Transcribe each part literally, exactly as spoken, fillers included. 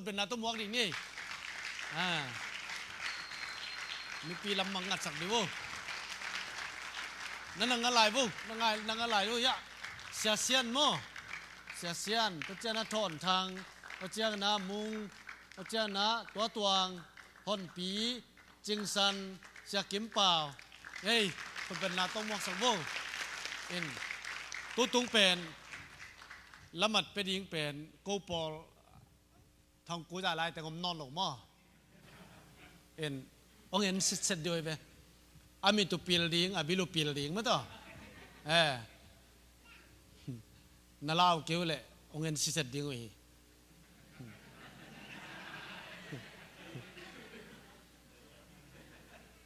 Pulpit na tawh muak ding ni. Ah. Mipi lam mang ngatsak ding vo. Na na nga lai vo. Na ngai na nga lai vo ya. Sia Sian maw. Sia Sian. Tua ciang a Thawn Thang. Tua ciang a Mung. Tua ciang a Tua Tuang. Honpi. Cingsan, Sia Kim Pau. Hei, pulpit na tawh muaksak vo. In, tutung pen, lamat pia ding pen, ko pawl, thong ku za lai teng om nawn lo maw. In, ong en sitset dih uh hi ve. A mit uh pil ding, a bil uh pil ding, maw tawh. Eh. Na lau keu leh, ong en sitset ding uh hi.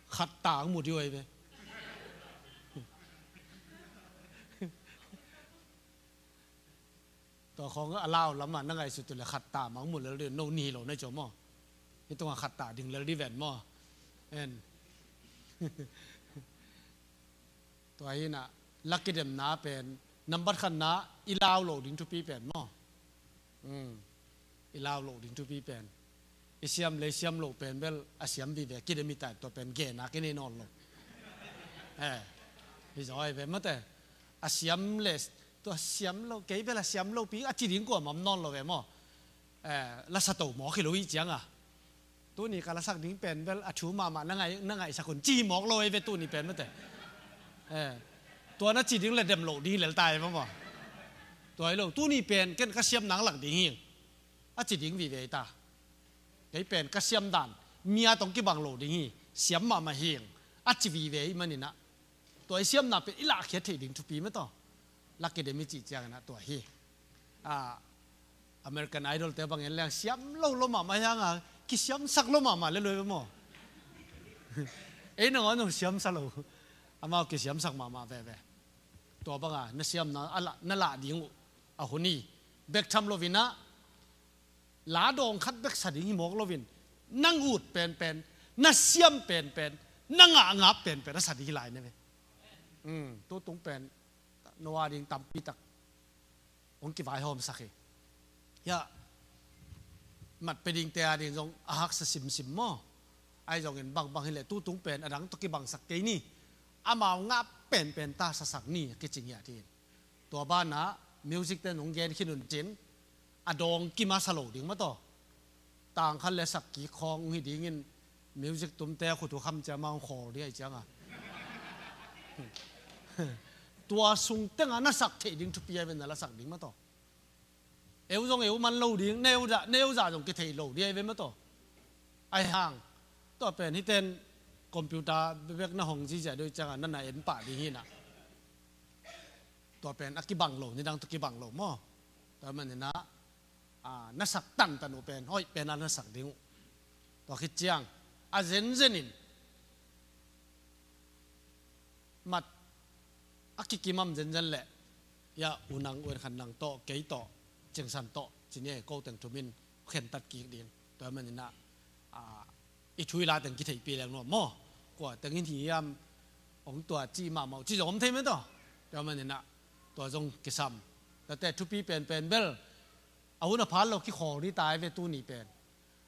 Khat ta ang mu dih uh hi ve. Tua khawng a lau lamah na ngaihsut uh leh khat ta mah ang mu lel dih, no ni lo na i cawm maw. Hi tungah khat ta ding lel dih ven maw. En. Tua hi na, la kidemna pen, nambat khatna, i lau lo ding thupi pen maw. Mm. I lau lo ding thupi pen. I siam le i siam lo pen bel a siam vive kidem i tai tua pen gen a kinei nawn lo. Eh. Hi zaw ai ve mate. A siam le tua siam lo kei bel a siam lo pi a ci ding kua mam nawn lo ve maw. Eh, la sa to mawk hi lo hi ciang a. Tuni ka lasak ding pen bel a thu mahmah na ngai, na ngaihsak un ci mawk lo ei ve tuni pen mate. Eh, tua na ci ding le dem loh ding lel tai maw maw. Tua hi lo, tuni pen ken ka siam nang lak ding hi. A ci ding vive ta. Kei pen ka siam dan, mi a tong kibang lo ding hi, siam mahmah hi. A ci vive i maninah. Tua i siamna pen i lahkhiat theih ding thupi mah tawh. Lak kidem i cih cianginah tua hi. Ah, American Idol te bangin leng siam lo lo mahmah hianga kisiamsak lo mahmah le lo ve maw. Ei nangawn zong siamsa lo. Amau kisiamsak mahmah veve. Tua banga na siamna a lah, na lah ding uh a hun hi. Bek tham lovinah la dawng khat bek sa ding hi mawk loin nang ut penpen, na siam penpen, na ngahngap penpen a sa ding hi lai ne ve. Tutung pen Noah ding tampi tak hong kivaihawmsak hi. Hiah mat pia dingte a ding zong a haksa simsim maw? Ahi zongin bangbang hileh tutung pen a dang tawh kibangsak kei ni. Amau ngah penpen ta sasak ni a kicing hiah ding. Tua banah music ten hong gen khin un cin a dawng kim a sa lo ding mah tawh. Tangkhat le sak kik khawng hong hi dingin music tumte a khut uh kham cia mah hong khawl ding ahi cianga. Tua sung tengah na sak theih ding thupi a ven na la sak ding mah tawh. Eu zong eu man lo ding, neu zah, neu zah zong kithei lo ding ahi ve mah tawh. Ahi hang tua pen hiten computer bek na hong zizia doi cianga na na en pah ding hinah. Tua pen a kibang lo, nidang tua kibang lo maw? Tua maninah, ah, na sak tantan uh pen hoih pen a na sak ding uh. Tua khit ciang a zenzenin mat a kikimam zenzen leh, ya unang uenkhan nang tawh, kei tawh, cingsan tawh, cini ei ko teng thumin khentat kik ding. Tua maninah, ah, i thu i la teng kitheihpih leng nuam maw? Kua teng in hi hiam hong tua ci mahmah uh ci zong om thei mah tawh. Tua maninah tua zong kisam. Tate thupi penpen bel a hun a phat lo kikhawl ding tai ve tuni pen.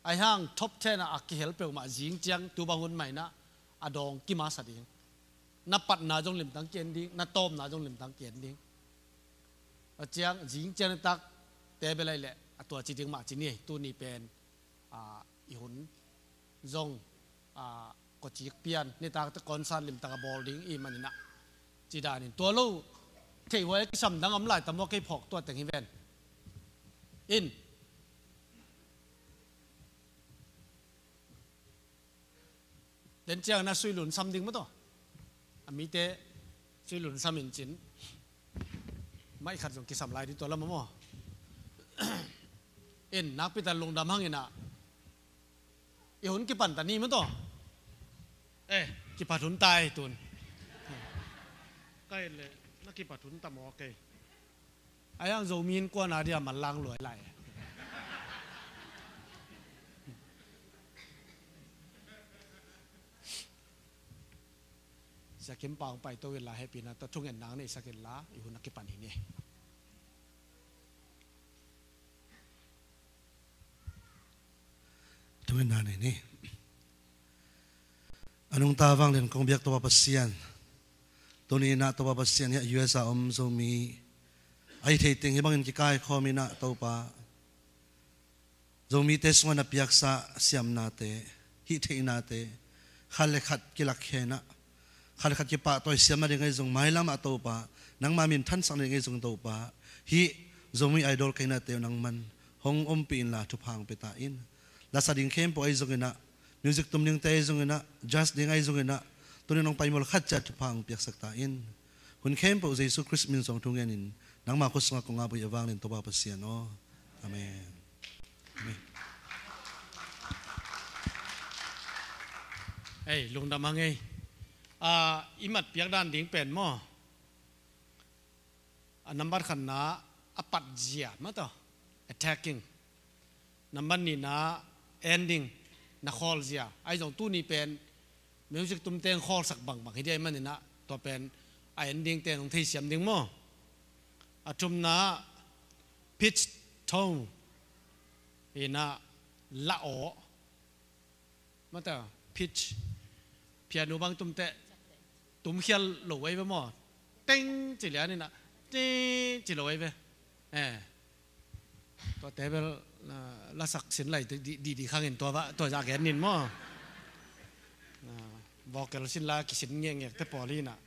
Ahi hang top ten ah a kihel peuhmah zing ciang tu bang hun mainah a dawng kim a sa ding. Na patna zong limtang ki-en ding, na tawpna zong limtang ki-en ding. A ciang zing ciang nitak te bel ahi leh a tua ci ding mah ci ni, tuni pen, ah, i hun zong, ah, kawcik pian nitakte concert limtak a bawl ding i maninah. Ci danin tua lo theihhuai a kisam dang om lai ta maw, kei phawk tua teng hi ven. In. Den ciang na sui lunsam ding mah tawh. A mite sui lunsam in cin. Mai khat zong kisam lai ding tua lam a maw. In nakpi ta lungdam hanginah i hun kipan ta ni mah tawh. Eh, kipat hun tai tun. Kai le na kipat hun ta maw kei. Ahi hang Zomi in kuana dia manlang luai lai. Sia Kim Pau paito inla hehpihna tawh thungen nang neihsak inla i hun a kipan hi ni. Tungin na nei ni. A nungta vanglian kong biak Topa Pasian, tuni-in ah Topa Pasian, hiah U S a om Zomi ahi thei teng hih bangin kikaikhawm in ah Topa, Zomite sungah na piaksa siamnate, hih theihnate, khat le khat kilakkhen ah, khat le khat kipahtawi siam nading ahi zong, mailam ah Topa, nangma min thansak nading ahi zong Topa, hih Zomi Idol keinate uh nangman hong ompih inla thupha hong pia ta in. Lasa ding khempeuh ahi zongin ah, music tum dingte ahi zongin ah, judge ding ahi zongin ah, tuni-in hong paimawh khat ciat thupha hong piaksak ta in. Hun khempeuh Jesu Khrist min suang thu ngenin nangma khut sungah kong ap uh hi a vanglian Topa Pasian aw. Amen. Amen. Ei, lungdam hang ei. Ah, i mat piak dan ding pen maw, a nambat khatna a patzia mah tawh, attacking. Nambat nihna ending, na khawlzia. Ahi zong tuni pen music tumte in khawlsak bangbang hi ding ahih manin ah, tua pen a ending te in hong theisiam ding maw. A thumna pitch, tone, hi in ah la aw. Mata pitch, piano bang tum teh tum khial lo ei ve maw. Teng ci lian in ah, teng ci lo ei ve. Eh. Tua te bel, ah, lasak sin lai di, di, di khang in tua va, tua za gen nin maw. Ah, vocal sin la kisin ngek ngek te pawl hi in ah.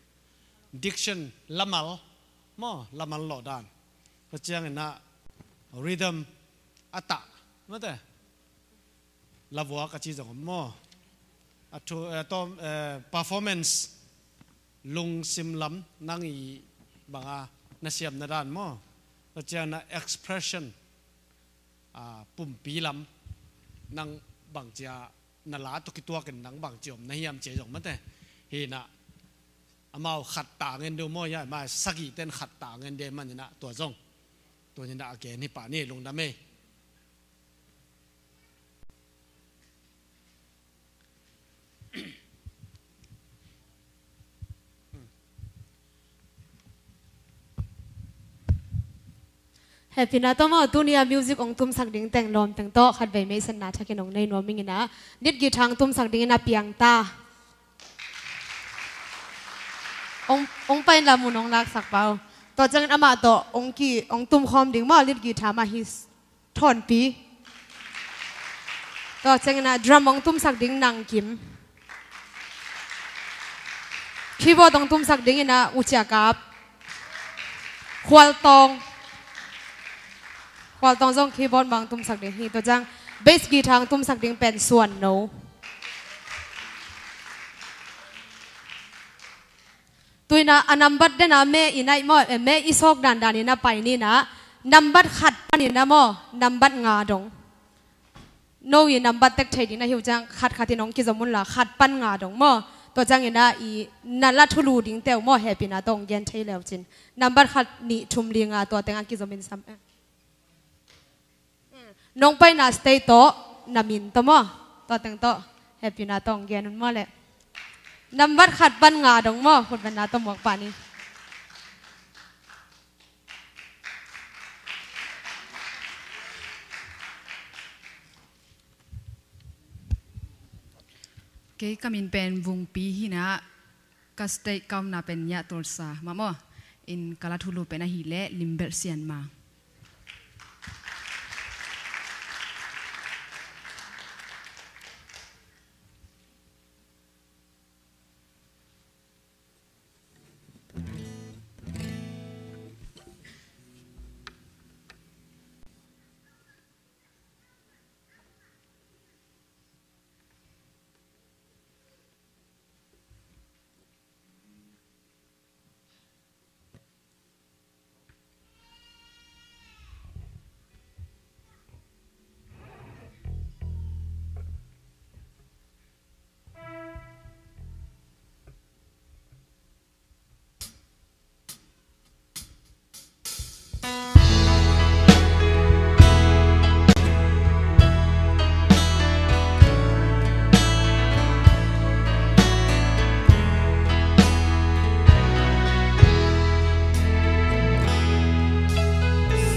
Diction, lamal maw, lamal lawh dan. Tua ciangin ah rhythm, a tah, mate. Lavuak a ci zong om maw. A thu, eh, tawm, eh, performance, lungsim lam nang i banga na siamna dan maw. Tua ciang na expression, ah, pumpi lam nang bangcia na la tawh kituakin nang bangci om na hiam ci zong mate. Hi in ah amau khat ta ngen deuh maw, ya, amau sagih ten khat ta ngen deuh manin ah tua zong. Tua in ah a gen hi pah ni, lungdam ei. Hehpihna tawh maw, tuni a music hong tumsak ding teng lawm teng tawh khatvei meisenna thakin hong nei nuam ing in ah, lead guitar hong tumsak dingin a piang ta. Hong, hong pai inla mun hong laksak pah uh. Tua ciangin amah tawh hong ki, hong tumkhawm ding maw, lead guitar mah hi. Thawnpi. Tua ciangin ah drum hong tumsak ding Nang Kim. Keyboard hong tumsak dingin ah U Cia Kap. Khual Tawng. Khual Tawng zong keyboard mah hong tumsak ding hi. Tua ciang bass guitar hong tumsak ding pen Suan No. Tu in ah a nambat den a me i naih maw, eh, me i sawk dandan in a pai ni in ah, nambat khat panin ah maw, nambat nga dong. No i nambat tek thei ding na hi uh ciang khat khat in hong kizom unla khat pan nga dong maw. Tua ciangin ah i na la thulu dingte uh maw, hehpihna tawh hong gen thei le uh cin. Nambat khat, nih, thum, li, nga, tua teng a kizom in sam. Nong paina stage tawh na min tawh maw, tua teng tawh hehpihna tawh hong gen un maw leh. Nambat khat pan nga dong maw, khutbetna tawh muak pah ni. Kei ka min pen Vungpi hi in ah, ka state kauna pen Nyiah Tulsa mah maw. In ka la thulu pen ahih leh Limbelh Sianmang.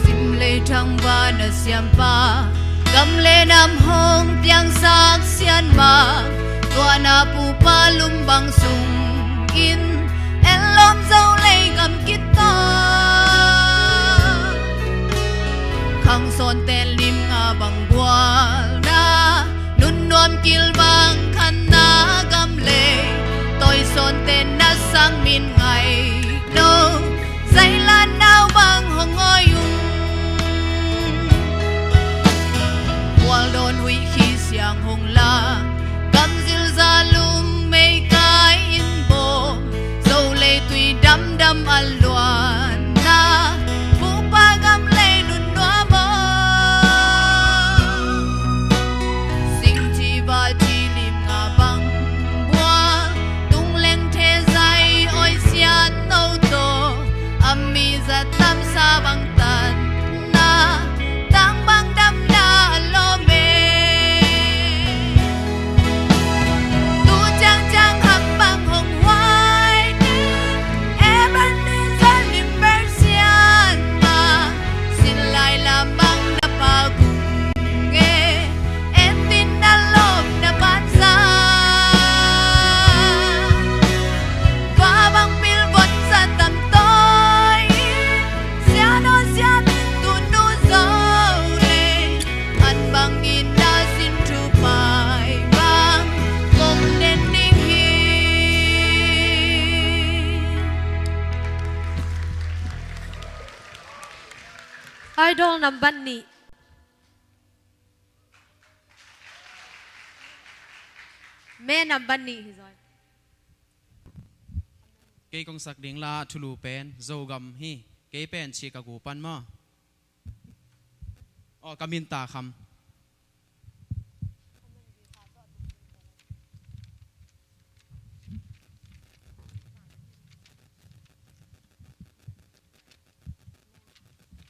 Sim le thangvahna siampa, gam le nam hong piangsa, Mah tuahna pupa lum bang sungin en lawm zo lei gam kitta. Khang sawnte lim nga bang bualna, nunnuam kil bang khanna gam lei, tawi sawnte na sang min ngai no. Zailan nau bang hong ngawi ung. Bual dawn huih khi siang hong la, gam zilza lum mei kai in bawm, zo lei tui damdam a luanna, pupa gam lei nunnuam aw. Singci va ci lim nga bang bual, tung leng the zai oi sian no tawh, a mi zat tamsa bang tanna, tang bang damna a lawm e. Tu ciangciang hak bang hong huai ne, Ebenezer lim ber sian mah, sin lai lam bang na pa gung e. En din na lawm na banza, va bang pilvon za tam tawi, sian aw sian in tu nu zo lei, an bang in na sin thu pai bang kong den ding hi. Idol nambat nih. Me nambat nih hi zaw. Kei kong sak ding la thulu pen Zogam hi. Kei pen Chi Ka Gu pan maw. Aw, ka min Ta Kham.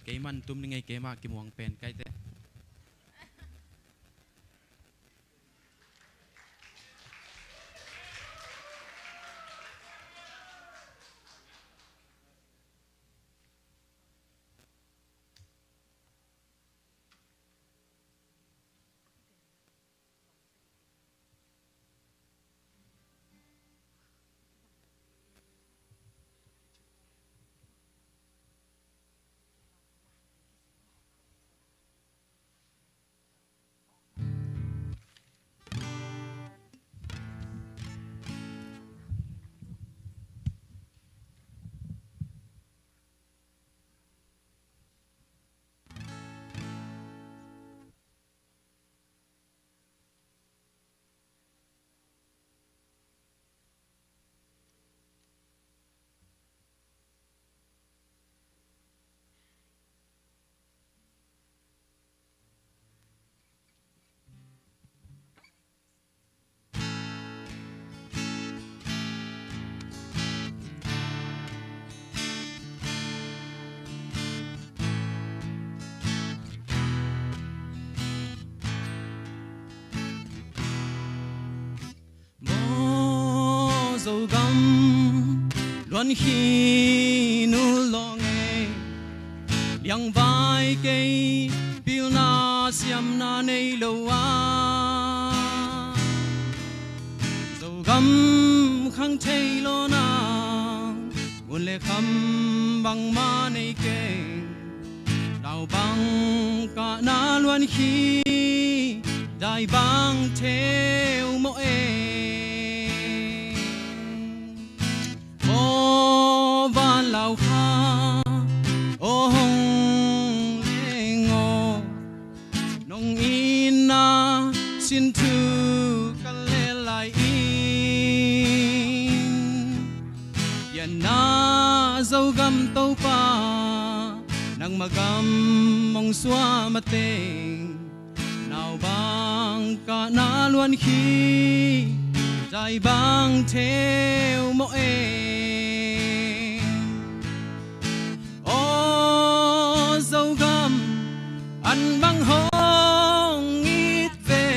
Kei man tum ni ngei, kei mah kimuang pen kaite. Maw Zogam luan khin uh lawng e, liangvai kei pilna siamna nei lo a, Zogam khang thei lo nang, ngun le kham bangmah nei kei. Nau bang kahna luan khi dai bang theu mawh e. Aw van lau kha, aw hong leng aw, nong itna sin thu ka lel lai in, pianna Zogam Topa, nangma gam hong suah mateng, nau bang kahna luan khi dai bang theu mawh e. Aw Zogam, an bang hong it ve,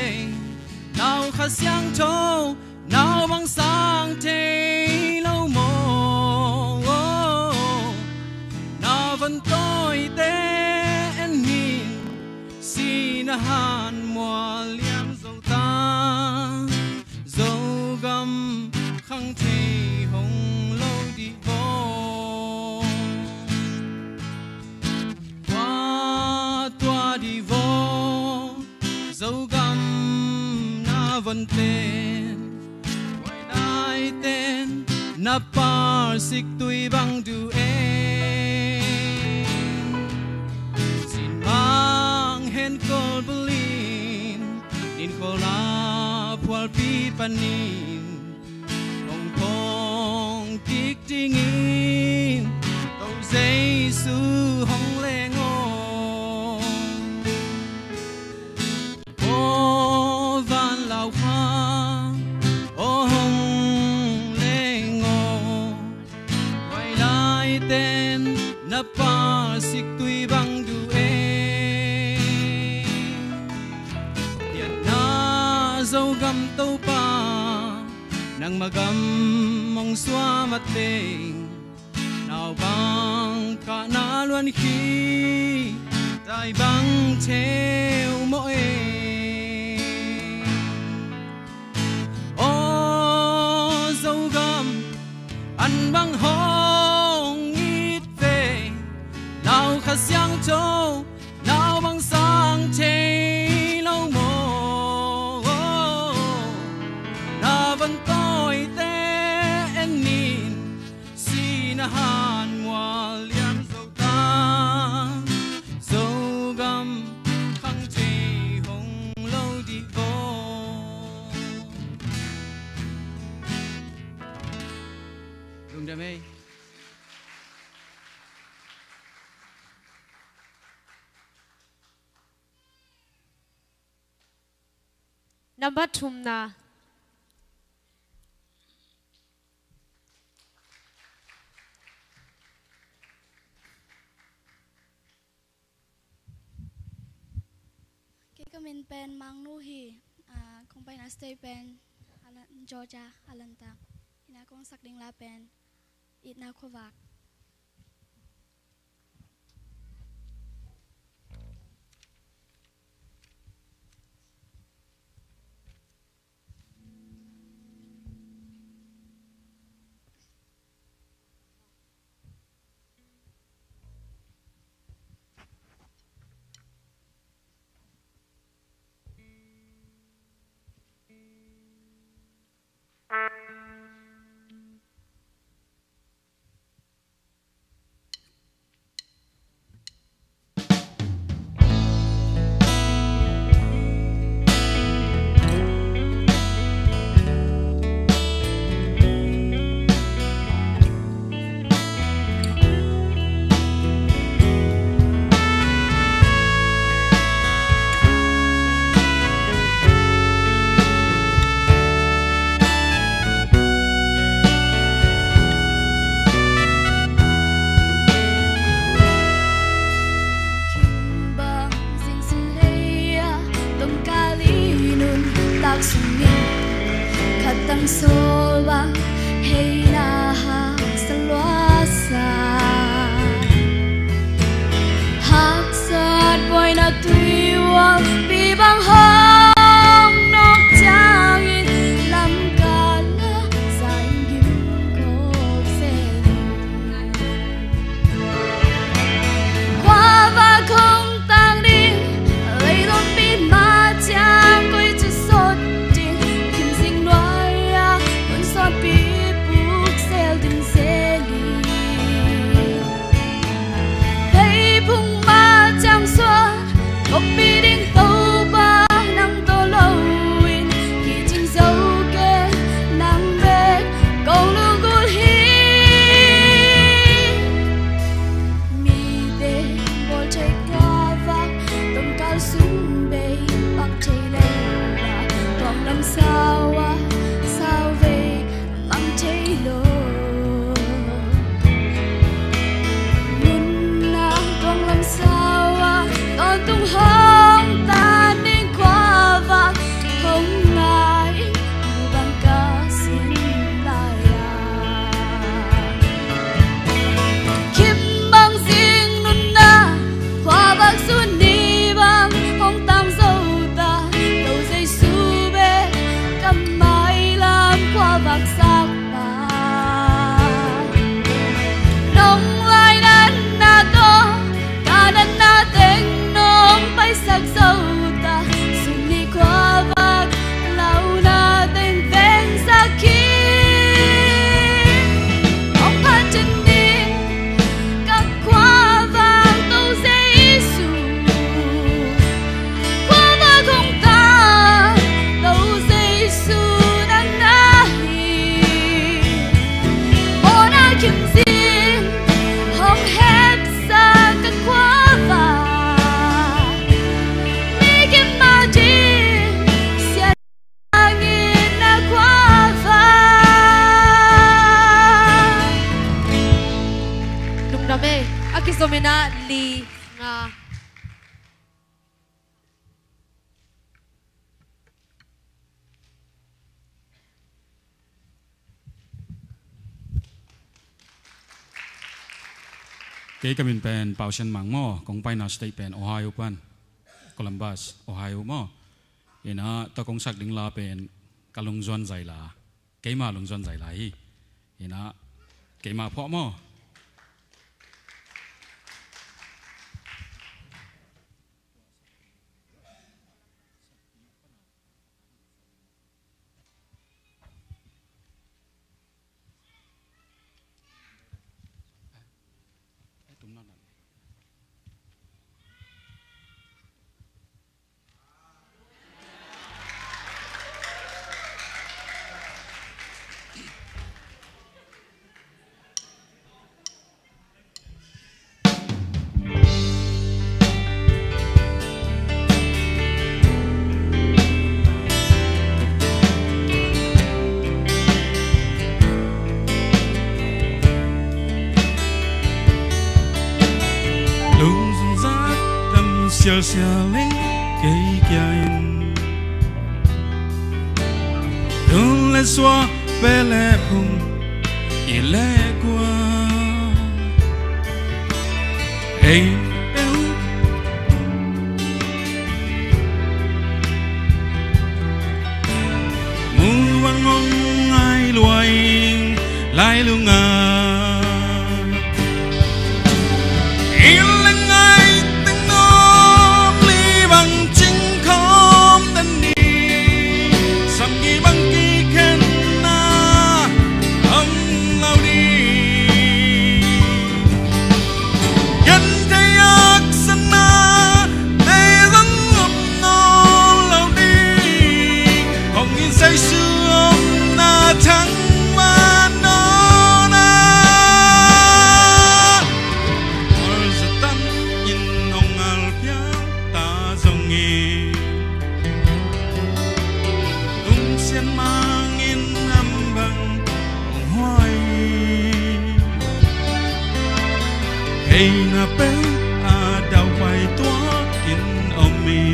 nau Kha Siangtho, nau bang sang thei lo maw. Na van tawite en in, sihna han mual liam zo ta. Zogam na von pen, huai lai ten na parsik tui bang du e. Sin mang hen kol bulin, nin kol a phualpi panin hong phong kik dingin, ko Jesu hong leng aw. Aw van lau kha, aw hong leng aw. Huai lai ten na parsik tui bang du e. Pianna Zogam Topa, nangma gam hong suam a teng, nau bang kah na luan khi, tai bang theu mawh e. Aw Zogam, an bang hong it ve, lau Kha Siangtho, nau bang sang thei lo maw. Na van tawite en in, sihna han mual liam zo ta, Zogam khang thei hong lo dih vaw. Lungdam ei. Nambat thumna. Kei ka min pen Mangnu hi, ah, kong paina state pen Alan-, Georgia, Atlanta. Hi na kong sak ding la pen Itna Khuavak. Bang zing sun lei a, tawmkal i nuntak sungin khat tang sawl bang hei na haksa lua sa. Haksat buaina tui ualpi bang hong nawk ciangin lamkal a zain gim kawk se. Khuavak hong tang ding, leilungpi mah ciang koi ci sawt ding, khimzing nuai-a hun sawtpi puk sel ding se hi. Pheiphung mah ciang suan, koppi ding to Na li nga. Kei ka min pen Pau Sian Mang maw, kong paina state pen Ohio pan, Columbus, Ohio maw. Ina, tua kong sak ding la pen Ka Lungzuan Zai La, keima lungzuan zai la hi. Ina, keima phuah maw. Lungzat dam sialsial ing kei kia in. Tun le suah, peh le phung, it le kua, ei peuh. Mu bang hong ngai lua ing lai lungah. Inn le ngai teng nuam li bang cing khawm den ni. Samgi bang kikhen na om lo ding. Genthei haksatna te zong om nawn lo ding. Hong in Jesu omna thang man nawn a. Mual za tam in hong ngal piak ta zongin, lungsiat mang in ham bang hong huai. Theihna peuh a daupai tuak in om hi.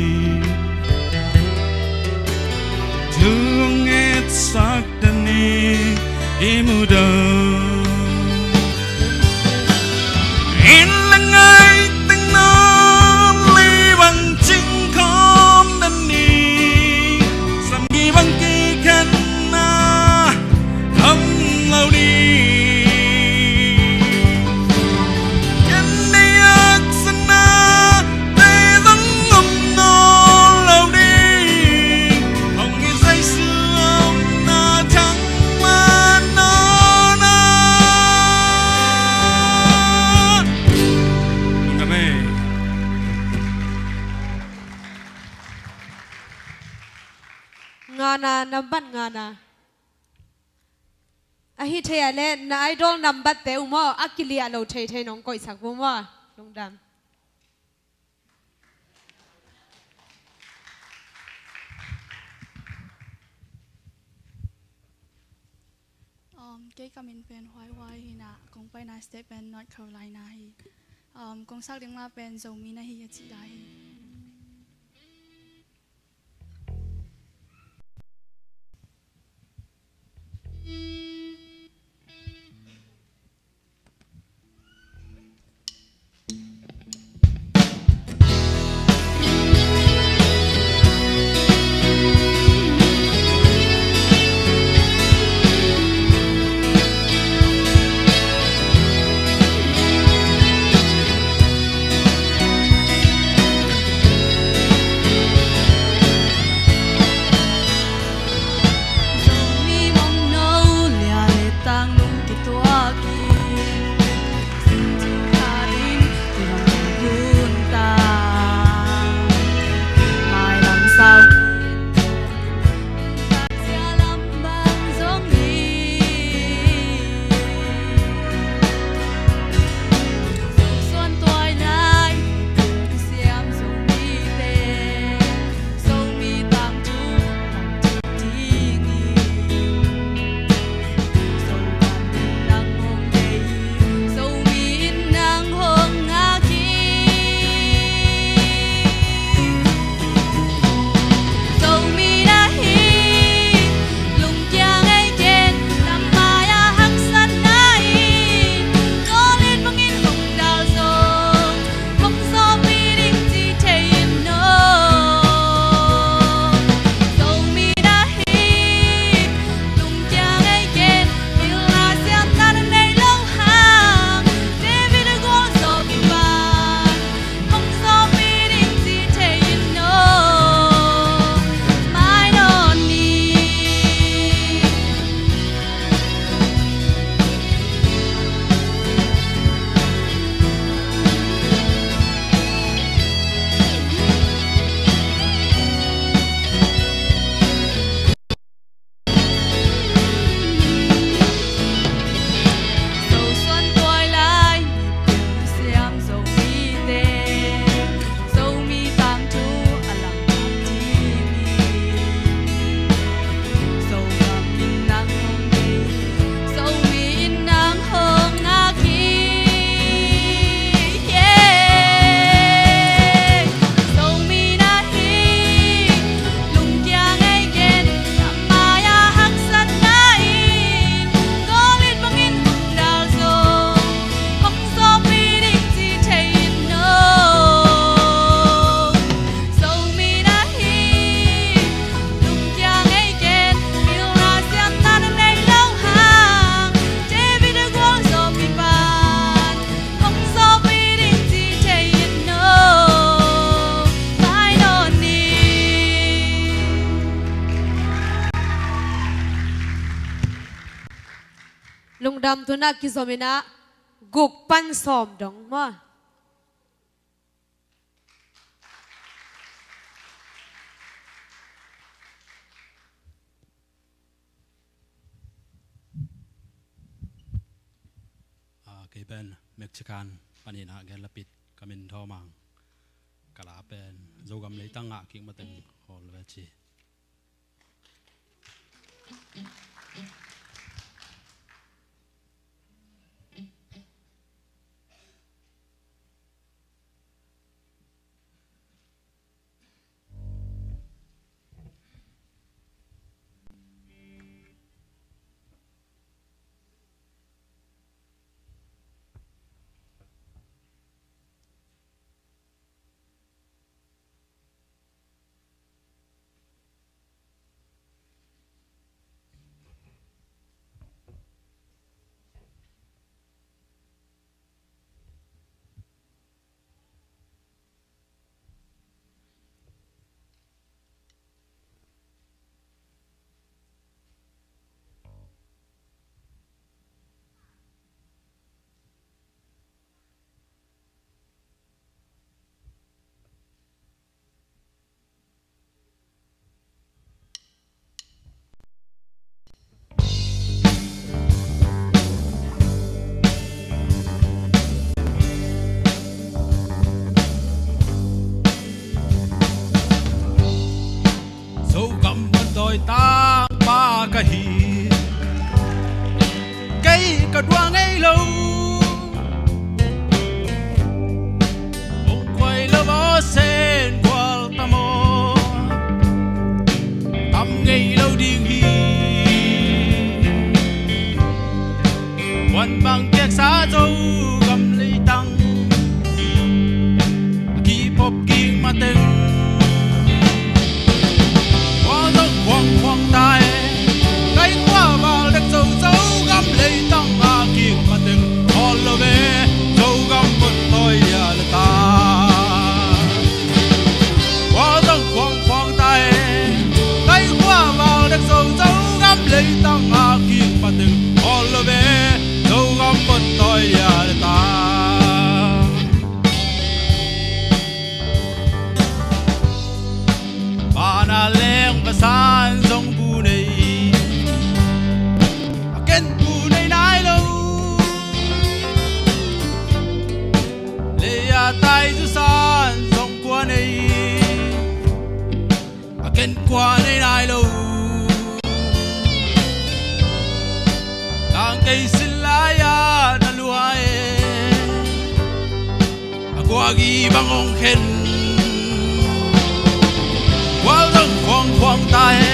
Thu hong etsak den ni i mudo. Inn le ngai teng nuam li bang cing khawm den ni. Samgi bang kikhen na om lo ding. Genthei haksatna te zong om nawn lo ding. Hong in Jesu omna thang man nawn a. Lungdam ei. Ngana, nambat ngana. Ahi thei a leh na idol nambatte uh maw, a kiliah lo theithei nong koihsak uh maw. Lungdam. Um, kei ka min pen Huai Huai hi a, kong paina state pen North Carolina hi. Um, kong sak ding la pen Zomi na hi a ci la hi. Lungdam. Tuna kizom in ah guk pan sawm dong maw? Ah, kei pen Mexican panin ah gel lapit ka min Thawmang. Ka la pen Zogam leitang ah kik mateng hawl ve ci. Zogam pan tawi tangpa ka hi, kei ka duang ngei lo. Hong kuai lo aw, sen kual tam aw, tam ngei lo ding hi. Huan bang kiaksa Zogam leitang a kipop kik mateng, khual zong khuang khuang ta e. Kai khua val dek Zo, Zogam leitang a kik mateng hawl lo ve, Zogam pon tawi lian le ta. Khual zong khuang khuang ta e. Kai khua val dek Zo, Zogam leitang a kik mateng hawl lo ve, Zogam pon tawi lian le ta. Vana leng vasan zong bu nei, a ken bu nei nai lo. Lei a tai zusan zong kua nei, a ken kua nei nai lo. Tang kei sin lai-a na lua e, a kua gi bang hong khen. Khual zong khuang khuang ta e.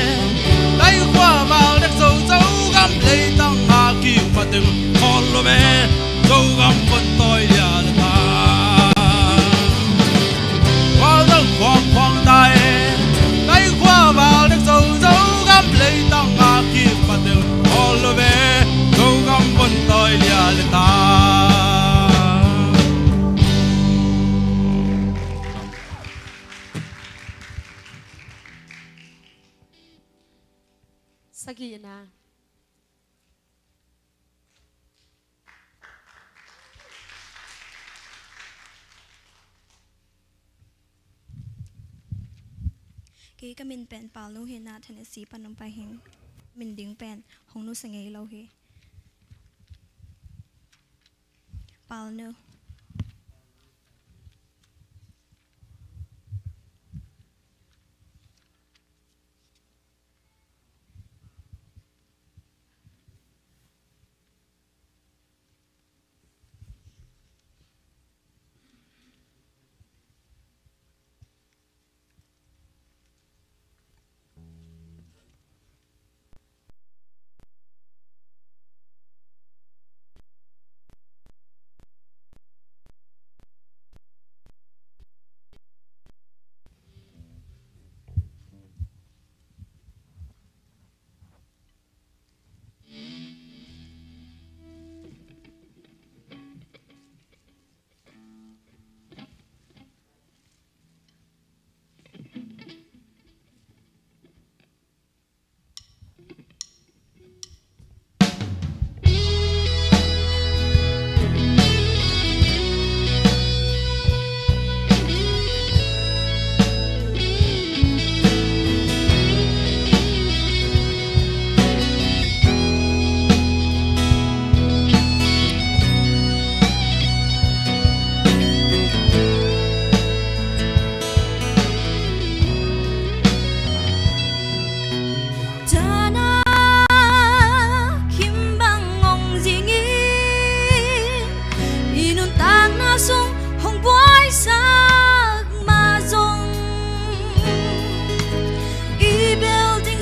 Kai khua val dek Zo, Zogam leitang a kik mateng hawl lo ve, Zogam pon tawi lian le ta. Khual zong khuang khuang ta e. Kai khua val dek Zo, Zogam leitang a kik mateng hawl lo ve, Zogam pon tawi lian le ta. Sagihna. Kei ka min pen Palnu hi a, Tennessee pan hong pai hi ing. Min ding pen Hong Nu Sa Ngei Lo hi. Palnu.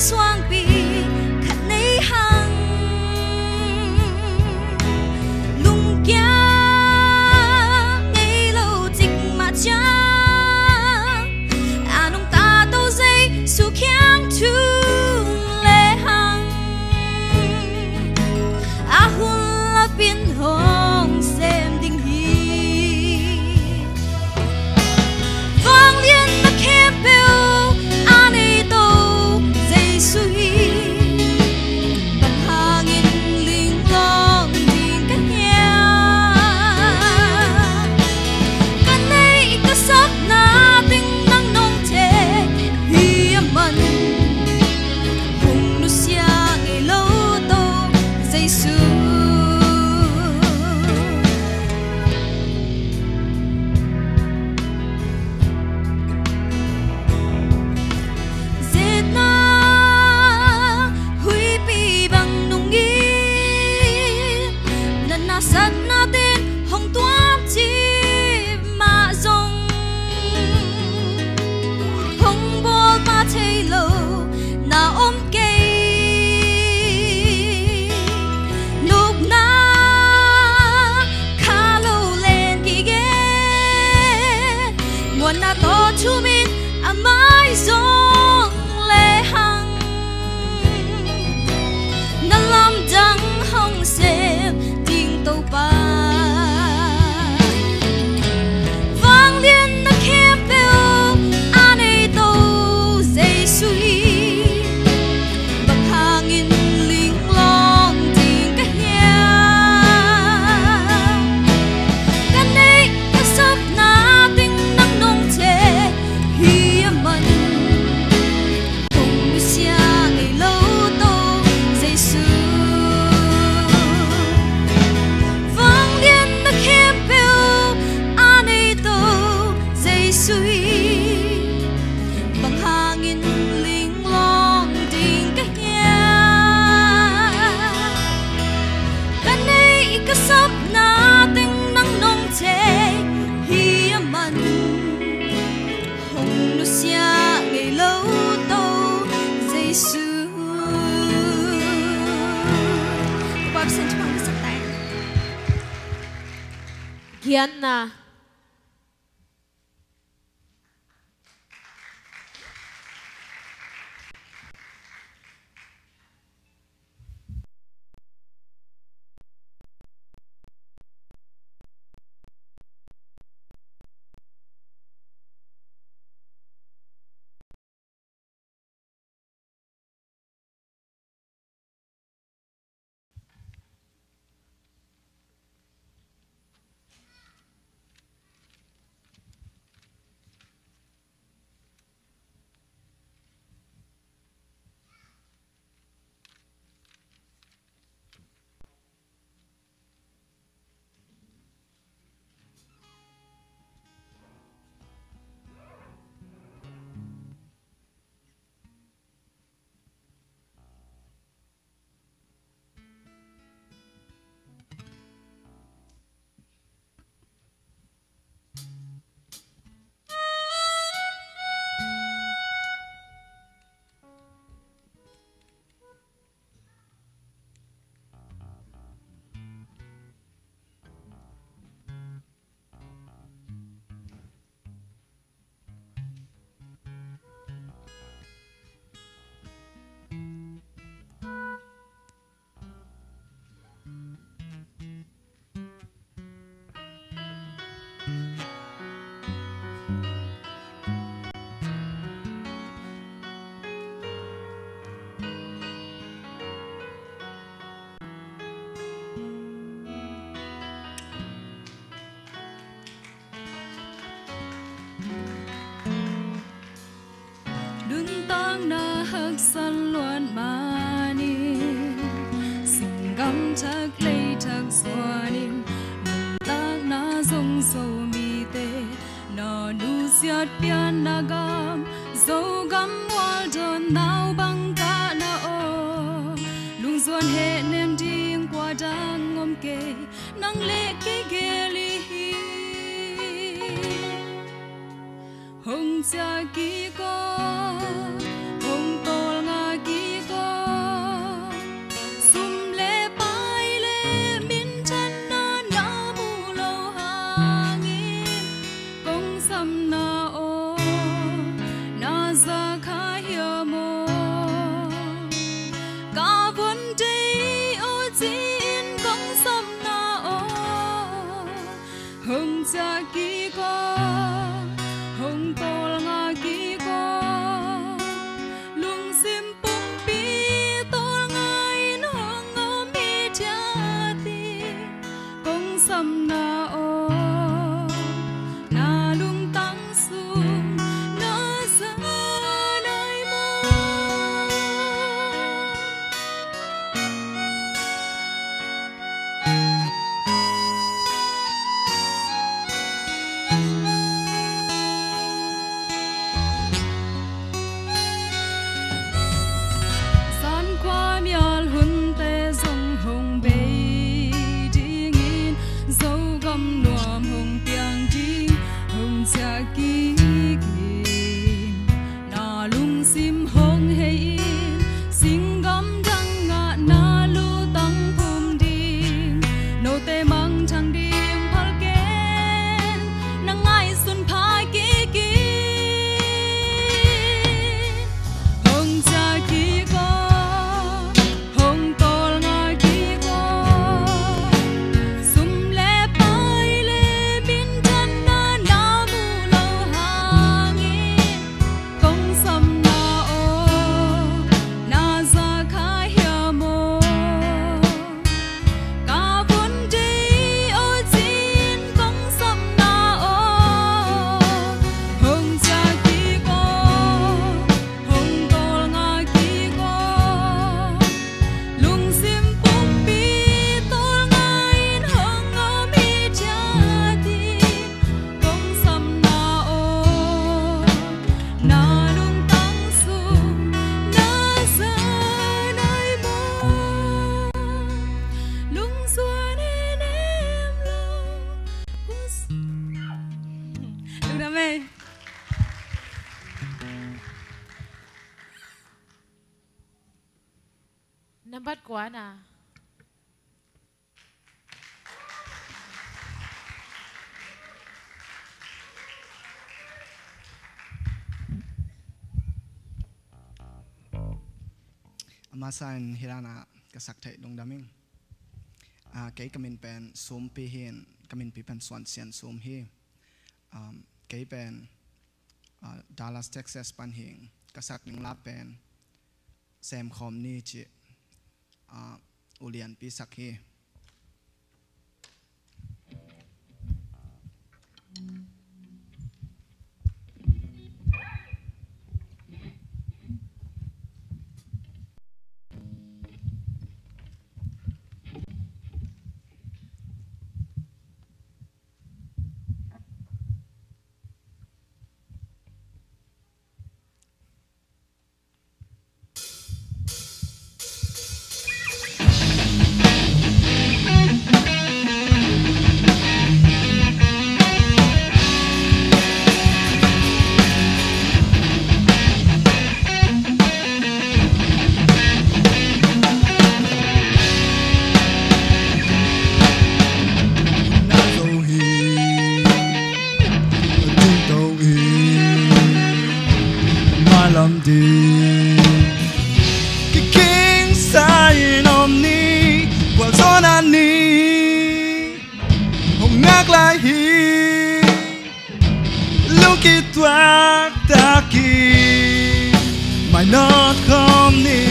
suangpi khat nei hang. Lungkia ngei lo cikmah ciang a nungta to Jesu kiang thum le hang. A hun lapin hong sem ding hi. Vanglian na khempeuh a nei to Jesu hi. Bang hangin linglawng ding ka hiam? Ka neih ka sapna teng nang nong thei hi a man. Hong nusia ngei lo to Jesu. Zetna huipi bang nungin natna satna ten hong tuam cih mah zong hong bawl pah thei lo na om kei. Nopna kha lo len kigen, muanna tawh thumin a mai zong le hang. Na lamdang hong sem ding Topa. Vanglian na khempeuh a nei to Jesu hi. Bang hangin linglawng ding ka hiam? Ka neih ka sapna teng nang nong thei hi a man. Hong nusia ngei lo to Jesu. Vanglian na khempeuh a nei to Jesu hi. Bang hangin linglawng ding ka hiam? Ka neih ka sapna teng nang nong thei hi a man. Hong nusia ngei lo to Jesu. Ka pa Pasian thupha ka sak ta hen. Giatna. Nuntakna haksan luat manin, singgam thak lei thak zuanin, nuntakna zong Zomite na nusiat pianna gam, Zogam mual dawn nau bang ka na aw. Lungzuan hehnem ding kua dang om kei, nang leh kei gel i hi. Hong ciah kik aw, hong tawlnga kik Ciah kik aw, hong tawlnga kik aw. Lungsim pumpi tawlnga in hong om hi ciah ding. Kong sapna aw, na lungtang sung na za nai maw? San khua mial hunte zong hong bei dingin, Zogam nuam hong piang ding hong ciah kik in. Na lungsim hong hei in, singgamdang ah na lutang phum ding, note mangthang ding phal ken, na ngaihsun pha kik in. Hong ciah kik aw, hong tawlnga kik aw. Sum le pai le minthanna na muh loh hangin, kong sapna aw, na za kha hiam aw? Ka vun dei aw cin kong sapna aw, hong ciah kik aw, hong tawlnga kik aw. Lungsim pumpi tawlnga in hong om hi ciah ding. Kong sapna aw, na lungtang sung na za nai maw? Lungzuan in em lo. Lungdam ei. Nambat kuana. A masa in hih dan a ka sak theih lungdam ing. Ah, kei ka min pen Sumpi hi in, ka minpi pen Suan Sian Sum hi. Um, kei pen, ah, Dallas, Texas pan hi ing. Ka sak ding la pen Sem Khawm Ni cih, ah, ulianpi sak hi. Mailam ding kikhing sa in om ni, gualzawhna ni hong ngak lai hi. Lungkituak takin mainawt khawm ni.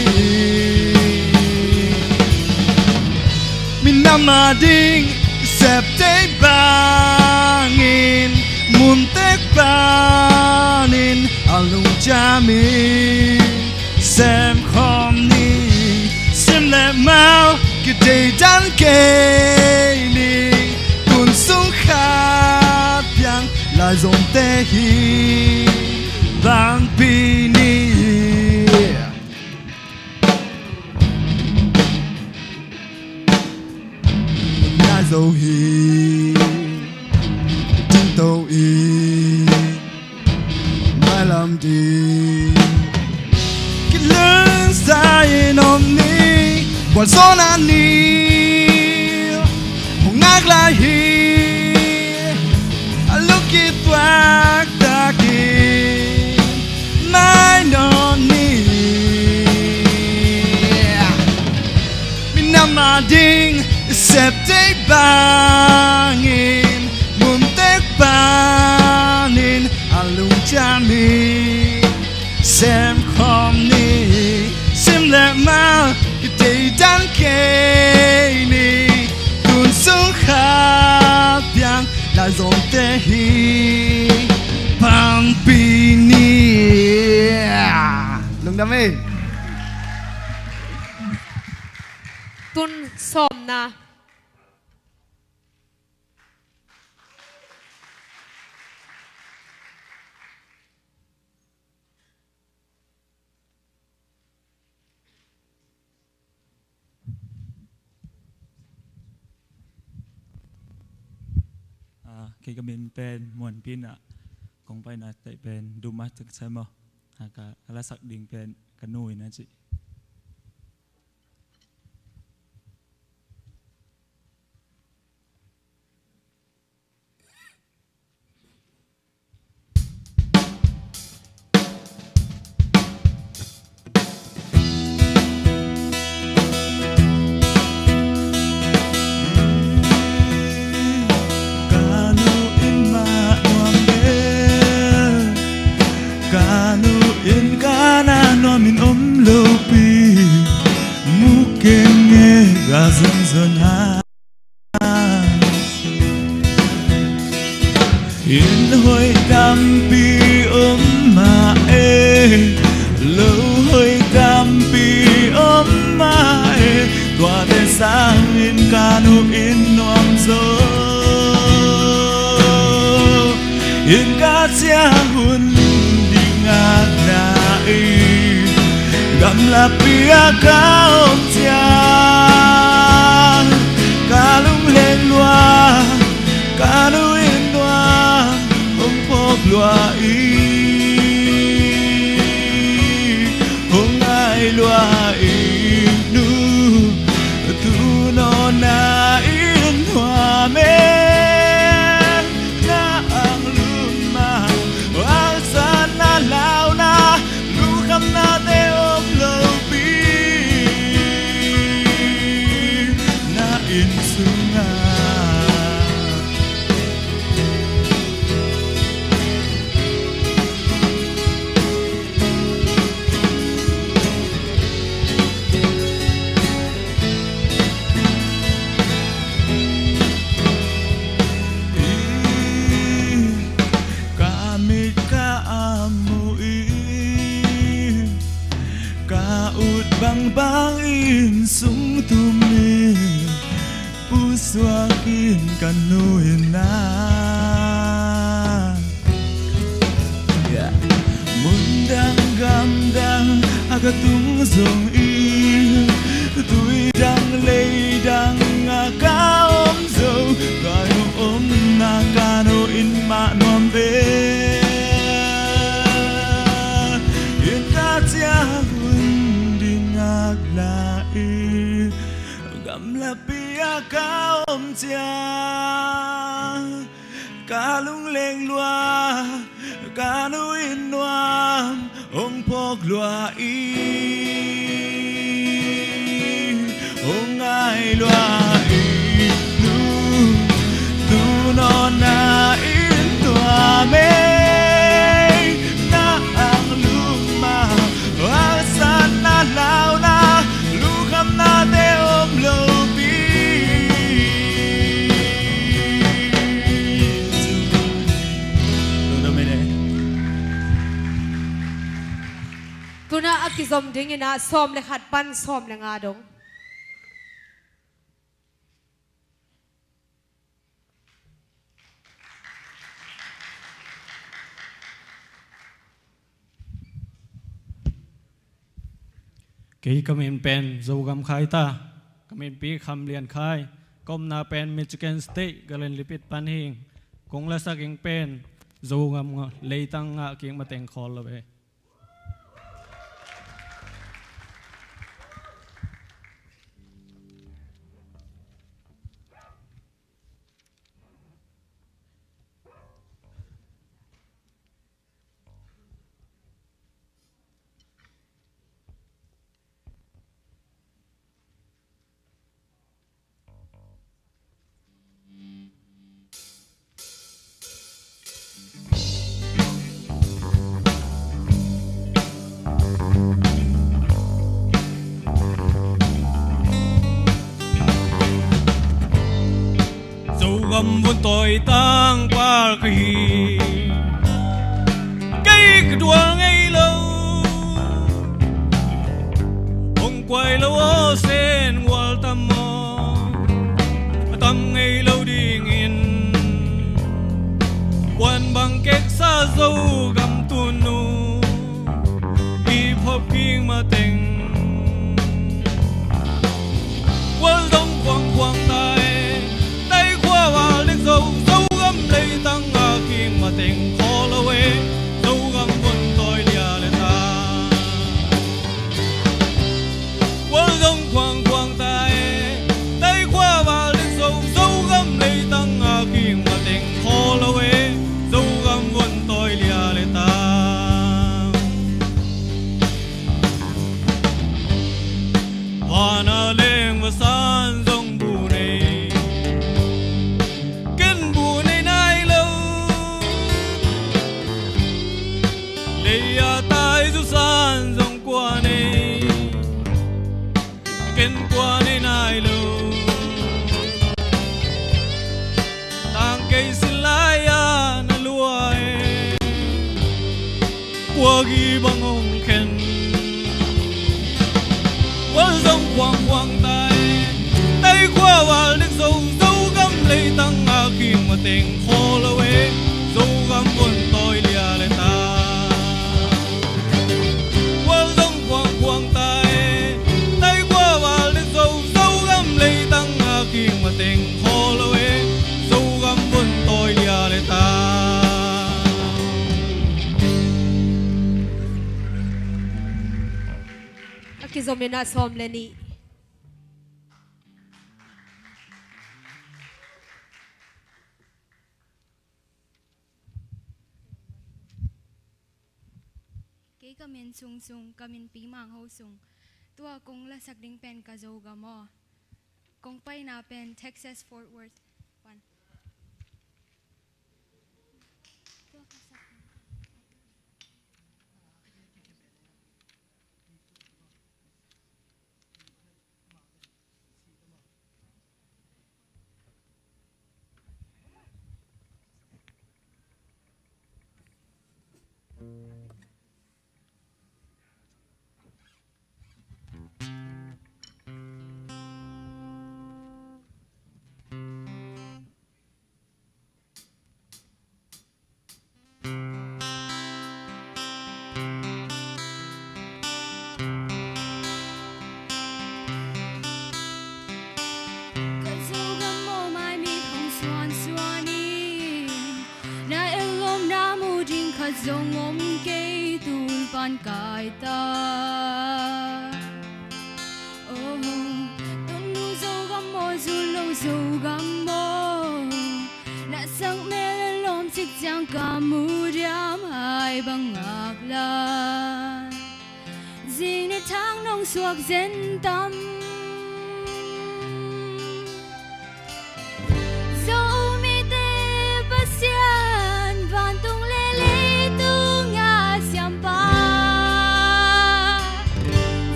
Minam ading i sep tei bangin, mun tek panin a lungciamin sem khawm ni. Sim le mau kideidan kei ni. Tun sung khat piang laizomte hi bangpi ni. Na zo hi ding to i mailam ding. Kilung sa in om ni, gualzawhna ni hong ngak lai hi. A lungkituak takin mainawt ni. Minam ading i sep tei bangin, mun te Pian ni, sem khawm ni, sim le ma, kitei dan kei ni, tun sung kha piang, la zom te hi, pangpi ni. Lungdam ei. Tun sawmna. Ah, kei ka min pen Muan Pin ah, kong paina tei pen Duma Tek Sai Mo. Ah, ka, ka lasak ding pen Ka Nu In a ci. Ka nu in mah nuam bel, ka nu in ka na nuam in om lopi, mu keng e ka zon zon ha. Inn hoih tampi om mah e, lo hoih tampi om mah e, tuate sangin ka nu in nuam zo. Inn ka ciah hun ding ngak na i, gamlapi a ka om ciang, ka lungleng lua, ka nu in nuam hong phawk lua i, hong ngai lua i nu, tu nawn na in nuam e. Na ang lum ma, ang san na lau na, lukhamnate om lopi, na inn sungah. Ka mit ka a mu i, ka ut bangbang inn sung tum i, pusuak in ka nu in na. Mun dang gam dang a ka tung zong i, tui dang lei dang a ka om zo, ka nu omna ka nu in mah nuam ve. Inn ka ciah hun ding ngak lai, gamlapi a ka om ciang, ka lungleng lua, ka nu in nuam hong phawk lua i, hong ngai lua i nu, tu nawn na in nuam e. Na ang lum ma, ang san na lau na, lukhamnate om lopi. Tu-in a kizom ding in a sawm le khat pan sawm le nga dong. Kei ka min pen Zogam Khai ta, ka minpi Kham Lian Khai, ka omna pen Michigan State, Galen Lipit pan hi ing. Kong lasak ding pen Zogam leitang ngah kik mateng khawl lo ve. Vun tawi tangpal ka hi. Kei ka dual ngei lo. Hong kuai lo aw, Sen Gual tam aw. A tam ngei lo dingin puan bang keksa Zogam tunu i phop kik mateng. Gual zong khuang khuang ta e, tai khua val dek zo, Zogam leitang a kik mateng khawl lo e, Zogam vun tawi lia le ta. Gual zong khuang khuang ta e, tai khua val dek zo, Zogam leitang a kik mateng khawl lo e, Zogam vun tawi lia le ta. Vana leng va san zong bu nei, ken bu nei nai lo. Lei a tai zu san zong kua nei, ken kua nei nai lo. Tang kei sin lai-a na lua e, kua gi bang hong khen. Gual zong khuang khuang ta e, tai khua val dek zo, Zogam leitang a kik mateng khawl lo e, Zogam vun tawi lia le ta. Gual zong khuang khuang ta e, tai khua val dek zo, Zogam leitang a kik mateng khawl lo e, Zogam vun tawi lia le ta. A kizom in a sawm le nih. Kei ka min Sung Sung, ka min Pi Mang Ho Sung. Tua kong lasak ding pen Ka Zogam Aw. Kong paina pen Texas Fort Worth. One. Ka Zogam aw, mai mit hong suansuan in, na ellawm na mu ding khat zong om kei, tulpan kai ta. Oh, tunu Zogam aw, zun lo Zogam aw, na sak mel a lawm cik ciang ka mu diam, hai bang ngak la. Zing ni thang nong suak zen tam. Zomite Pasian, vantung le leitung a siampa.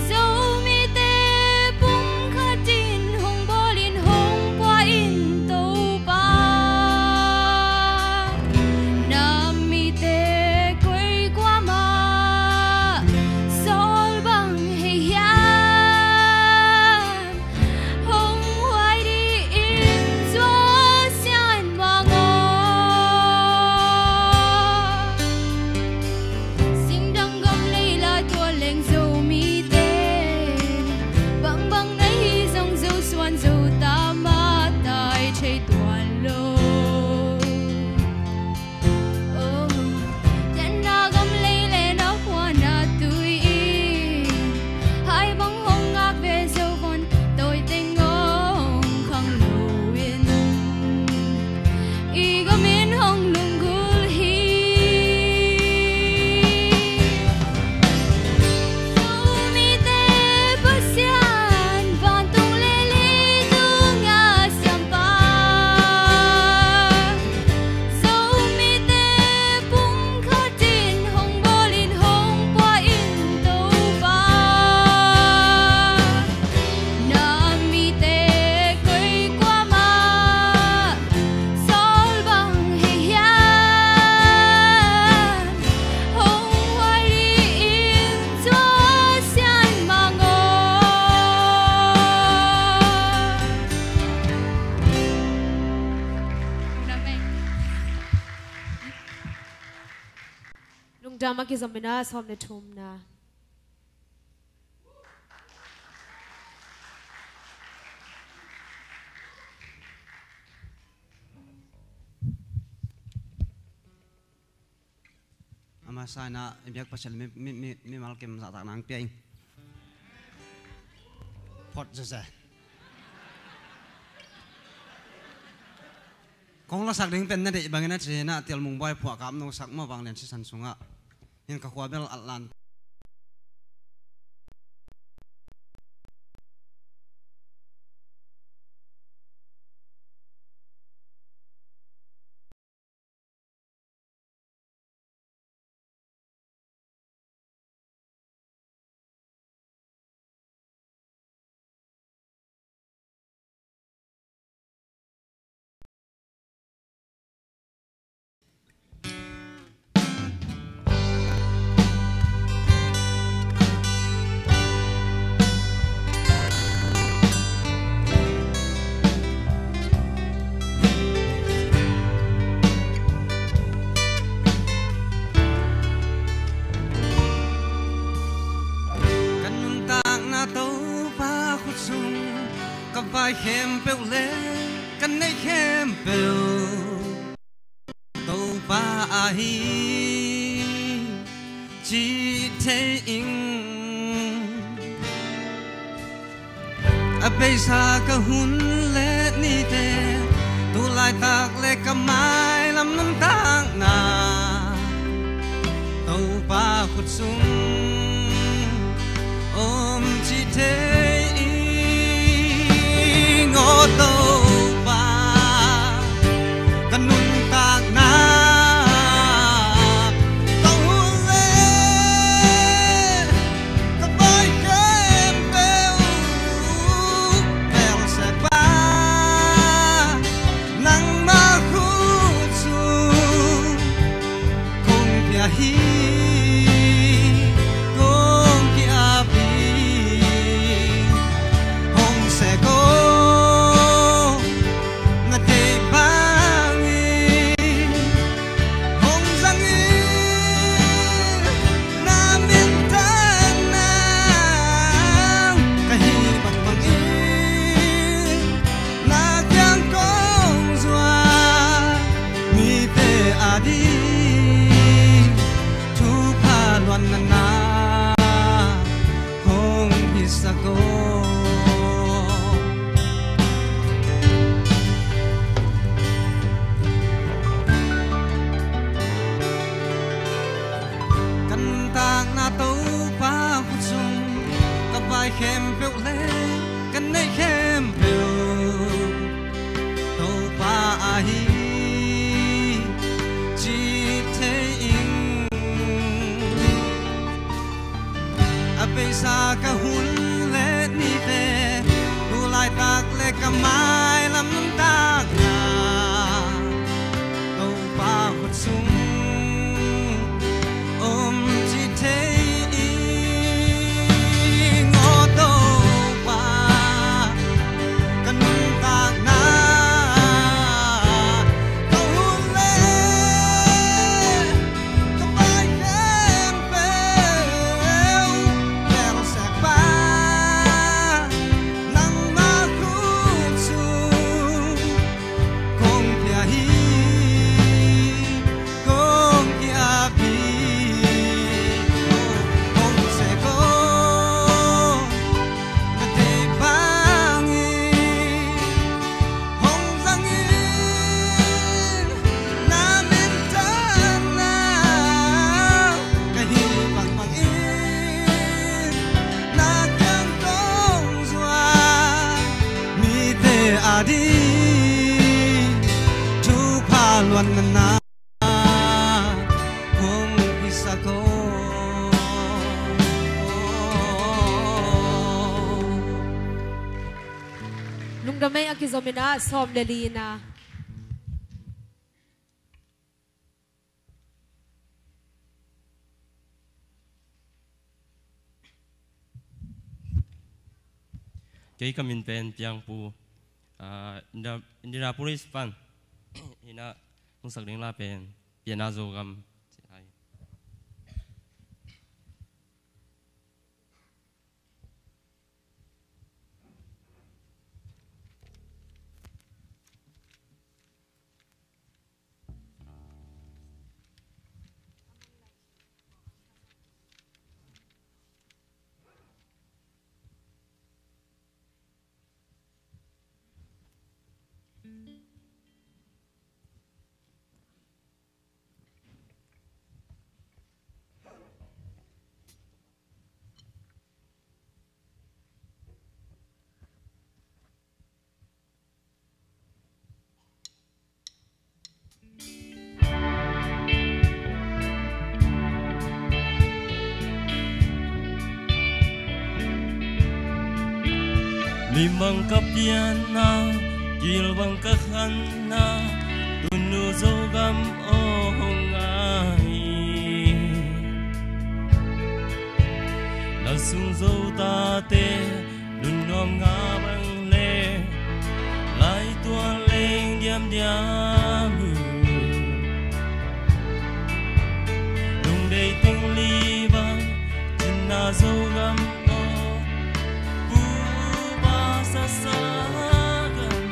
Zomite pumkhat in hong bawl in hong pua in Topa. Na mite koi kuamah sawl bang hei hiam? Lungdam, a kizom in ah sawm le thumna. A masa in ah i biak Pasian mi, mi, mi, mimal kim zahtakna hong pia ing. Phot zeze. Kong lasak ding pen na deih bangin a ci in ah Tialmung Boy phuah kap no sak maw, Vanglian sisan sungah. Hin ka khua bel alh lan. Ka nuntakna Topa khut sung, ka vai khempeuh le ka neih khempeuh Topa ahi cih thei ing. A beisa ka hun le nite, tu laitak le ka mailam nuntakna Topa khut sung om cih thei ing. Aw Topa, ka nuntakna, ka hun le ka vai khempeuh, Beelzebub, nangmah khut sung kong pia hi, kong ki-ap hi, hong sek aw, na deih bangin hong zang in, na minthanna ka hih bangbangin na kiang kong zuan, mite ading thupha luanna na hong hisak aw. Ka nuntakna Topa khut sung, ka vai khempeuh le ka neih khempeuh Topa ahi cih thei ing. A beisa ka hun le nite, tu laitak le ka mailam nuntakna Topa khut sung om cih thei ing. Aw Topa, ka nuntakna, ka hun le ka vai khempeuh, Beelzebub, nangmah khut sung kong pia hi, kong ki-ap hi, hong sek aw, na deih bangin hong zang in, na minthanna ka hih bangbangin na kiang kong zuan, mite ading thupha luanna na hong hisak aw. Lungdam ei, a kizom in ah sawm le lina. Kei ka min pen Piangpu, ah, India-, Indianapolis pan. Hi-in ah hong sak ding la pen Pianna Zogam ci hi. Lim bang ka pianna, gil bang ka khanna, tunu Zogam aw hong ngai. Na sung Zo tate, nunnuam nga bang le, lai tuan leng diamdiam uh. Lungdei ting li bang, cinna Zogam aw, pu pa sasa gam.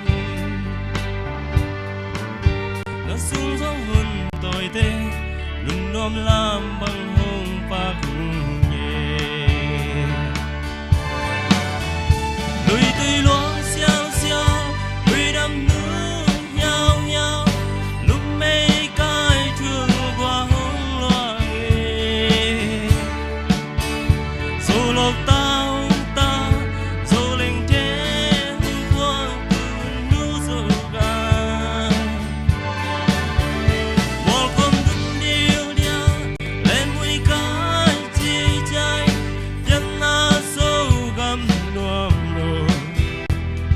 Na sung Zo hun tawite, nunnuam lam bang hong pak uh nge. Lui tui luang siau siau, lui dam nu hiau hiau, lum mei kai thul gua hong luang e. Zo lok tau ta, Zo lengte hong kuang tunu Zogam. Mual kom dum diu dia, len mui kai ci ciai, pianna Zogam nuam lo.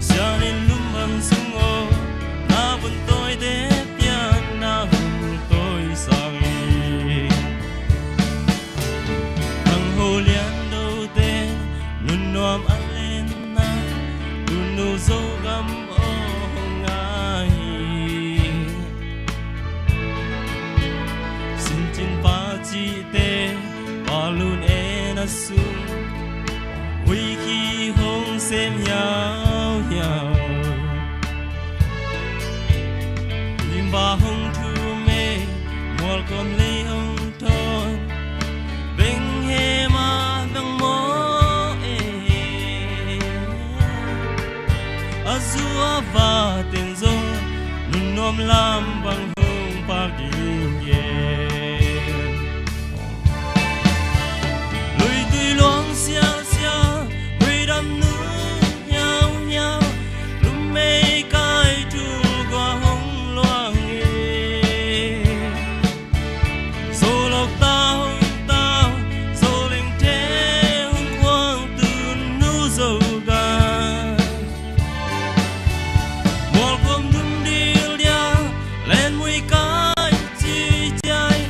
Sian in lum bang sung aw, na vun tawite pianna hong tawi sang hi. Nang ho lian dote, nunnuam a lenna, tunu Zogam aw hong ngai hi. Sincin pa cihte, pa lun e na sung, huih khi hong sem hiau hiau. Limba hong thum e, mual kom lei hong thawn, beng he ma beng maw e. A zu a va ten zong, nunnuam lam bang hong pak ding e. Lui tui luang siau siau, lui dam nu hiau hiau, lum mei kai thul gua hong luang e. Zo lok tau tau, Zo lengte hong kuang tunu Zogam. Mual kom dum dil dia, len mui kai ci ciai,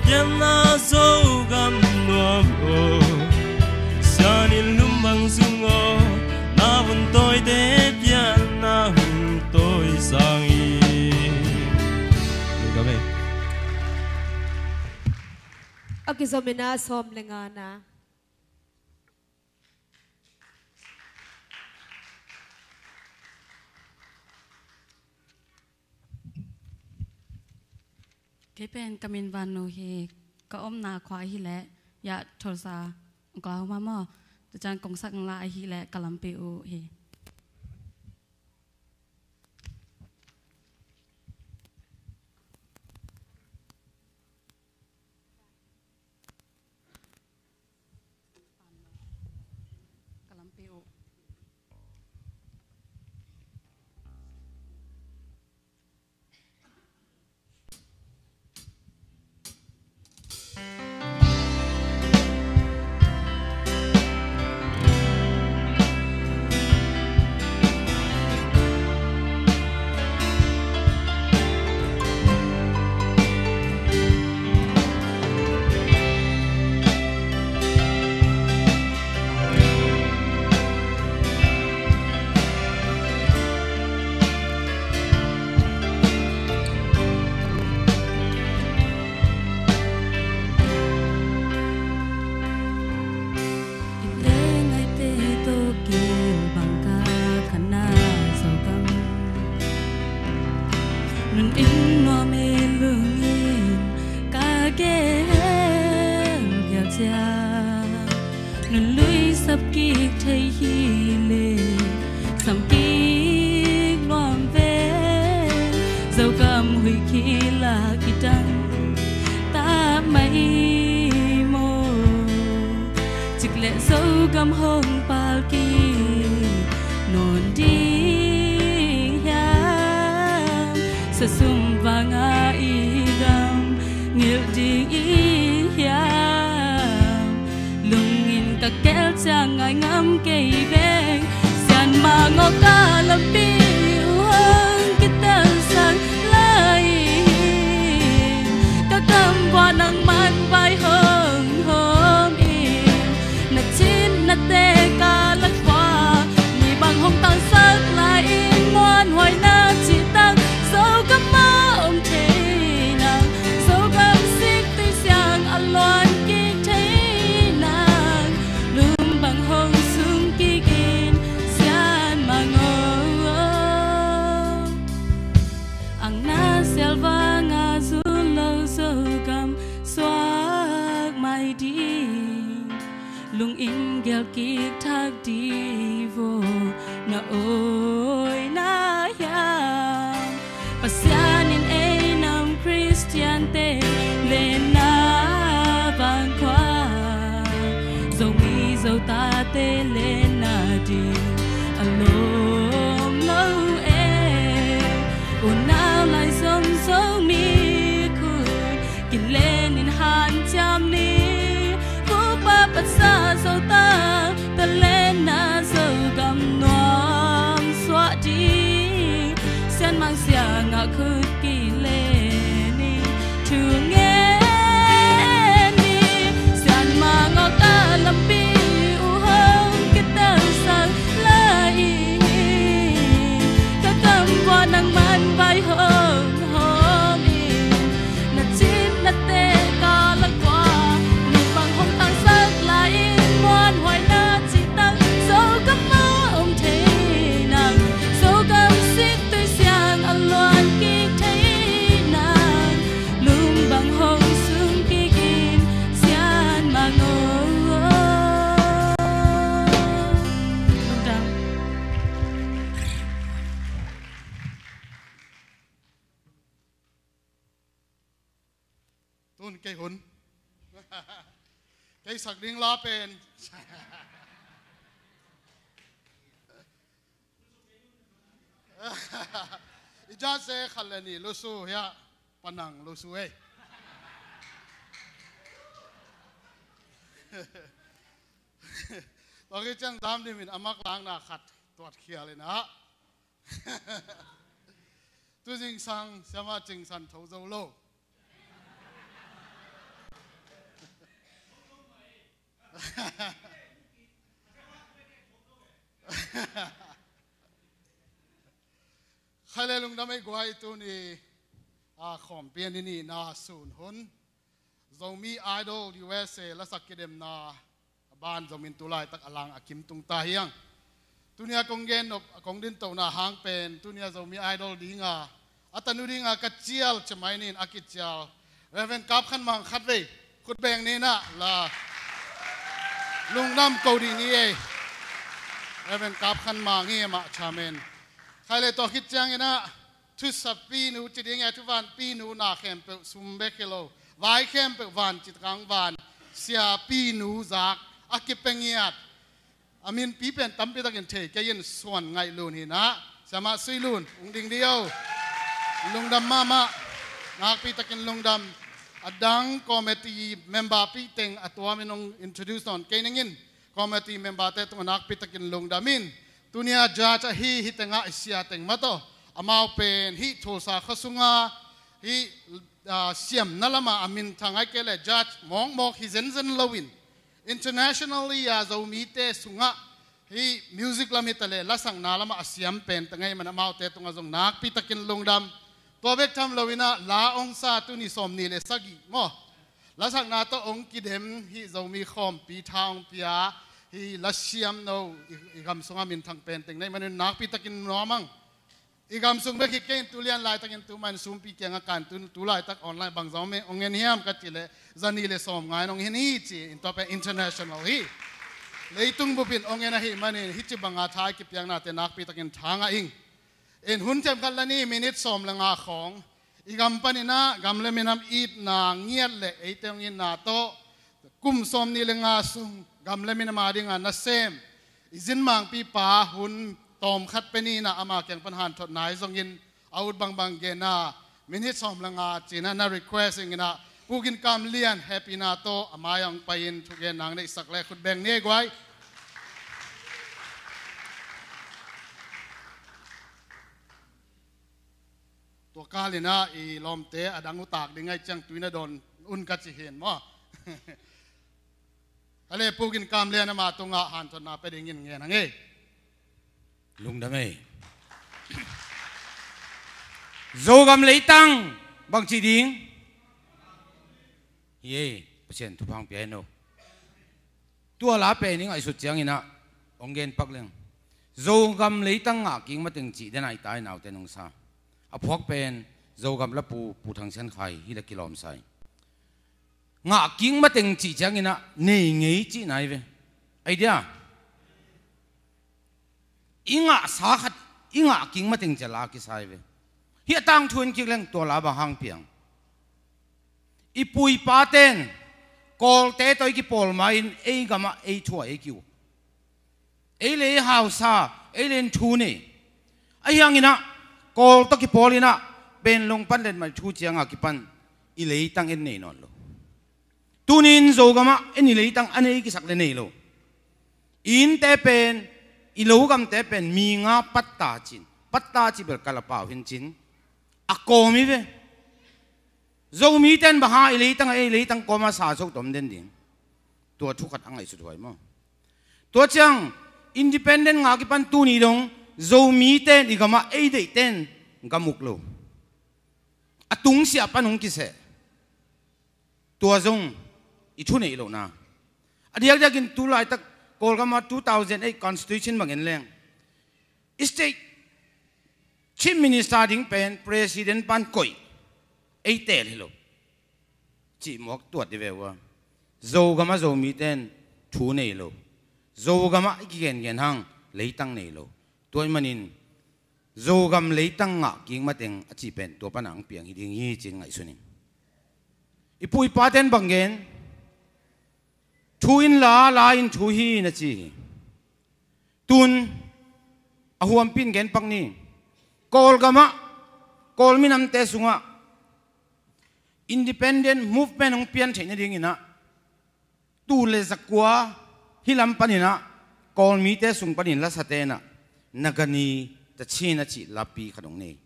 pianna Zogam nuam aw. Sian in lum bang sung aw, na vun tawite pianna hong tawi sang hi. Amen. A kizom in a sawm le ngana. Kei pen ka min Van Nu hi, ka omna khua ahih leh ya Tulsa, Oklahoma maw, tua ciang kong sak la ahih leh ka lampi uh hi. Ka lampi uh. Inn le ngaite tawh kibang ka khanna Zogam. Nun inn nuam e lungin ka gel gel ciang. Nun lui sap kik thei hi leh sam kik nuam ve. Zogam huih khi la kidang ta mai maw. Cik leh Zogam hong pal kik nawn ding hiam? Sasum vanga i gam ngilh ding i hiam? Lungin ka kel ciang ngai ngam kei veng. Sian Mangawka lampi uh hong kitelsak lai hi. Ka kam vua nangman vai hong hawm in. Na cin na te ka lak vua mi bang hong tangsak lai in, muanhuaina cihtak Zogam ah om thei nang, Zogam sik tui siang a luan kik thei nang, lum bang hong sung kik in, Sian Mang aw. Ang na sial vang a zun lo Zogam suak mai ding, lungin gel kik thak ding vaw na awi na hiam. Pasian in ei nam Khristiante lenna vang khua, Zomi Zotate lenna ding a lawm lo e. Unau lai zong Zomi khut kilenin hanciam ni. Kupa patsa Zota talenna Zogam nuam suah ding, Sian Mang siangah khut kilenin thu ngen ni. Sian Mang awka lampi uh hong kitelsak lai hi. Ka kam vua nangman vai hong hawm in. Na cin na te ka lak vua mi bang hong tangsak lai in, muanhuaina cihtak Zogam ah om thei nang, Zogam sik tui siang a luan kik thei nang, lum bang hong sung kik in, Sian Mang aw. Lungdam. Tun kei hun. Kei sak ding la pen. I jat se khat le nih lusu hia, panang lusu ei. Tua ki ciang dam dimin a mak langna khat tuat khial in ah. Tu zingsang siamah cingsan tho zo lo. Khai le lungdam ei guai, tuni a khawmpi a ni nihna sun hun. Zomi Idol U S A lasak kidemna a ban zomin tu laitak a lang a kim tung ta hiang. Tunia kong gen nop, kong dintona hang pen, tunia Zomi Idol dinga a tanu dinga ka cial cemai nin a kicial Reverend Kap Khan Mang khat vei khut beng nin ah la lungdam ko dih ni ei. Reverend Kap Khan Mang hi, amah chairman. Khai le tua khit ciangin ah thusapi nu ci ding e, thuvanpi nu na khempeuh sum bek hi lo, vai khempeuh van citkang van siapi nu zak a kipia ngiat. A minpi pen tampi takin thei kei in Suan Ngaih Lun hi nah, Siamah Sui Lun, ung ding di o. Lungdam mahmah, nakpi takin lungdam. A dang committee member pi teng a tuamin ung introduce nawn kei ning in, committee member te tungah nakpi takin lungdam in. Tunia judge ahi, hih tengah i sia teng mah tawh, amau pen hih Tulsa khua sunga hih, ah, siamna lamah a minthang ahih kei leh judge mawkmawk hi zenzen loin, internationally a Zomite sungah hih music lam hi ta leh lasakna lamah a siam pen teng ahih man amaute tungah zong nakpi takin lungdam. Tua bek tham loin ah la ong sa, tuni sawmnih le sagih maw, lasakna tawh ong kidem hih Zomi khawmpi tha ong pia, hih lasiamno i, i gam sungah minthang pen teng na hih manin nakpi takin nuam ang. I gam sung bek hi kei in, tu lian laitakin tu man sumpi kiangah kan tu, tu laitak online bangzah ong en hiam ka cih leh, za nih le sawmnga in ong en hi ci in, tua pen international hi. Leitung bupin ong en ahih manin hih ci banga tha i kipiaknate nakpi takin tha ngah ing. In hun themkhat la ni minute sawm le nga khawng i gam panin ah gam le minam itna ngiat le eite hong itna tawh kum sawmnih le nga sung gam le minam a dinga nasem i zinmangpipa hun tawmkhat pia ni nah, ama kiang pan hanthotna hi zongin a ut bangbang gen a, minute sawm le nga ci nah na request ing in ah, Pu Gin Kam Lian hehpihna tawh a mai-ah hong pai-in thugen nang neihsak le khut beng ni ei guai. Tua kalin ah i lawmte a dang uh tak ding ahih ciang tui na dawn un ka ci hi maw. A le pukin kam lian ama tungah hanthotna pia dingin ngen a ngei. Lungdam ei. Zogam leitang bangci ding hi ei, Pasian thupha pia hen aw. Tua la pen i ngaihsut ciangin ah hong gen pak leng, Zogam leitang ngahkik mateng cih den a i tai naute nungsa a phuak pen Zogam lapu Pu Thang Sian Khai hi le kilawm sa hi. Ngahkik mateng cih ciangin ah nei ngei cihna hi ve. Idea i ngahsa khat i ngahkik mateng cia la kisa hi ve. Hih a tangthu en kik leng tua la bang hang piang? I pu i paten Kawlte tawh i kipawl ma-in ei gamah ei thu a ei ki-uk. Ei le ei hausa, ei le ei thu nei. Ahi hangin ah Kawl tawh kipawl in ah Panglong pan Letmai thu ciang a kipan i leitang en nei nawn lo. Tuni-in Zogamah en i leitang a nei kisak le nei lo. I innte pen, i lo gamte pen mi nga patta cin, patta ci bel kal a pau hi in cin a kawm hi ve. Zomite in bang hang i leitang a ei leitang kawm a sa zo tom den ding? Tua thu khat a ngaihsut huai maw. Tua ciang independent ngah kipan tuni dong Zomite in i gamah ei deihte in gam uk lo. A tungsiah pan hong kiseh. Tua zong i thuneih lohna. A diakdiakin tu laitak Kawlgam ah two thousand eight constitution bang en leng, state chief minister ding pen president pan koih, ei teel hi lo cih mawk tuat hi ve uh a. Zogam ah Zomite in thu nei lo. Zogam ah i kigengen hang leitang nei lo. Tua ahih manin Zogam leitang ngahkik mateng a cih pen tua pan a hong piang hi ding hi ci-in ngaihsun ing. I pu i pate in bang gen? Thu in la, la in thu hi na ci hi. Tun a huampi in gen pak ni. Kawlgam ah, Kawl minamte sungah independent movement hong pian theih nadingin ah tul le zakua hih lam panin ah Kawl mite sung panin lasate in ah Nagani, Tachin a cih lapi khat hong nei.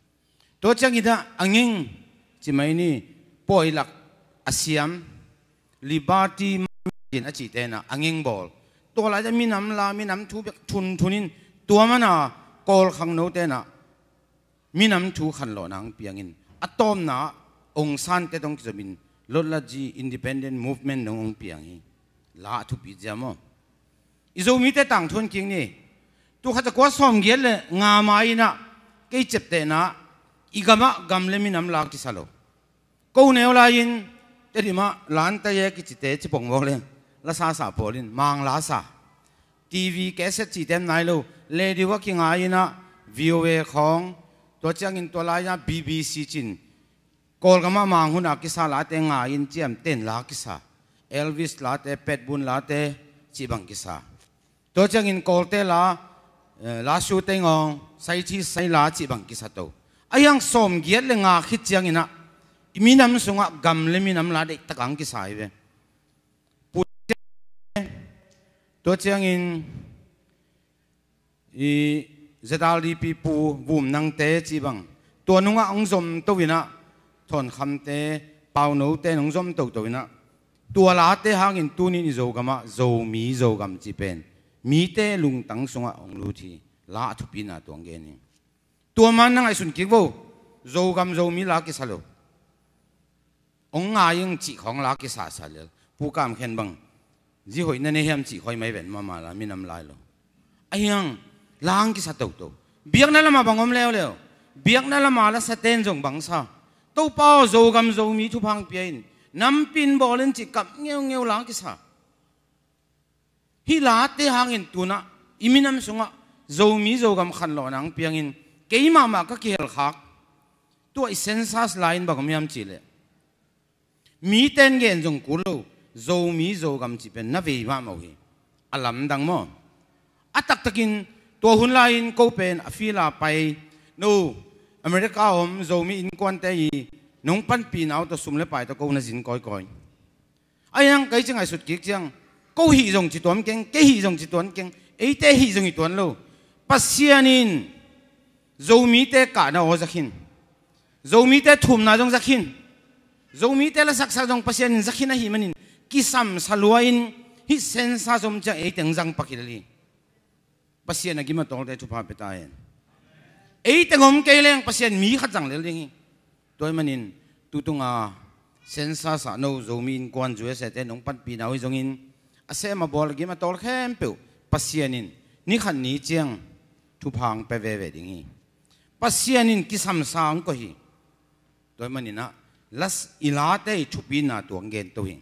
Tua ciangin ah Anging ci mai ni, Pawi Lak, a siam, Liberty, Martin a cihte in ah Anging bawl. Tua lai-ah minam la, minam thu bek thunthunin tua man a Kawl khangnote in ah minam thu khanlawhna hong piangin a tawpna ah Aung San te tawh hong kizomin Lotlatji independent movement dong hong piang hi. La a thupi zia maw. I Zomite tangthu en kik ni. Tul khat zakua sawmgiat le nga mai-in ah kei ciaptehna ah i gamah gam le minam la kisa lo. Ko neu lai-in Tedim ah Lante ye kicite cipong mawk le lasa sa pawl in Mang la sa. TV cassette cihte om nai lo. Radio ah kingai-in ah VOA khawng, tua ciangin tua lai-ah BBC cin Kawlgam ah Mang hun a kisa late ngai-in ciamteh in la kisa. Elvis late, Petbun late cih bang kisa. Tua ciangin Kawlte la, eh, La Su Teng Aung, Sai Thi Sai la cih bang kisa to. Ahi hang sawmgiat le nga khit ciangin ah i minam sungah gam le minam la deihtak a hong kisa hi ve. Pu-, tua ciangin i ZRDP Pu Vum Nangte cih bang, tua nungah hong zom to in ah, Thawnkhamte, Paunote in hong zom toto in ah, tua late hangin tuni-in i Zogam ah Zomi Zogam cih pen mite lungtang sungah hong lut hi. La a thupina tua hong gen hi. Tua man na ngaihsun kik vo. Zogam Zomi la kisa lo. Hong ngai ing cih khawng la kisasa lel. Pu Kam Khen bang, zi hoih na nei hiam cih khawng mai ven mahmah la, minam lai lo. Ahi hang la hong kisa toto. Biakna lamah bang om leuleu? Biakna lamah lasate in zong bang sa? Topa aw, Zogam Zomi thupha hong pia in, nampi in bawl in cih kap ngeungeu la hong kisa. Hih late hangin tu-in ah i minam sungah Zomi Zogam khanlawhna hong piangin kei mahmah ka kihelkhak. Tua i census lai-in bang om hiam cih leh, mite in gen zong kul lo, Zomi Zogam cih pen na vei mahmah uh hi. A lamdang maw. A taktakin tua hun lai-in ko pen a field ah pai, no, America a om Zomi innkuante i nong panpihna uh tawh sum le pai tawh ko na zin kawikawi. Ahi hang kei ci ngaihsut kik ciang, ko hih zong ci tuan keng, kei hih zong ci tuan keng, eite hih zong hi tuan lo. Pasian in Zomite kahna aw za khin. Zomite thumna zong za khin, Zomite la saksak zong Pasian in za khin ahih manin, kisamsa lua-in hih sensa zom ciang eiteng zang pak hi lel hi. Pasian a gim a tawlte thupha pia ta hen. Eiteng om kei leng Pasian mi khat zang lel ding hi. Tua ahih manin tutunga sensa sahno Zomi innkuan U S A te nong panpihna uh hi zongin, a sem a bawl a gim a tawl khempeuh Pasian in ni khat ni ciang thupha hong pia veve ding hi. Pasian in kisamsa hong koih hi. Tua ahih maninah las i late i thupina tuang gento hi.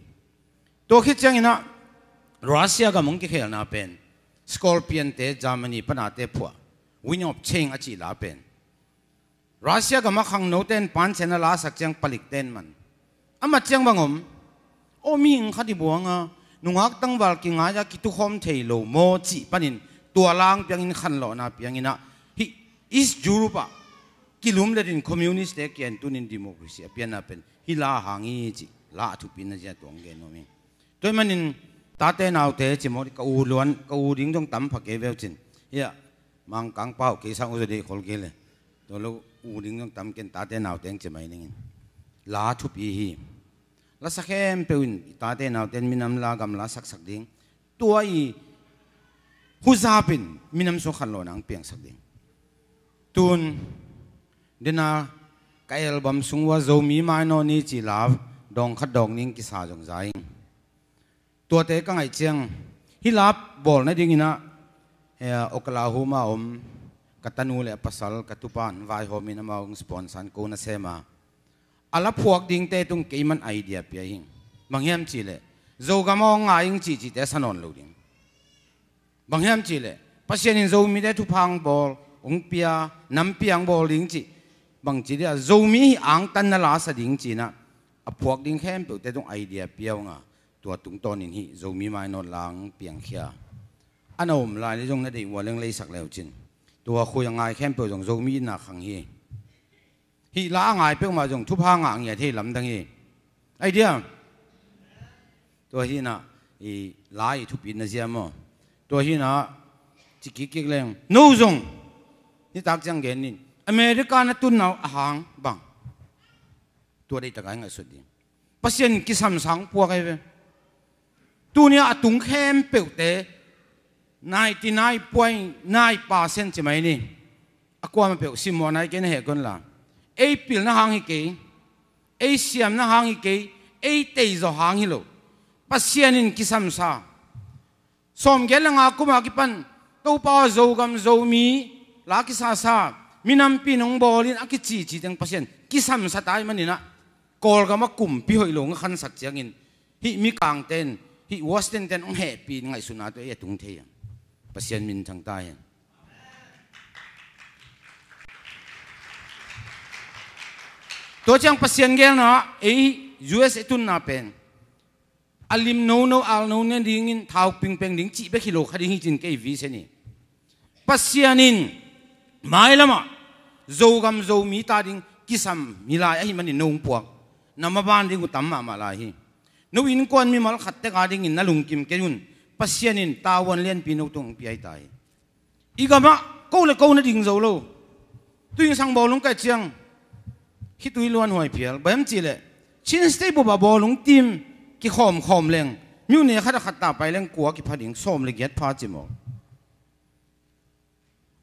Tua khit cianginah Russia gam hong kikhelna pen Scorpion te Germany panate phuah, Wind of Change a cih la pen Russia gam a khangnote in pancian a lasak ciang palik ten man a mat ciang bang om. Aw, mihing khat i buanga nungak tangval kingai-a kitukhawm thei lo maw cih panin tua lang piangin khanlawhna pianginah hih East Europe ah kilumletin communist te kian tunin democracy a pianna pen hih la hang hi cih la a thupina zia tuang gen nuam hi. Tua ahih manin tate naute cimawh ka u luan, ka u ding zong tam pha kei veu cin. Hiah Mangkang pau kei sang u zaw dei khol kei le. Tua lo u ding zong tam ken tate naute ang cimai ningin la thupi hi. Lasa khempeuh in i tate naute in minam la gam la saksak ding. Tua i huzap in minam sung khanlawhna ang piangsak ding. Tun dena ka album sung ua Zomi Mainawt Ni ci la dawng khat dawng ning kisa zong za ing. Tuate ka ngaih ciang hih la bawl nadinginah Oklahoma om ka tanu le a pasal ka tupa an vaihawmin amau sponsor an ko nasem a, a la phuak dingte tung keiman idea pia hi. Bang hiam cihleh Zogam aw ngai ing cihcihte a sa nawn lo ding. Bang hiam cihleh Pasian in Zomite thupha ang bawl hong pia, nampi ang bawl ding cih bang ci dia Zomi hi angtan na la sa ding cinah a phuak ding khempeuhte tung idea pia unga tua tungtawnin hih Zomi Mainawt la ang piangkhia. A na om lai le zong na deih ua leng leisak leucin tua khui a ngai khempeuh zong Zomi na khang hi. Hih la a ngai peuhmah zong thupha ngah ngiat hi lamdang hi. Idea. Tua hinah i la i thupitna zia maw? Tua hinah ci kikkik leng no zong nitak ciang genin America na tunna uh a hang bang? Tua deihtak a i ngaihsut ding. Pasian kisamsa hong puak ahi ve. Tunia a tung khempeuhte ninety nine point nine percent ci mai ni. A kuamah peuh simmawhna hi kei na heh kon la. Ei pilna hang hi kei. Ei siamna hang hi kei. Ei teizaw hang hi lo. Pasian in kisamsa. Sawmgiat le nga kuma kipan Topa aw Zogam Zomi la kisasa minampi nong bawlin a kicici teng Pasian kisamsa tai maninah Kawlgam a kumpi hoih lo nga khansak ciangin hih mikangten hih Western ten hong hehpih ngaihsutna tawh ei a tung thei a Pasian minthang ta hen. Tua ciang Pasian gelna ei U S A tunna pen a lim nono al no ne dingin thau pingpeng ding cih bek hi lo kha ding hi cin kei vise ni. Pasian in mailamah Zogam Zomi ta ding kisam hi lai ahi manin no hong puak na maban ding uh tam mahmah lai hi. No innkuan mimal khat teka dingin na lungkim kei un. Pasian in tavuan lianpi no tung hong piai ta hi. I gamah ko le ko na ding zo lo. Tuingsang bawlung kai ciang khitui luan huai phial baiam cihleh Chin State bup a bawlung tim kikhawmkhawm leng miu ne khat a khat ta pai leng kua kipha ding sawm le giat pha ci maw?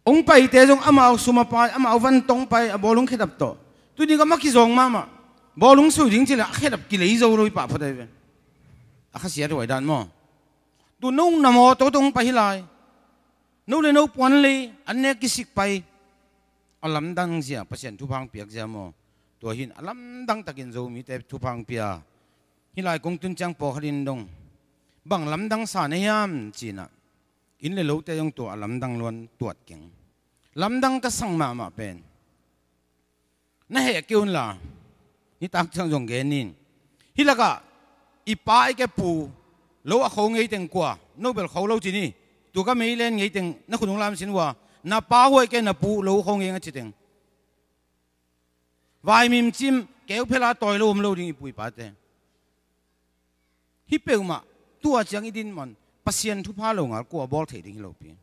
Ong paite zong amau sum a pai amau vantong pai a bawlung khedap tawh tuni gamah kizawng mahmah bawlung sui ding cihleh a khedap kilei zo lo i pahphat ai ve. A khasiat huai dan maw? Tu nong na maw to tong pai hi lai. No le no puan lei an nek kisik pai. A lamdang zia Pasian thupha ang piak zia maw? Tua hin a lamdang takin Zomite thupha ang pia. Hih lai kong tun ciang pawlkhatin dong bang lamdang sa na hiam cinah inn le lote zong tua a lamdang luan tuat keng. Lamdang ka sang mahmah pen na heh kei unla nitak ciang zong genin hih lakah i pa i ke pu lo a kho ngeiteng kua no bel kho lo cini. Tuka meilen ngeiteng na khut hong lamsin ua na pa huai ke na pu lo kho ngei nga citeng vaimim cim keu phela tawi lo om lo ding i pu i pate. Hih peuhmah tua ciang i din man Pasian thupha lo ngal kua bawl thei ding hi lopi.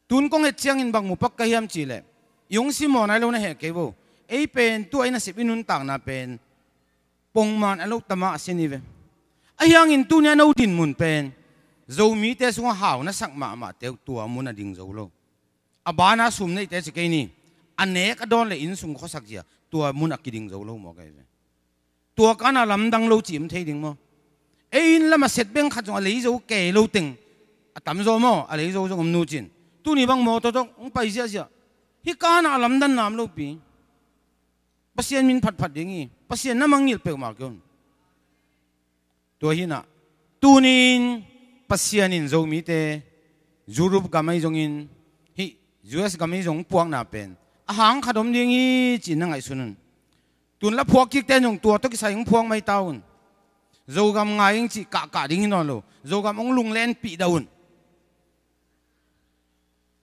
Tun kong et ciangin bang mu pak ka hiam cihleh i hong simmawh nai lo na heh kei vo. Ei pen tua i nasep i nuntakna pen pongman a lo tamah a sin hi ve. Ahi hangin tuni a no dinmun pen Zomite sungah hau na sak mahmahte uh tua mun a ding zo lo. A bana sum neite ci kei ni, a nek a dawn le inn sung khuasak zia tua mun a kiding zo lo maw kei ve. Tua kana lamdang lo ci om thei ding maw? Ei inn lam a set beng khat zong a lei zo kei lo teng a tam zaw maw, a lei zo zong om nu cin. Tuni bang maw tawtawk hong pai ziahziah. Hih kana a lamdan nam lopi. Pasian min phatphat ding hi. Pasian na mangngilh peuhmah kei un. Tua hinah tuni-in Pasian in Zomite Europe gam ahi zongin hih U S gam ahi zong puakna pen a hang khat om ding hi ci-in na ngaihsun un. Tun la phuak kikte in zong tua tawh kisai hong phuak mai ta un. Zogam ngai ing cih kahkah ding hi nawn lo. Zogam hong lunglenpih dah un.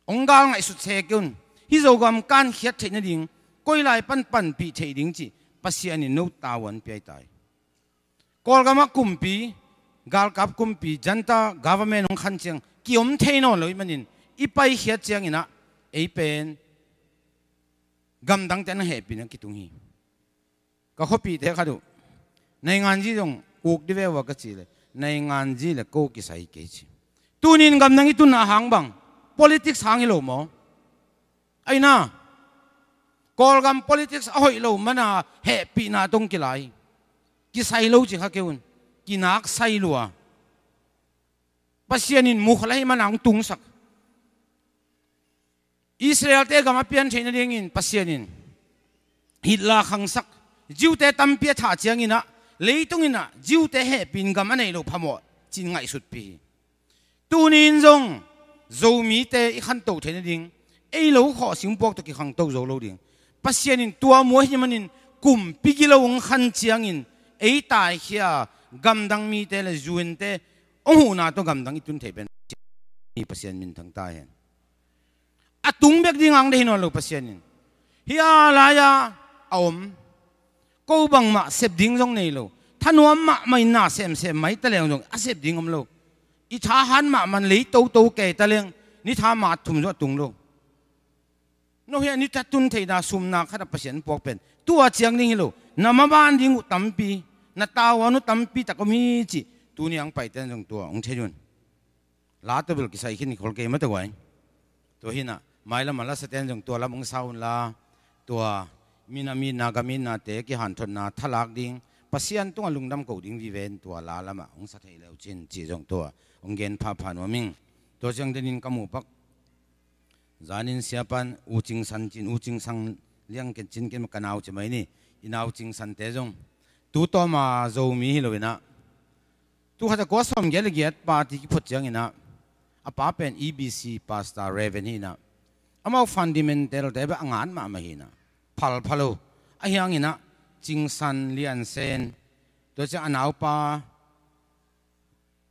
Hong gal ngaihsut se kei un. Hih Zogam kankhiat theih nading koi lai pan panpih theih ding cih Pasian in no tavuan pia hi ta hi. Kawlgamah kumpi, galkap kumpi, junta government hong khan ciang kiom thei nawn lo ahih manin i paikhiat cianginah ei pen gamdangte na hehpihna kitung hi. Ka khuapihte khat uh nainganzi zong uk dih ve uh a ka cih leh nainganzi le ko kisai kei ci. Tuni-in gamdang i tunna hang bang politics hang hi lo maw? Aina Kawlgam politics a hoih lo mana hehpihna tawh kilai kisai lo ci kha kei un. Kinak sai lua. Pasian in mukha la hih mana hong tungsak. Israelte gam a pian theih nadingin Pasian in Hitler khangsak, Jew-te tampi a thah cianginah leitunginah Jew-te hehpih in gam a neih loh phamawh ci-in ngaihsutpih hi. Tuni-in zong Zomite i khanto theih nading ei lo khawh singpuak tawh kikhangto zo lo ding. Pasian in tua mu ahih manin kumpi gilo hong khan ciangin ei taikhia gamdang mite le zuinte hong huhna tawh gamdang i tun theih pen Pasian minthang ta hen. A tung bek ding ang deih hi nawn lo Pasian in. Hih a lai-a a om ko bangmah sep ding zong nei lo. Thanuam mahmah in na semsem mai ta leng zong a sep ding om lo. I thahat mahmah in lei toto kei ta leng ni tha mat thum zong a tung lo. No hih a ni tha tun theihna sumna khat a Pasian puak pen tua ciang ding hi lo. Na maban ding uh tampi, na tavuan uh tampi tak om hi cih tuni ang paite in zong tua hong thei un. La tawh bel kisai khin khol kei mah tawh guai. Tua hinah mailam a lasate in zong tua lam hong sa unla, tua minam itna gam itnate kihanthotna thalak ding Pasian tungah lungdam ko ding vive in tua la lamah hong sa thei leu cin cih zong tua hong gen phapha nuam ing. Tua ciang denin ka muhpak zanin siapan U Cing San cin, U Cing San liang ken cin ken ka nau ci mai ni. I nau Cing Sante zong tu tawma Zomi hi lo inah tu khat a kua sawmgiat le giat party kiphut cianginah a pa pen E B C pastor Reverend hi inah amau fundamental te beh a ngat mahmah hi inah phalpha lo. Ahi hanginah Cing San Lian Sen, tua ciang a naupa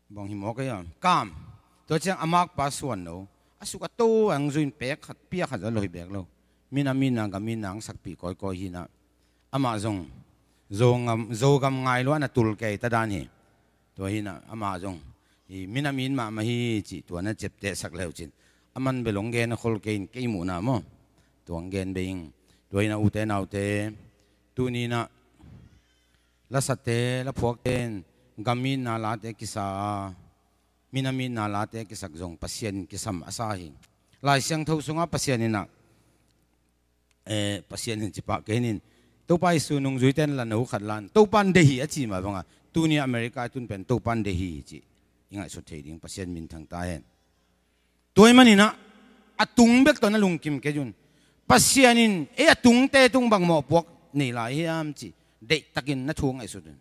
bang hi mawk a, Kam, tua ciang a makpa Suan No a suk a to ang zuin pek khat pia khat zo lo hi bek lo. Minam itna gam itna ang sakpih kawikawi hi inah amah zong Zogam, Zogam ngai lua na tul kei ta dan hi. Tua hinah amah zong hi minam it mahmah hi cih tua na ciaptehsak leu cin a man bel hong gen a khol kei in kei muhna maw? Tua hong gen bei ing. Tua hinah ute naute, tuni inah lasate laphuakte in gam itna late kisa a minam itna late kisak zong Pasian in kisam a sa hi. Lai Siangtho sungah Pasian inah eh, Pasian in cipah kei hinin Topa Jesu nungzuite in la no khat lan Topa in deih hi a ci mah banga tuni America i tun pen Topa in deih hi cih i ngaihsut thei ding Pasian minthang ta hen. Tua ahih maninah a tung bek tawh na lungkim kei un. Pasian in ei a tungte tung bang mawhpuak nei lai hiam cih deihtakin na thu ngaihsut un.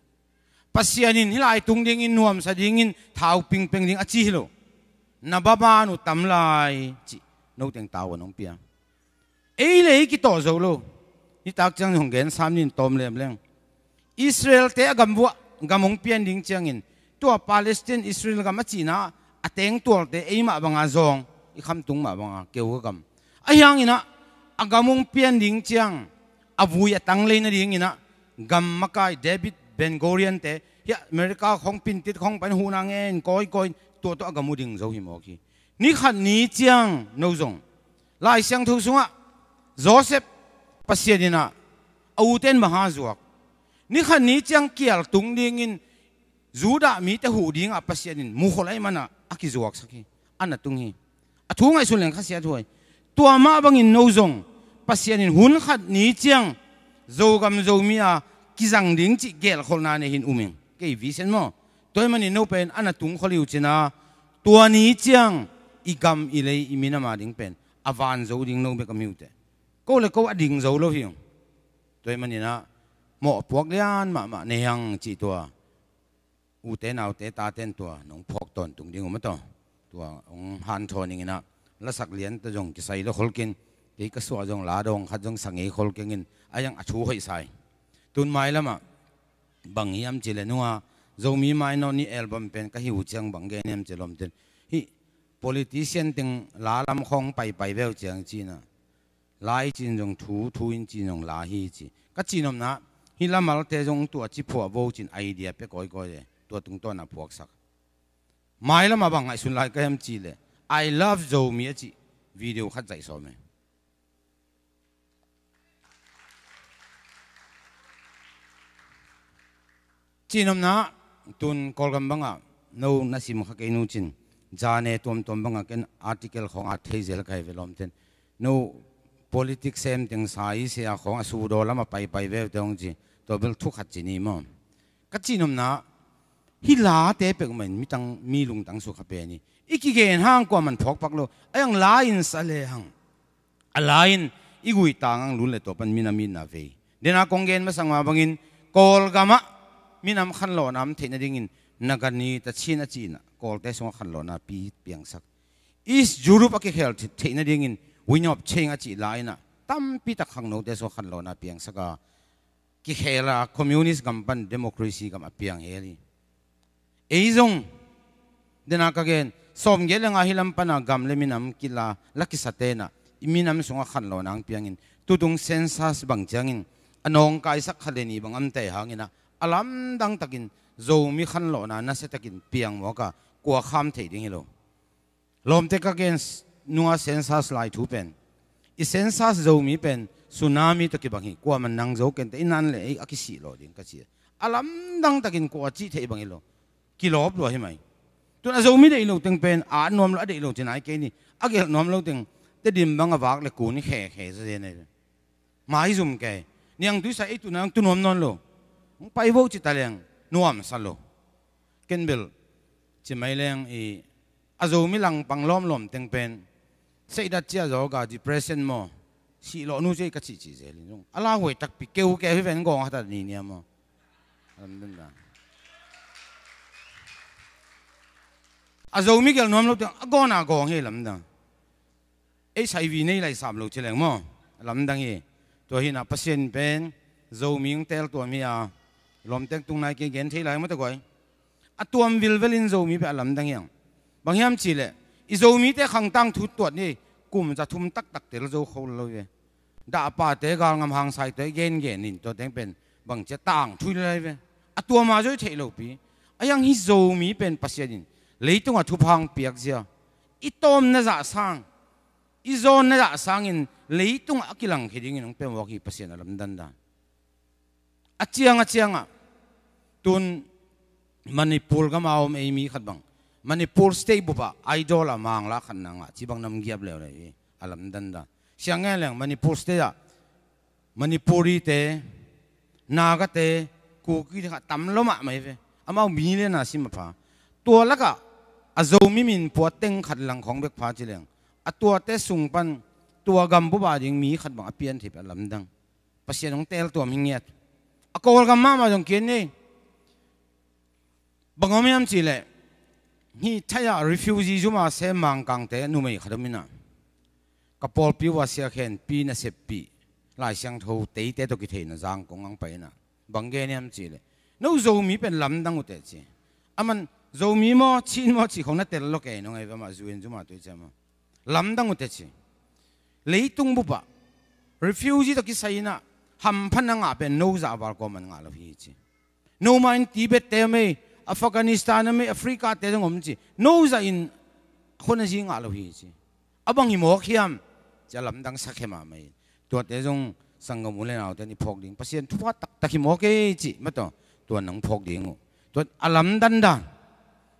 Pasian in hih lai tung dingin nuamsa dingin thau pingpeng ding a ci hi lo. Na baban uh tam lai cih no teng tavuan hong pia. Ei le ei kitawh zo lo. Nitak ciang hong gen sam nin tawm lemleng. Israelte a gam vuah gam hong pian ding ciangin tua Palestine Israel gam a cihna a tengtualte eimah banga zawng i khamtung mah banga keu ka gam. Ahi hanginah a gam hong pian ding ciang a vui a tanglei nadinginah gam makai David Ben Gurion te hih America khong pintit khong pan huhna ngen kawikawi tua tawh a gam uh ding zo hi mawk hi. Ni khat ni ciang no zong Lai Siangtho sungah Joseph Pasian inah a ute in bang hang zuak? Ni khat ni ciang kial tung dingin Judah mite huh dingah Pasian in mukhol ahih manin a kizuaksak hi. A na tung hi. A thu ngaihsun leng khasiat huai. Tua mah bangin no zong Pasian in hun khat ni ciang Zogam Zomi a kizang ding cih gelhkholhna nei hi in um ing. Kei vision maw? Tua ahih manin no pen a na tungkhol hi uh cin a, tua ni ciang i gam i lei i minam a ding pen a van zo ding no bek om hi uh teh. Ko le ko a ding zo lo hi ung. Tua ahih manin a mawhpuak lian mahmah nei hang cih tua ute naute taten tua nong phawk tawntung ding uh maw taw. Tua hong hanthawn ning in a, lasak lian tawh zong kisai lo khol keng, kei ka suah zong la dawng khat zong sa ngei khol keng in, a hiang a thu hoih sa hi. Tun mailamah bang hiam cih leh nunga Zomi Minor ni album pen ka hi uh ciang bang gen hiam cih leh lawmte in, hih politician teng la lam khawng paipai ve uh ciang ci-in a, la i cih zong thu, thu i cih zong la hi ci. Ka cihnopna, hih lamalte zong tua ci phuah vo ci-in idea pia kawikawi e, tua tungtawn a phuaksak. Mailamah bang ngaihsun lai ka hiam cih leh, I love Zomi a cih video khat zaih sawm e. Cihnopna, tun Kawlgam bangah no na sim kha kei nu cin, zane tuamtuam bangah ken article khawng at thei zel ka hi ve lawmte in. No politics sem teng sa i sia khawng a sudaw lamah paipai ve uh teh hong ci, tua bel thu khat ci ni maw. Ka cihnopna, hih late peuhmah in mi tang, mi lungtang sukha pen hi. I kigen hang kuaman phawk pak lo. A hiang la in sa le hang, a la in i guih tang ang lun le tua pan minam itna vei. Dena kong gen masang mah bangin Kawlgamah minam khanlawhna om theih nadingin Naga ni ta Chin a cihna Kawlte sungah khanlawhna pi piangsak. East Europe a kikhel theih nadingin Wind of Change a cih la in a tampi tak khangnote sungah khanlawhna piangsak a, kikhel a, communist gam pan democracy gam a piang hel hi. Ei zong, dena ka gen, sawmgiat le nga hih lam pana gam le minam kila la kisate in a, i minam sungah khanlawhna ang piangin, tutung census bang ciangin a nawngkaisak khat le nih bang om tei hangin a, a lamdang takin Zomi khanlawhna nasia takin piang mawk a, kua kham thei ding hi lo. Lawmte, ka gen s-, nunga census lai thu pen, i census Zomi pen tsunami tawh kibang hi. Kuaman nang zo kei inteh, i nan le ei a kisih lawh ding ka ci a, a lamdang takin kua cih theih bang hi lo. Kilawp lua hi mai. Tun a Zomi deih lo teng pen a nuam lo, a deih lo ci nai kei ni. A gelh nuam lo teng Tedim bang a vak le kun i khekhe zazen ei. Maizum kei. Niangtui sa ei tuna ang tu nuam nawn lo. Hong pai vo ci ta leng nuam sa lo. Ken bel ci mai leng i, a Zomi langpang lawmlawm teng pen seidat cia zaw ga depression maw, sihlawh nu cia ka cihcih zel in zong a lauhuai takpi keu keu hi ven gawng hata ni nia maw. A lamdang dan. A Zomi gelh nuam lo teng a gawna gawng hi lamdang. Ei saivi nei lai sap lo ci leng maw, a lamdang hi. Tua hi na Pasian pen Zomi hong teltuam hi a, lawmtek tung nai kei gen thei lai maw ta guai. A tuam vilvelin Zomi pen a lamdang hiang. Bang hiam cih leh i Zomite khangtang thu tuat ni, kum za thum taktak tel zo kho lo ve. Dahpate galngam hangsaite gengen in tua teng pen bang cia tangthu lai ve. A tuam a zoi theih lopi. A hiang hi Zomi pen Pasian in leitungah thupha hong piak zia, i tawm na zah sang, i zawn na zah sangin leitungah a kilangkhia dingin hong pia mawk hi Pasian a lamdang dan. A ciang a ciangah tun Manipur gam a om ei mi khat bang Manipur state bupah idol a mangla khat na ngah ci bang namgiap leuleu hi. A lamdang dan. Siang ngen leng Manipur state ah Manipurite, Nagate, Kukite kha tam lo mahmah hi ve. Amau million a sim a pha. Tua lakah a Zomi min pua teng khat lang khawng bek pha ci leng, a tuate sung pan tua gam bup a ding mi khat bang a pian thei pen a lamdang. Pasian hong teltuam hi ngiat. A Kawlgam mahmah zong kian ni. Bang om hiam cih leh, hih Thai-ah refugee zum a sem Mangkangte numei khat om in a, ka pawlpi uh a siakhenpi, naseppih, Lai Siangtho teite tawh kitheihna Zangkong ang pai in a, bang gen hiam cih leh, no Zomi pen lamdang uh teh ci. Aman Zomi maw, Chin maw cih khong na tel lo kei nong ei ve, amah zu in zum a tui ciam a. Lamdang uh teh ci. Leitung bupah refugee tawh kisai in a hamphatna ngah pen no zah val kuaman ngah lo hi ci. No mah in Tibet te a mei, Afghanistan a mei, Africa te zong om ci. No zah in khon a zi ngah lo hi ci. A bang hi mawk hiam ci a lamdang sak hi mahmah hi. Tuate zong Sanggam u le naute, i phawk ding Pasian thupha taktak hi maw kei cih mataw, tua nang phawk ding uh. Tua a lamdan dan.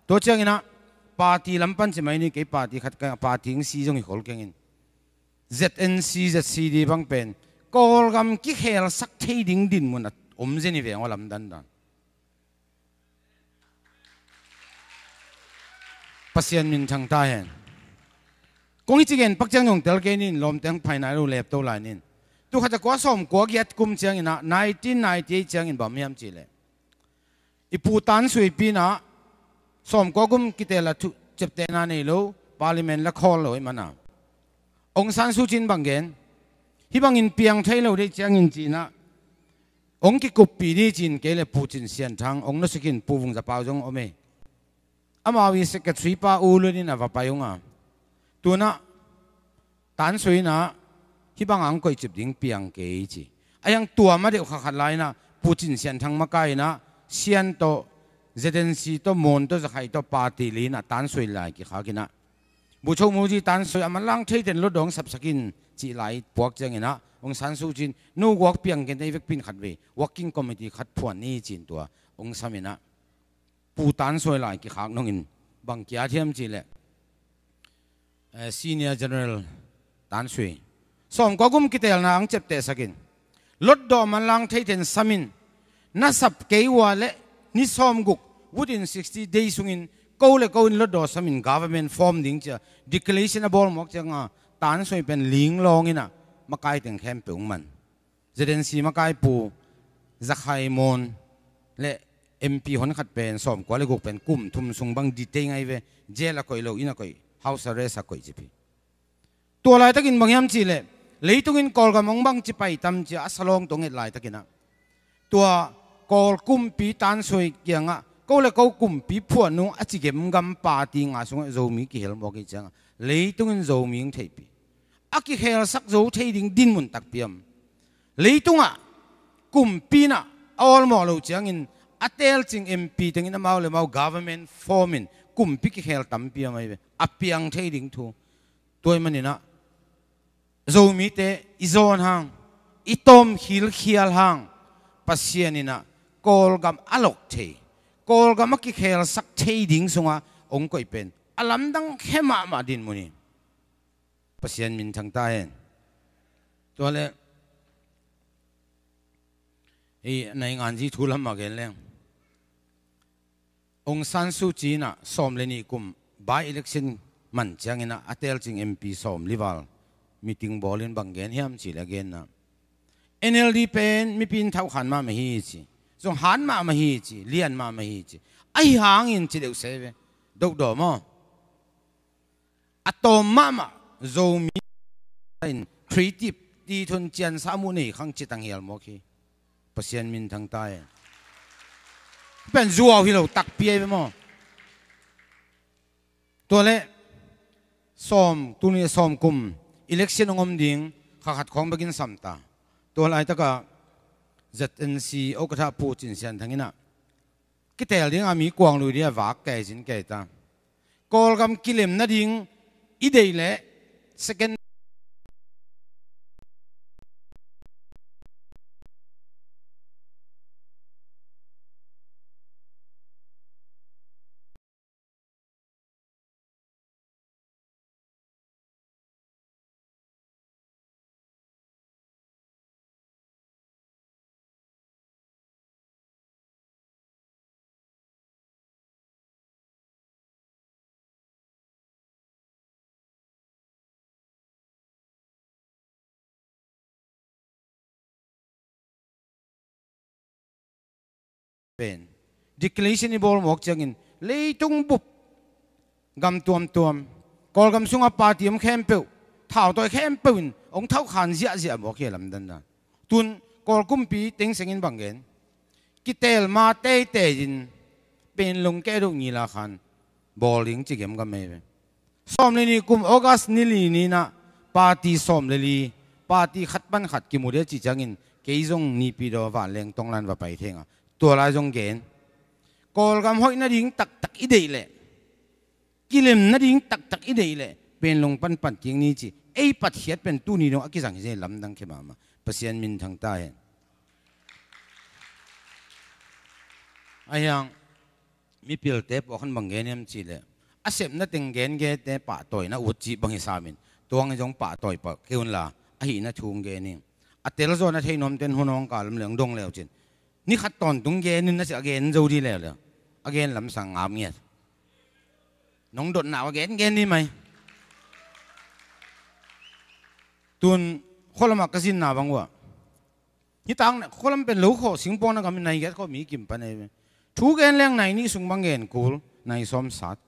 Tua cianginah party lam pan ci mai ni, kei party khat ka, party ing si zong hi khol kengin. Z N C, Z C D bang pen Kawlgam kikhelsak thei ding dinmun a om zen hi veng aw, lamdan dan. Pasian minthang ta hen. Kong hi ci gen pak ciang zong tel kei nin, lawmteng phainai lo lepto lai nin. Tu khat a kua sawm kua giat kum cianginah, nineteen ninety-eight ciangin bang hiam cihleh, i pu Tan Sui pinah sawm kua kum kitel a thu ciaptehna nei lo, parliament la khawl lo i mana, Aung San Suu Kyi in bang gen, hih bangin piang thei lo deih ciangin cinah, hong kikuppih ni cin kei le Pu Cin Sian Thang, hong nusikin Pu Vung Za Pau zong om e. Amau i secretary pa U Lun in a va pai hong a. Tunah Tan Sui inah hih bangah hong koihcip ding piang kei ci. A hiang tua ma deuh kha khat lai inah Pu Cin Sian Thang makai inah Sian tawh, Z N C tawh, Mon tawh, Zakhai tawh party li inah Tan Sui lai kikhakinah Bucho Muji Tan Sui a manlang theiten lotdaw sapsakin cih lai puak cianginah Aung San Suu Kyi in, nu guak piang kei, ei vekpin khat vei working committee khat phuan ni cin tua hong saminah Pu Tan Sui lai kikhak nongin bang kiat hiam cihleh, eh, Senior General Tan Sui sawm kua kum kitelna hong ciaptehsakin, lotdaw manlang theiten samin, na sap kei ua le ni sawm guk, within sixty days sungin ko le ko in lotdaw samin government form ding cia declaration a bawl mawk cianga Tan Sui pen linglawng inah makai teng khempeuh hong man. Z N C makai pu, Zakhai, Mon le M P honkhat pen sawm kua le guk pen kum thum sung bang detain ngai ve, jail a koih lo, inn a koih, house arrest a koih cip hi. Tua laitakin bang hiam cihleh, leitungin Kawlgam hong bangci pai tam cia a salawng tawh nget laitakinah, tua Kawl kumpi Tan Sui kiangah ko le ko kumpi phuah nung a ci gemgam party nga sungah Zomi kihel mawk hi ciangah leitungin Zomi hong theihpih, a kikhelsak zo thei ding dinmun takpi om. Leitungah kumpi inah a awlmawh lo ciangin a telcing M P tengin amau le amau government form in kumpi kikhel tampi om ahi ve, a piang thei ding thu. Tua ahih maninah Zomite i zawn hang, i tawm khilkhial hang, Pasian inah Kawlgam a lok thei, Kawlgam a kikhelsak thei ding sungah hong koih pen a lamdang khe mahmah dinmun hi. Pasian minthang ta hen. Tua le, ei, nainganzi thu lam mah gen leng, Aung San Suu Kyi inah sawm le nih kum by election man cianginah a telcing M P sawm li val meeting bawlin bang gen hiam cihleh, a genna, N L D pen mipi in thauhkhan mahmah hi ci, zong han mahmah hi ci, lian mahmah hi ci. Ahi hangin ci deuh se ve, dohdaw maw? A tawm mahmah Zomi in creative, tithun ciansa muh nei khang citang hial mawk hi. Pasian minthang ta e. Pen zuau hi lo takpi ahi ve maw? Tua le sawm, tuni sawm kum election hong om ding, kha khat khawng bekin sam ta. Tua laitakah Z N C okatha Pu Cin Sian Thang inah kitel dingah mi kuang lui dingah vak kei cin kei ta. Kawlgam kilem nading i deih leh second pen declaration i bawl mawk ciangin leitung bup, gam tuamtuam, Kawlgam sungah party om khempeuh, thautawi khempeuh in hong thauhkhan ziahziah mawk hi a lamdan dan. Tun Kawl kumpi tengsengin bang gen, kitel ma teitei in Panglong keh deuh ngila khan bawl ding ci gemgam ei ve. Sawm le nih kum August ni li ni inah party sawm le li, party khat pan khat kimu ding a cih ciangin kei zong Naypyidaw, Vanleng, Tonglan va pai thei ing a, tua lai zong gen. Kawlgam hoih nading taktak i deih leh, kilem nading taktak i deih leh Panglong pan pan kik ni ci Ei patkhiat pen tuni dong a kizang hi lamdang khia mahmah. Pasian minthang ta hen. Ahiang mipilte pawh khan bang gen hiam cihleh, a sepna teng gengete pahtawina ut cih bang hi samin, tua hang zong pahtawi pah kei unla, a hihna thu hong gen hi. A telzawhna thei nuamten hun hong kal lam leng dong leucin, ni khat tawntung gen in na cih a gen zo dih leuleu. A gen lamsang ngap ngiat. Nong dotna uh a gen gen dih mai. Tun khualamah ka zinna bang uh ah, hi tang khualam pen lo khawh singpawng na gam in nai giat khawh mi kim pan ei ve. Thu gen leng nai nih sung bang gen kul, nai sawm sat.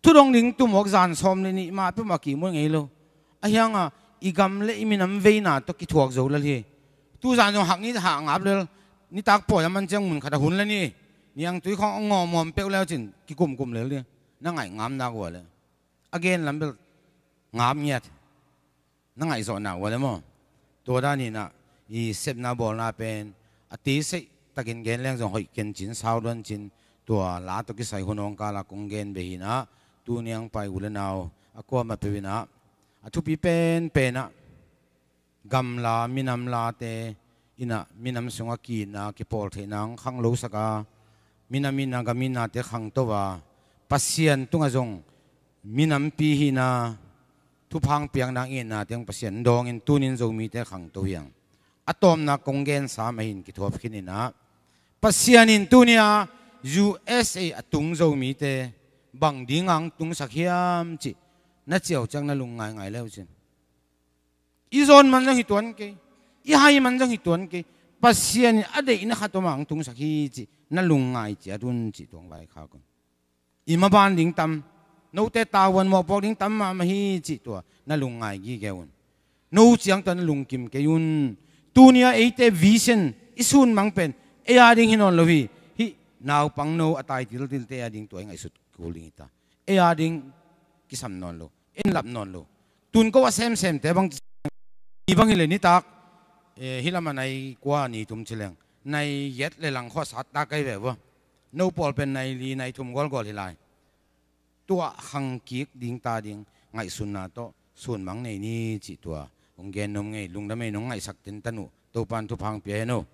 Thudong ding tumawk zan sawm le nih mah peuhmah kimuai ngei lo. Ahianga i gam le i minam veina tawh kithuak zo lel hi. Tuzan zong hak ni hah ngap lel. Nitak pawi a man ciang mun khat a hun le ni. Niangtui khawng a ngawm ngawm peuh leucin kikumkum lel dih. Na ngaih ngam nak ua le, a gen lam bel ngap ngiat. Na ngaihzawhna uh a le maw? Tua daninah i sepna bawlna pen a tiseih takin gen leng zong hoih kencin sau duancin, tua la tawh kisai hun hong kala kong gen beh hinah, tuniang pai u le nau a kuamah peuhinah, a thupi penpenah gamla minam late inah minam sungah kiitna kipawl theihna hong khang losak a, minam itna gam itnate khangto a, Pasian tungah zong minampi hihna, thupha hong piakna itna teng Pasian dawngin tunin Zomite khangto hiang. A tawpna kong gensa mah hin kithuap khininah, Pasian in tunia U S A a tung Zomite bang dinga hong tungsak hiam cih na ciau ciang na lung ngaingai leucin, i zawn man zong hi tuan kei, i hai man zong hi tuan kei, Pasian in a deihna khat om a hong tungsak hi cih na lung ngai ciat un cih tuang vaikhak un. I maban ding tam, note tavuan mawhpuak ding tam mahmah hi cih tua na lung ngai gige un. No ciang tua na lungkim kei un. Tunia eite vision i sunmang pen ei a ding hi nawn lo hi. Hih naupang no a tai tiltilte a ding tua i ngaihsut kul ding hi ta. Ei a ding kisam nawn lo, en lap nawn lo. Tun ko a semsemte bang ci bang hileh nitak, eh, hih lamah nai kua ni tum ci leng, nai yet le lang khawh sat ta kai ve vua. No pawl pen nai li nai thum gualgual hi lai. Tua khang kik ding ta ding ngaihsunna tawh sunmang nei ni cih tua hong gen nuam ngei. Lungdam ei, nong ngaihsak tentan uh. Topan thupha hong pia hen uh.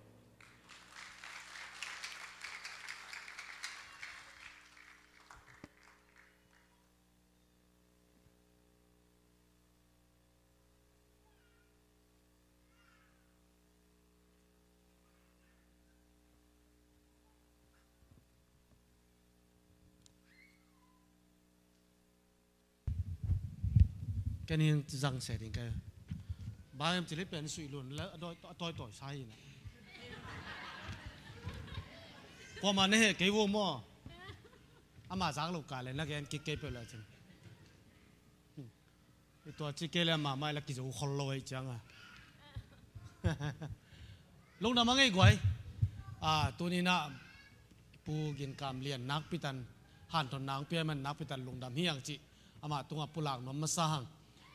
Ken in zang se ding kai. Bang em cili pen sui lun la a doi, a toi toi sa hi na. Kuama ne he kei wo mo. Ama zak lo ka le na gen kik kei pe la chin. I tua ci kei le ama mai la kizo khol lo ei cianga. Lungdam a ngei guai. A, tunina Pu Gin Kam Lian nakpitan hanthon nang pia man nakpitan lungdam hiang ci. Ama tunga pulak nuam masa hang.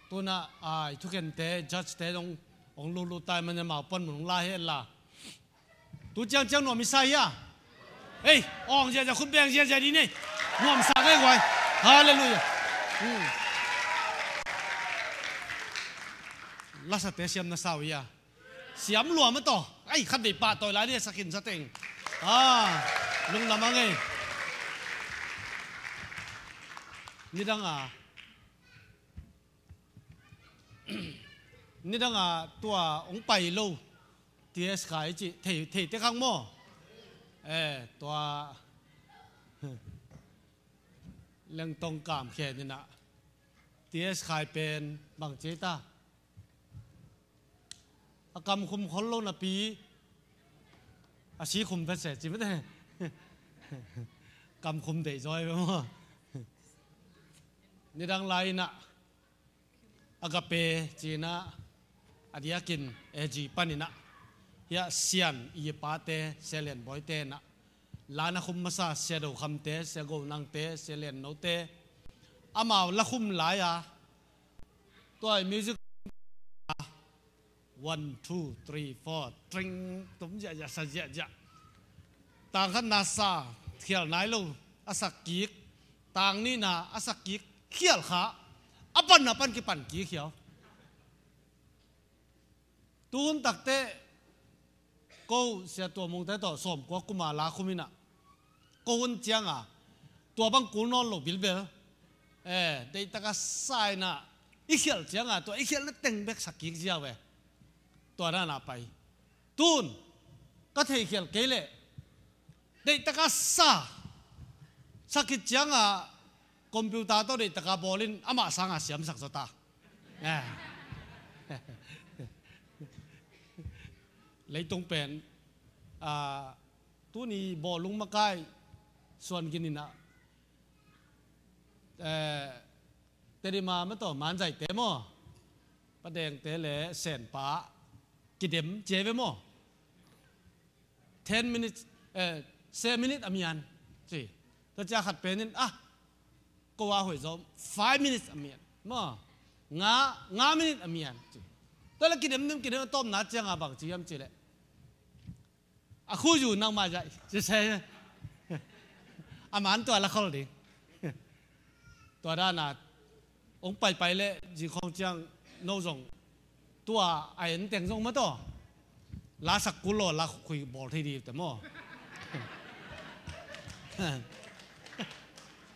Tuna, a, i thukente, judge te dong ong lulu tai man amau pon mun ong la he la. Tu ciangciang nuam i sa hi a. Ei, awng ziazia khut beng ziazia di nei. Nuam sa ngei guai. Halleluia. Hmm. Lasate siam na sau hi a. Siam luam a taw. Ei, khat vei pah tawi lai ni a sakhin sa teng. A, lungdam a ngei. Nidang a. Nidang a tua ong pai lo. T S Khai ci thei, thei te khang maw. Eh, tua Lengtong Kam khe nina. T S Khai pen bang ci ta. A kam khum khol lo napi. A si khum phet se ci mete. Kam khum deih zawi ve maw. Nidang lai ina. Agape cina a diakin A G panina. Hia sian i pate, Sia Lian Boy tena. Lana khum masa Sia Do Kham te, Sia Go Nang te, Sia Lian No te. Amau la khum lai a. Tua music. One, two, three, four. Tring, tum zia, zia, sa zia, zia. Tang khat na sa, khial nai lo, a sak kik. Tang ni na, a sak kik, khial kha. A pan na pan kipan kik khial. Tu hun takte ko Sia Tua Mungte tawh sawmkua kuma la khum inah, ko hun cianga tua bang kul nawn lo bilbel. Eh, deihtaka sa inah i khialh cianga tua i khialhna teng bek sak kik ziau e. Tua dana pai. Tun ka theikhialh kei leh deihtaka sa, sak khit cianga computer tawh deihtaka bawlin amah sanga siamsak zaw ta. Eh. Leitung pen, ah, tuni bawlung makai suan gin inah, eh, Tedim a mataw, Manzaite maw, Padengte le Senpa kidem cia ve maw. Ten minutes, eh, se minute a mian ci. Tua cia khat penin, ah, ko a hoih zaw, five minutes a mian maw, nga, nga minute a mian ci. Tua le kidem dim kidem a tawpna cianga bang ci hiam ci leh, a khuyu nangmah zaih ci se. A man tua la khol ding. Tua dana hong paipai leh zingkhawng ciang no zong tua a en teng zong mataw, la sak kul law la khui bawl thei ding te maw.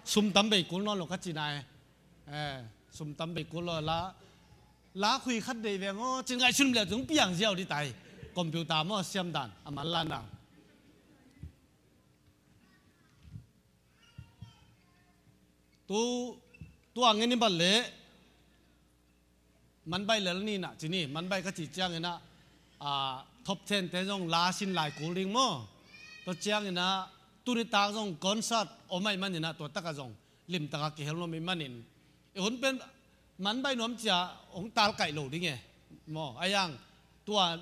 Sum tam bei kul nawn lo ka ci nai. Eh, sum tam bei kul law la, la khui khat dei veng aw, cin ngaihsun leh zong piang ziau di tai. Computer maw siam dan a man lan dan. Tu, tua ngen i bat leh manbai lel ni inah ci ni, manbai ka cih cianginah, ah, top ten te zong la sin lai kul ding maw. Tua cianginah tuni tak zong concert om ahih maninah tua takah zong limtaka kihel nuam ahih manin i hun pen manbai nuam cia hong talkaih lo ding e maw. A yang tua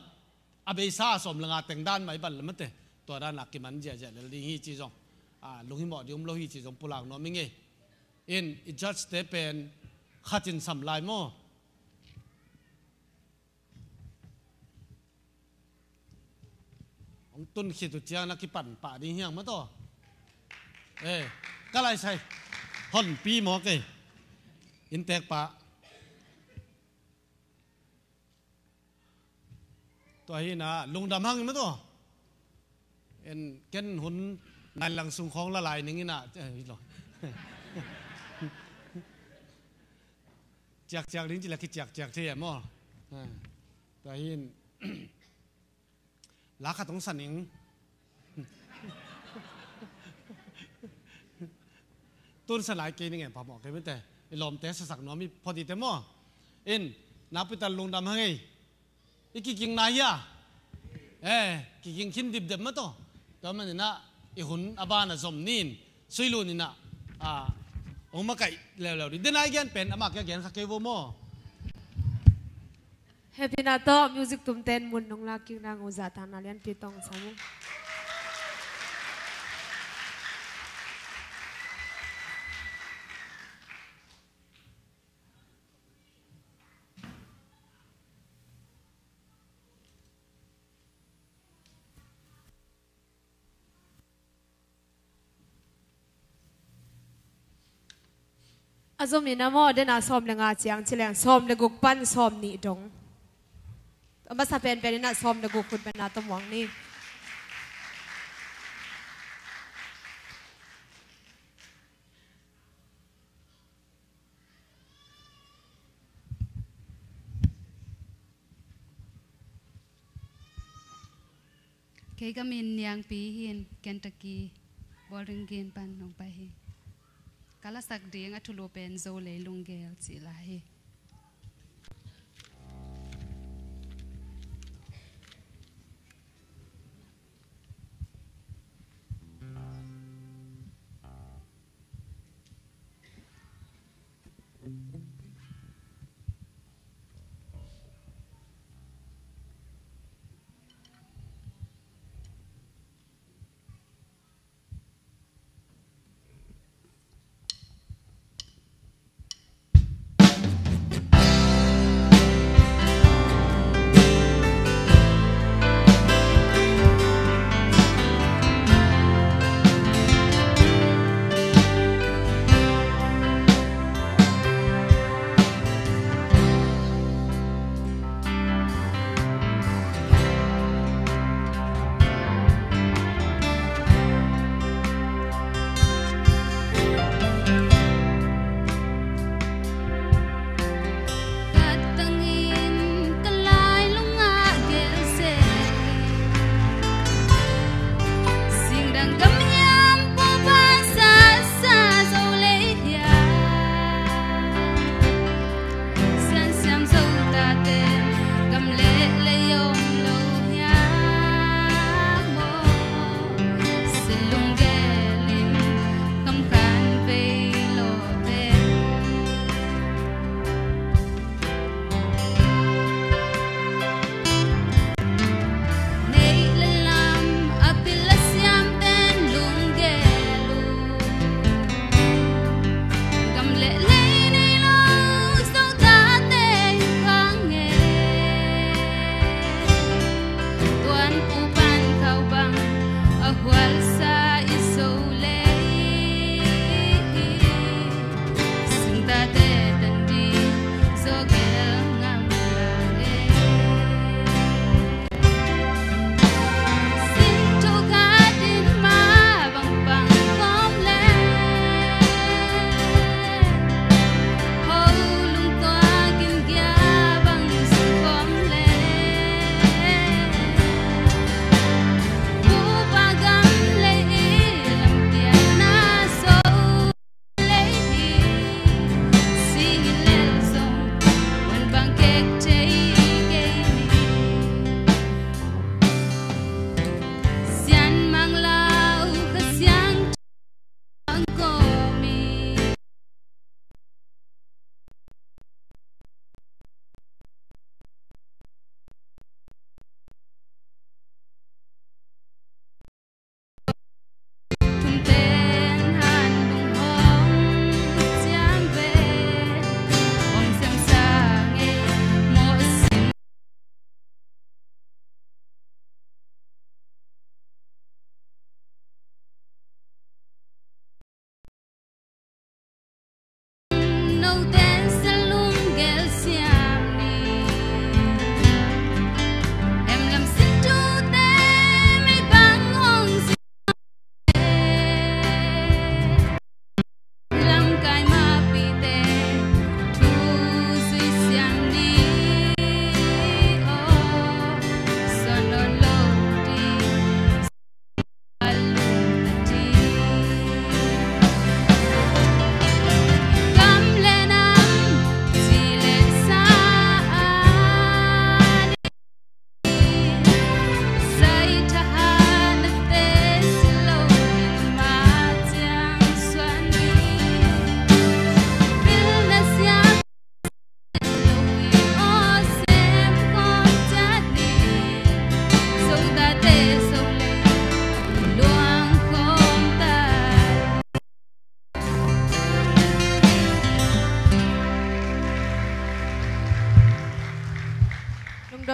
a beisa a sawm le nga teng dan mah i bat le mate, tua dana kiman ziahziah lel ding hi ci zong, ah, lunghimawh ding om lo hi ci zong pulak nuam ing e. In i judge te pen khat in sam lai maw. Hong tun khit uh ciang na kipan pah ding hiang mataw. Eh, ka laisai honpi maw kei. Inntek pah. Tua hi inah lungdam hang in mataw. En ken hun nailang sung khawng la lai ning inah, eh, hi lo. Ciakciak ding ci la kiciakciak thei e maw. Eh, tua hi in la khat hong sa ning. Tun sa lai kei ning e, phamawh kei mite. I lawmte sasak nuam i phot i te maw. In, nakpi tak lungdam hang ei. I kiging nai hia? Eh, kiging khin dipdep mataw. Tua maninah i hun a bana zom ni in, sui lun inah, ah, hong makaih leuleu ding. Denai gen pen amah kia gen kha kei vo maw. Hehpihna tawh music tumten mun nong lak kik nang uh zahtakna lianpi tawh hong sam uh. A zom in a maw, dena sawm le nga ciang ci leng sawm le guk pan sawm nih dong. A masa penpen in a sawm le guk hun pan na tawh muang ni. Kei ka min Niangpi hi in, Kentucky, Bowling Green pan hong pai hi. Ka lasak ding a thulu pen Zo Lei Lunggel cih la hi.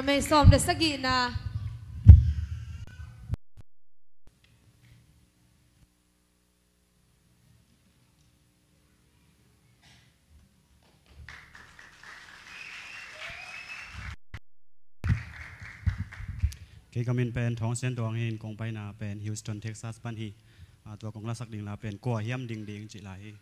Mei sawm le sagihna. Kei ka min pen Thawng Sian Tuang hi in, kong paina pen Houston, Texas pan hi. A, tua kong lasak ding la pen Kua Hiam Ding Ding cih la hi.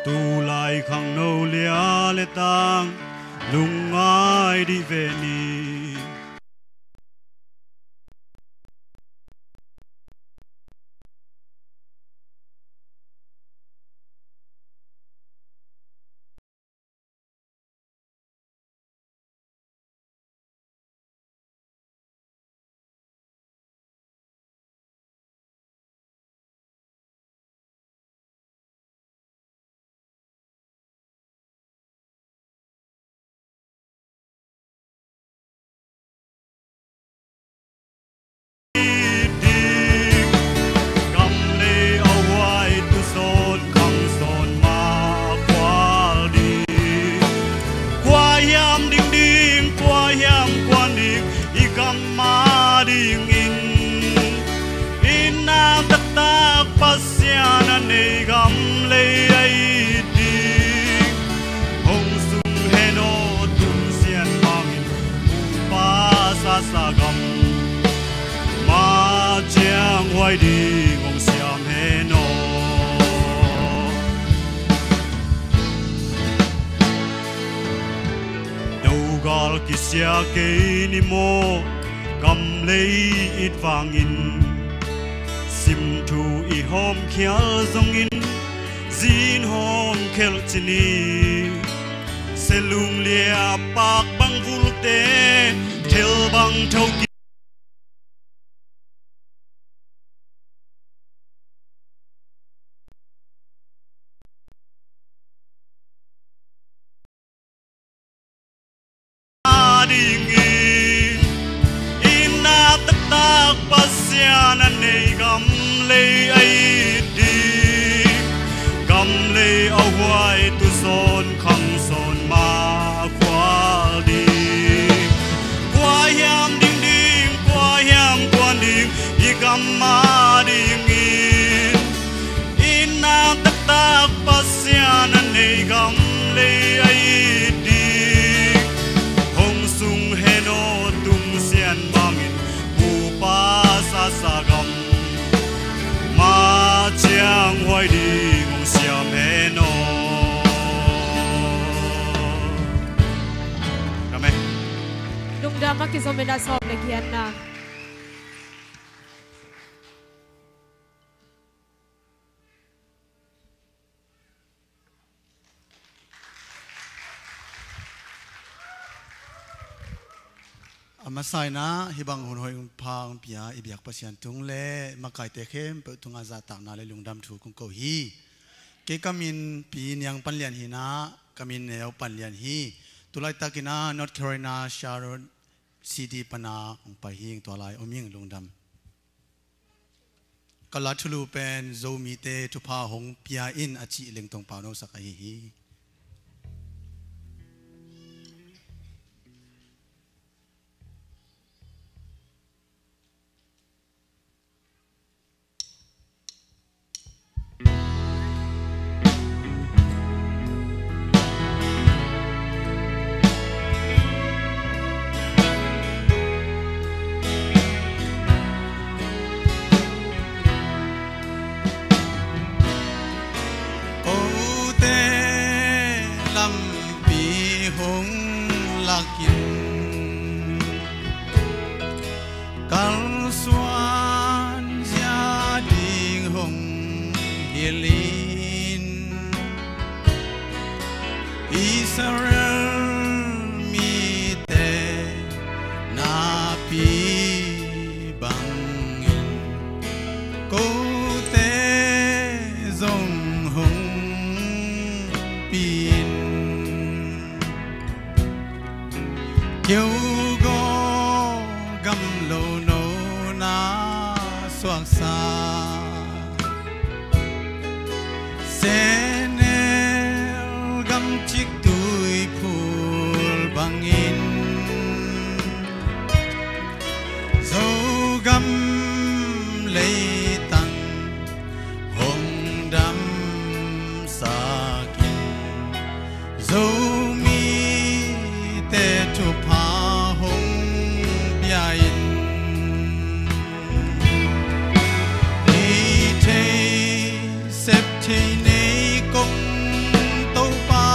Tulai khangno lia le tang lungngai dih ve ni. Ding, gam lei a huai tu sawn khang sawn ma khual ding. Kua hiam ding ding, kua hiam kuan ding, i gam ma dingin. I na taktak Pasian a nei gam lei a it ding. Hong sung hen aw tung sian bangin, upa sasa gam ma ciang huai ding hong siam hen aw. Dogal kisia kei ni maw, gam lei it vangin. Sim thu i hawm khial zongin, zin hawm khelh ci ni. Selung lia pak bang vulte, thel bang tho ki dingin, i na taktak Pasian a nei gam lei a it ding. Gam lei a huai tu sawn khang sawn ma khual ding. Kua hiam ding ding, kua hiam kuan ding, i gam ma dingin. I na taktak Pasian a nei gam lei a it ding. Hong sung hen aw tung sian bangin, upa sasa gam ma ciang huai ding hong siam hen aw. Amen. Lungdam a kizom in a sawm le giatna. A masa in ah hih bang hun hoih hun pha hong pia i biak Pasian tung le makaite khempeuh tungah zahtakna le lungdam thu kong ko hi. Kei ka min Pi Niang Pan Lian hi in ah, ka min Neu Pan Lian hi. Tulaitak in ah North Carolina Charlotte City pan ah hong pai hi ing, tua lai om ing, lungdam. Ka la thulu pen Zomite thupha hong pia in a cih leng tong pau no sak ahi hi. lakin kalsuan zia ding hong hilhin, Israel mite napi bangin kote zong hong pi-in, keu gaw gamlo nona suaksa, Senel gamcik tuiphul bangin Zogam leitang hong damsak in, Zomite thupha hong pia in. Nei thei sep thei nei kong Topa,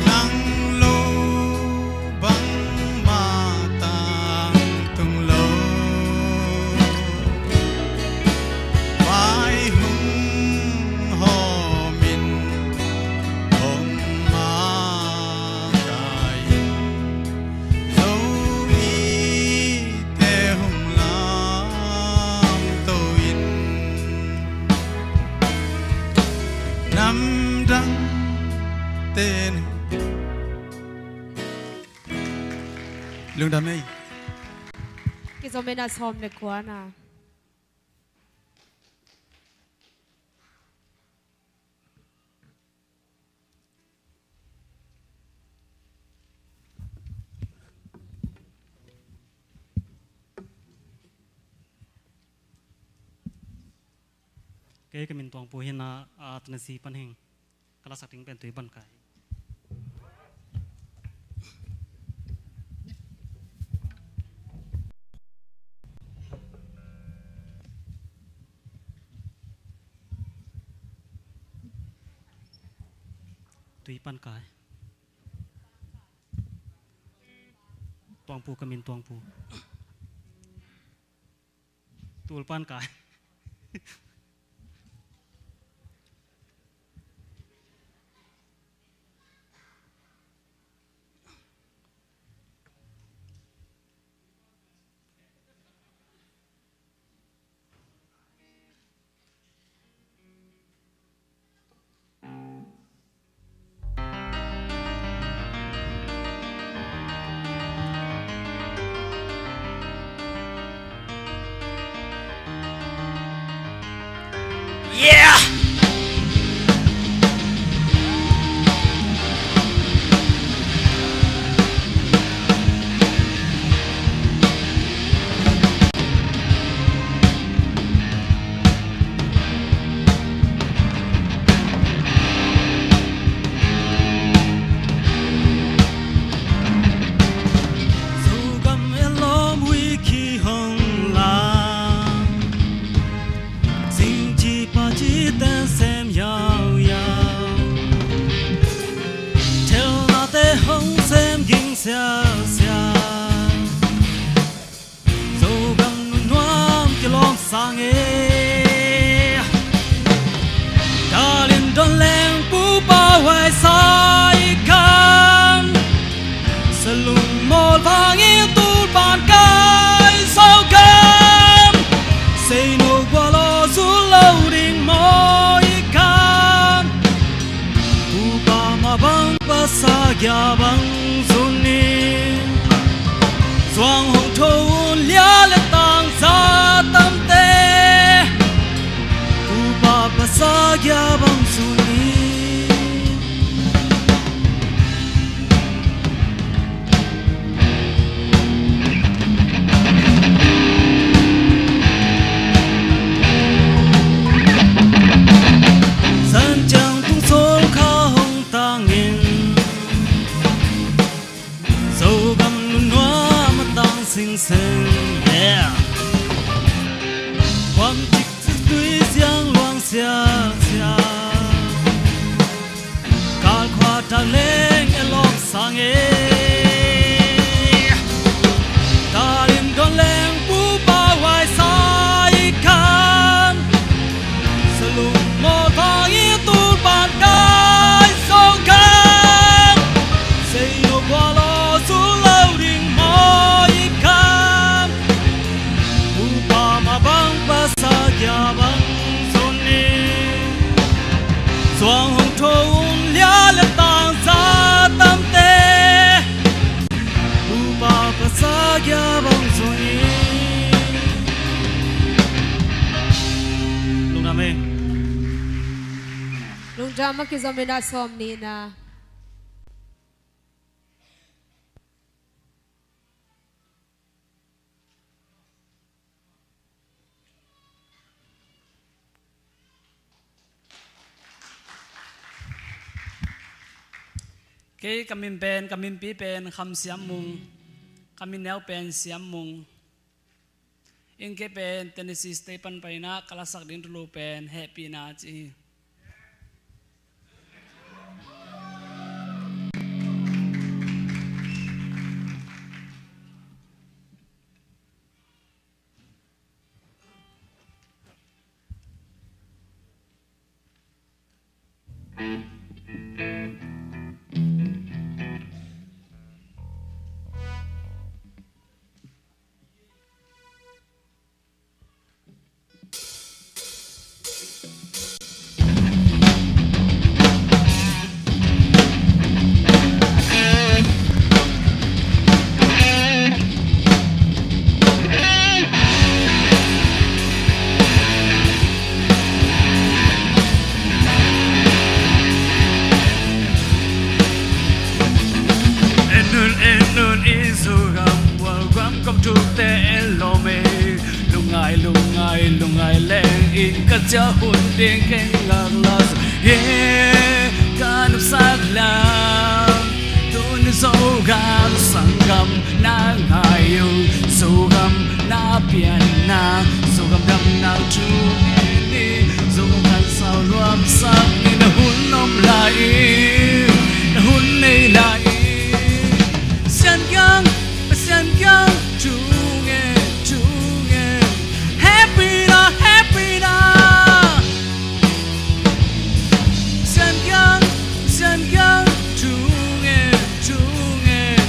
nang lo bangmah tangtung lo, vai hong hawm in hong makaih in, Zomite hong lamto in, namdangte in. Lungdam ei. Kizom in a sawm le kua na. Kei ka min Tuangpu hi a, a, Tennessee pan hing. Ka lasak ding pen Tui Pan Kai. Tui Pan Kai. Tuangpu ka min Tuangpu. Tul Pan Kai. Yeah! Zogam e lawm hui ki hong la, singci paci ten sem yauyau, thelnate hong sem ging siasia. Zogam nunuam kilawm sang e. Dalin don leng pupa huai sai kan, salung mawl vangin Tul Pan Kai Zogam, sei no gua law zul lo ding maw i kan. Pupa mah bang, Pasa gia bang zun ni. Zuang hong tho un lia le tang za tamte, Pupa Pasa gia bang zun ni. Zanciang tung Sawl kha hong tangin, Zogam nunuam a tang singseng, yeah. Kuam cik tui ziang luang siasia. Taleng e lawm sang e. Talin don leng pupa huai sa i kan. Salung maw thang i tul pan kai so kan. Sei no bua lo su lo ding maw i kan. Pupa ma bang pasa kia bang zoni. Suang hong tho um lia le tang sa tamte. Pupa pasa kia bang zoni. Lungdam e. Lungdam a kizom in a sawm nihna. Kei ka min pen, ka minpi pen Kham Siam Mung, ka min neu pen Siam Mung. In kei pen Tennessee State pan paina ka lasak ding tulu pen Hehpihna ci hi. En un, en un, i Zogam, welcome, come to the Elome. Lungngai, lungngai, lungngai leng in ka ciah hun ding kei ngak la. Yeah, ka nupsak lam. Tuni Zogam sanggam na ngai uh, Zogam na pianna, Zogam damna thu ngen ni, Zogam khansau nuamsak ni na hun om lai in, na hun nei lai in. Siankiang, Siankiang, thu ngen, thu ngen. Happy na, happy na. Siankiang, Siankiang, thu ngen, thu ngen.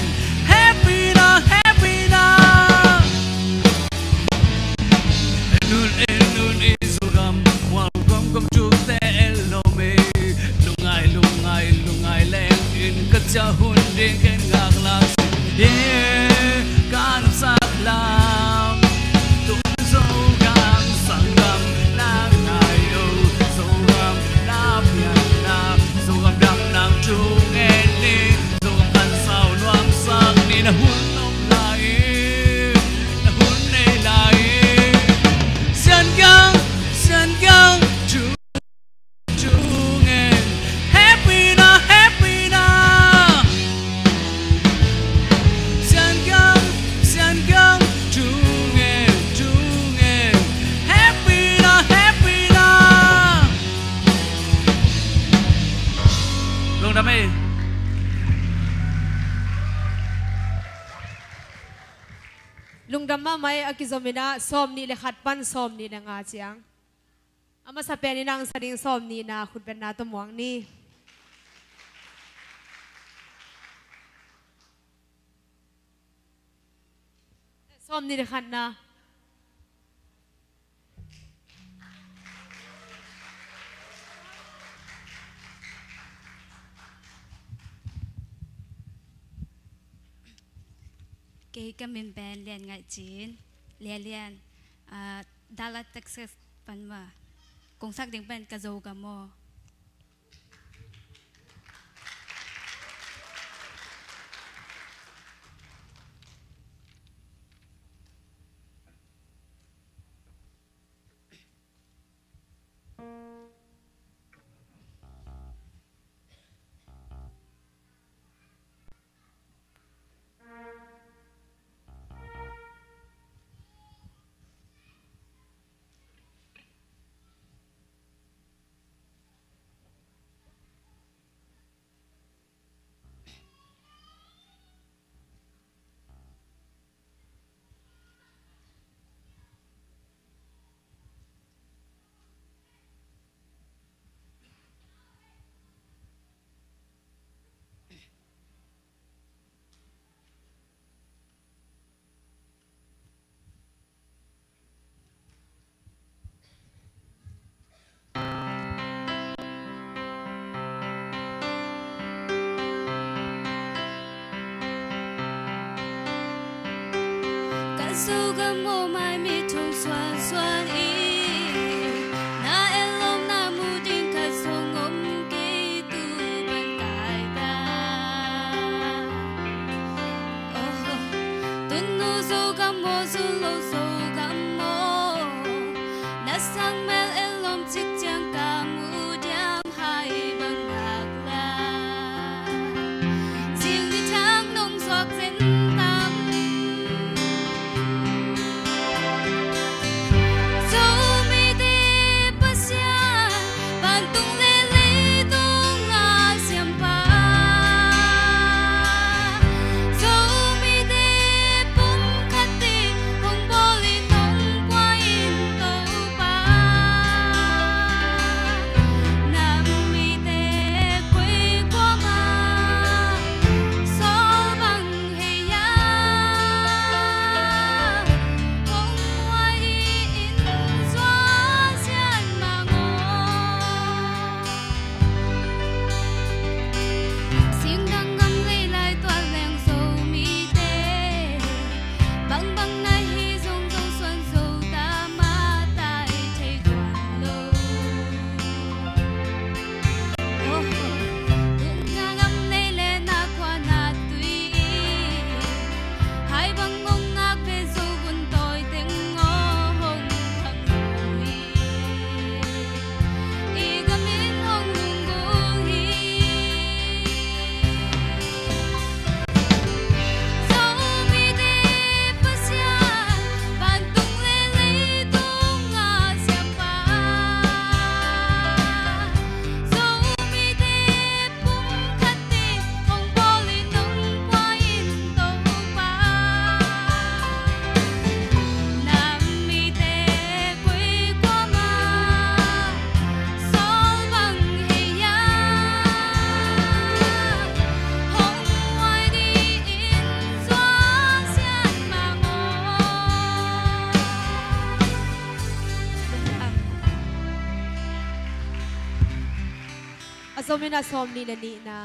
Happy na, happy na. En un, en un, i Zogam, welcome, come to the Elome. Lungngai, lungngai, lungngai leng in ka ciah hun ding kei ngak la. Yeah, ka nupsak lam. Tun Zogam sanggam na ngai uh, Zogam na pianna, Zogam damna thu ngen ni, Zogam khansau nuamsak ni na hun om lai in, na hun nei lai in. Siankiang, Siankiang, thu, thu ngen. Happy na, happy na. Siankiang, Siankiang, thu ngen, thu ngen. Happy na, happy na. Lungdam e. Lungdam mahmah e, a kizom in a sawmnih le khat pan sawmnih le nga ciang. A masa pen in a sa ding sawmnihna khutbetna tawh muang ni. Sawmnih le khatna. Kei ka min pen Lian Ngaih Cin, Lia Lian, ah, Dallas, Texas pan mah. Kong sak ding pen ka Zogam aw. Zogam aw, mai mit hong suansuan in, na etlawmna mu ding khat zong om kei, tu pan kai ta. Aw, Tunnu Zogam aw, Zunlo Zogam aw, na sang mel etlawm cik ciang ka mu diam, hai bang nak la. Zing ni thang nong zuak zen tam. Zomite Pasian, vantung le leitung a siampa. Zomite pumkhat in hong bawl in hong pua in Topa. Na mite koi kuamah sawl bang hei a, hong huai in zuan sian mang aw. Singdang gam lei lai tuat leng Zomite, bangbang na hi zong Zo suan Zo ta, mah tai thei tuan lo. Aw, tun na gam lei le na khua na tui in, hai bang hong ngak ve, Zo gun tawi teng aw hong khang lo hi. I gam in hong lunggulh hi. Zomite Pasian, vantung le leitung a siampa. Zomite pumkhat in hong bawl in hong pua in Topa. Na mite koi kuamah sawl bang hei a, hong huai dingin zuan sian mang aw. A zom in a sawmnih le nihna.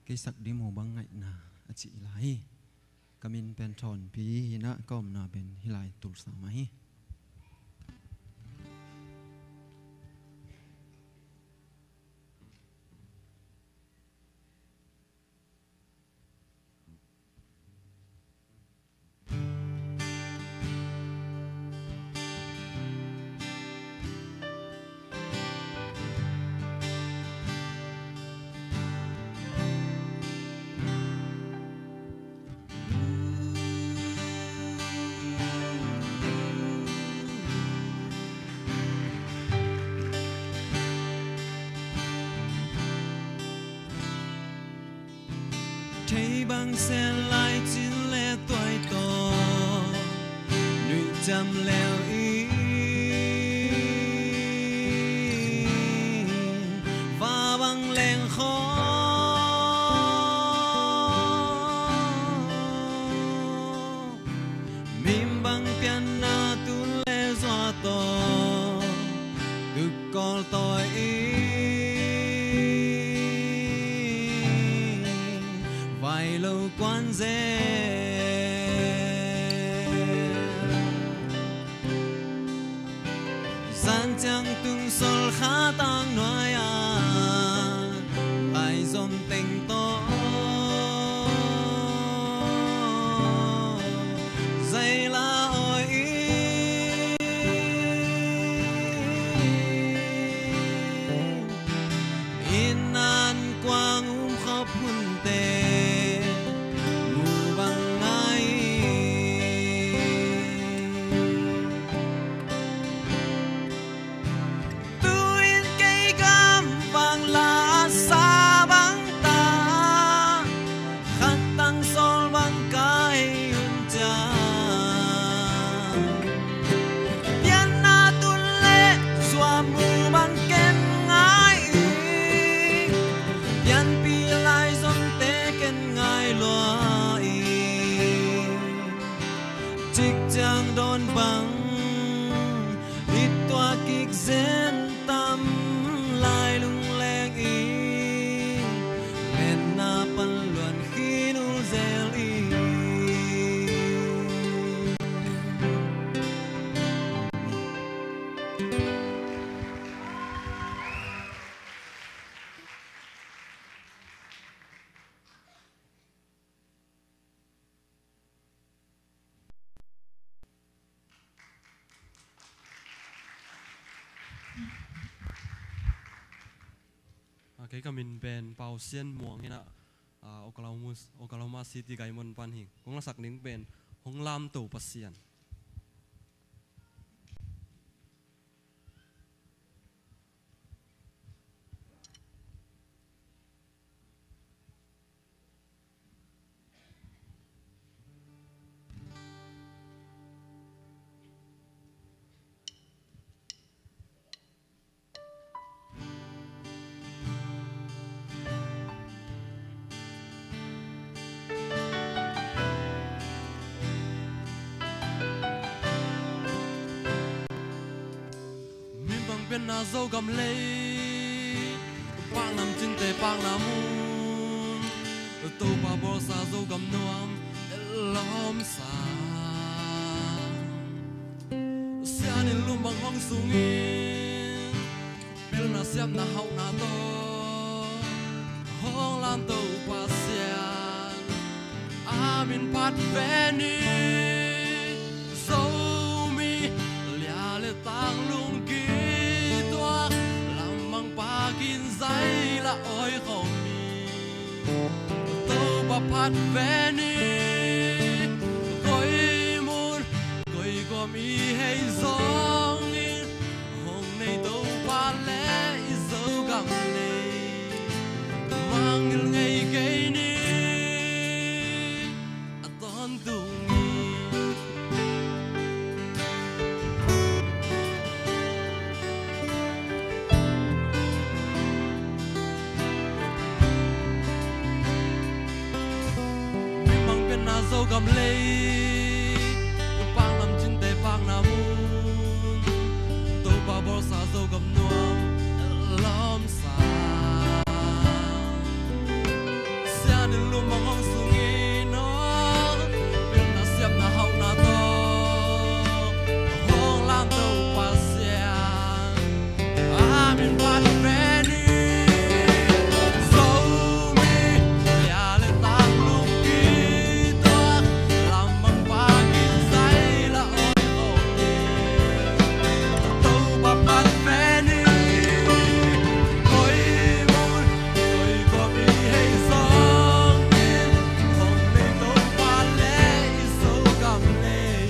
Kei sak ding mu bang ngaihna a cih lai hi. Ka min pen Thawnpi hi-in ah, ka omna pen hih lai Tulsa mah hi. Thei bang sen lai cin le tuai tawh nuih ciam leu in, va bang leng khawh. Mim bang pianna tun le zua tawh tuk kawl tawi in, vai lo kuan zel. Zan ciang tung sawl kha tang nuai-ah, lai zom teng tawh zaila awi in, inn an kuang um khop hunte mu bang ngai. Tu-in kei gam bang la sa bang ta, khat tang sawl bang kai un ciang, pianna tun le zua mu bang ken ngai. Pianpih lai zonte ken ngai lua in, cik ciang dawn bang i tuah kik zen tam Kei ka min pen Pau Sian Muang hi-in ah, ah, Oklahoma, Oklahoma City Gaymon pan hi. Kong lasak ding pen Hong Lamto Pasian. Mimang pianna Zogam lei, paknam cinte pakna mun, Topa bawlsa Zogam nuam, lawmsa. Sianin lumbang hong sungin, pilna siamna hauhna tawh, Hong Lamto Pasian, a min phat ve ni. Zomi lia le tang lungki tuak, lamang pakin zai la oi khawm hi. Topa phat ve ni. Koi mun koi kua mi hei zongin, hong nei Topa le i Zogam lei, mangngilh ngei kei ni. A tawntung hi. Mimang pianna Zogam lei, paknam cinte pakna mun, Topa bawlsa Zogam nuam, lawmsa. Sianin lumbang hong sungin, pilna siamna hauhna tawh, Hong Lamto Pasian, a min phat ve ni. Zomi lia le tang lungki tuak, lamang pakin zai la oi khawm hi. Topa phat ve ni. Koi mun koi kua mi hei zongin, hong nei Topa le i Zogam lei,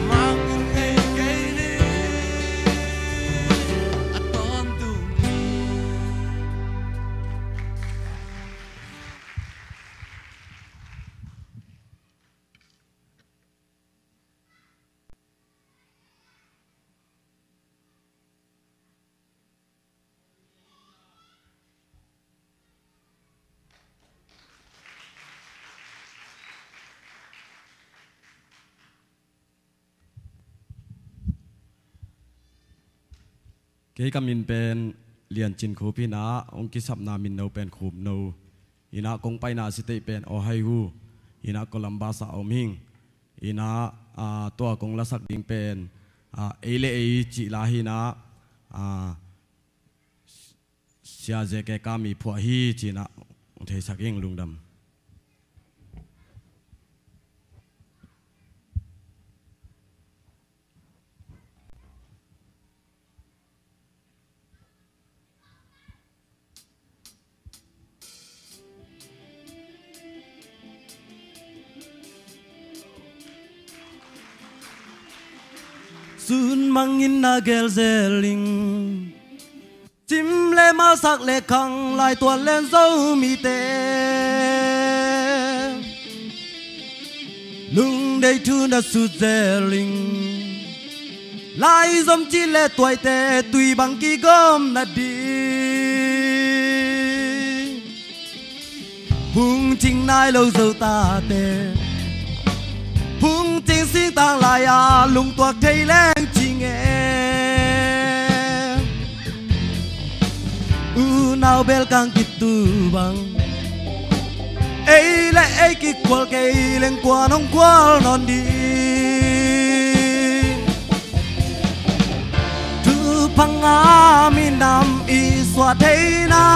mangngilh ngei kei ni. A tawntung hi. Kei ka min pen Lian Cin Khup hi-in ah, hong kisapna min no pen Khup No hi-in ah, kong paina sitei pen Ohio hi-in ah, Columbus ah om hing. Hi-in ah, ah, tua kong lasak ding pen, ah, Ei le Ei cih la hi-in ah, ah, Sia Ze Ke Ka Mi Phuah Hi ci-in ah hong theisak ing. Lungdam. Sun mangin na gel zel ing. Cim le malsak le khang lai tuan len Zomite, lungdei thu na sut zel ing. Lai zom ci le tuaite tui bang kigawm na ding. Phungcing nai lo zo tate, phungcing singtang lai-a lungtuak thei leng ci nge. Unau belkang kitu bang, ei le ei kikual kei leng kuan hong kual nawn ding. Thupha ngah minam i suah theihna,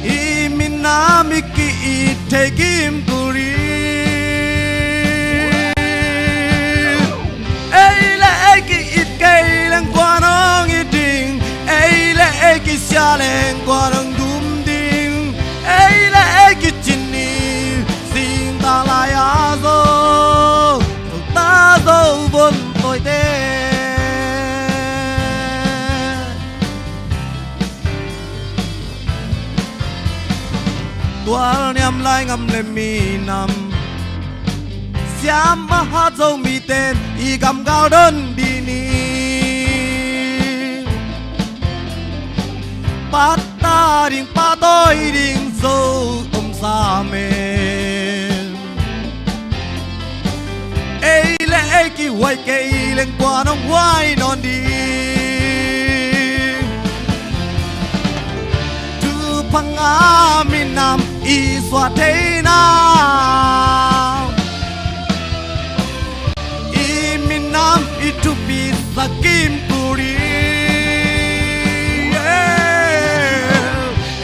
i minam i ki-it thei kim kul hi. Ei le ei ki-it kei leng kuan hong it Leng kua nong gum ding, ei le ei kicin ni, singtang lai-a zo, zo ta zo von tawite. Tual niam lai ngam le minam, siam maha Zomite'n i gamgal don dih ni. Patta ding, patawi ding Zo om sa men. Ei le ei kihuai kei leng kua nong huai nawn ding. Thupha ngah minam i suah theihna, i minam i thupi sa kim kul hi.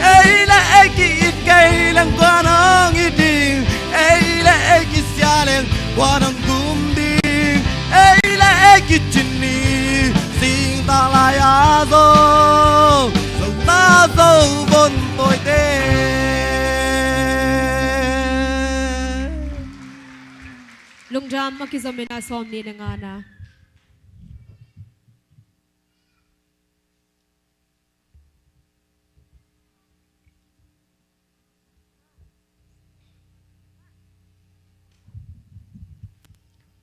Ei le ei ki-it kei leng kua nong it ding, ei le ei kisia leng kua nong gum ding, ei le ei kicin ni, singtang lai-a zo, zo ta zo von tawite. Lungdam. A kizom in ah sawmnih le ngana.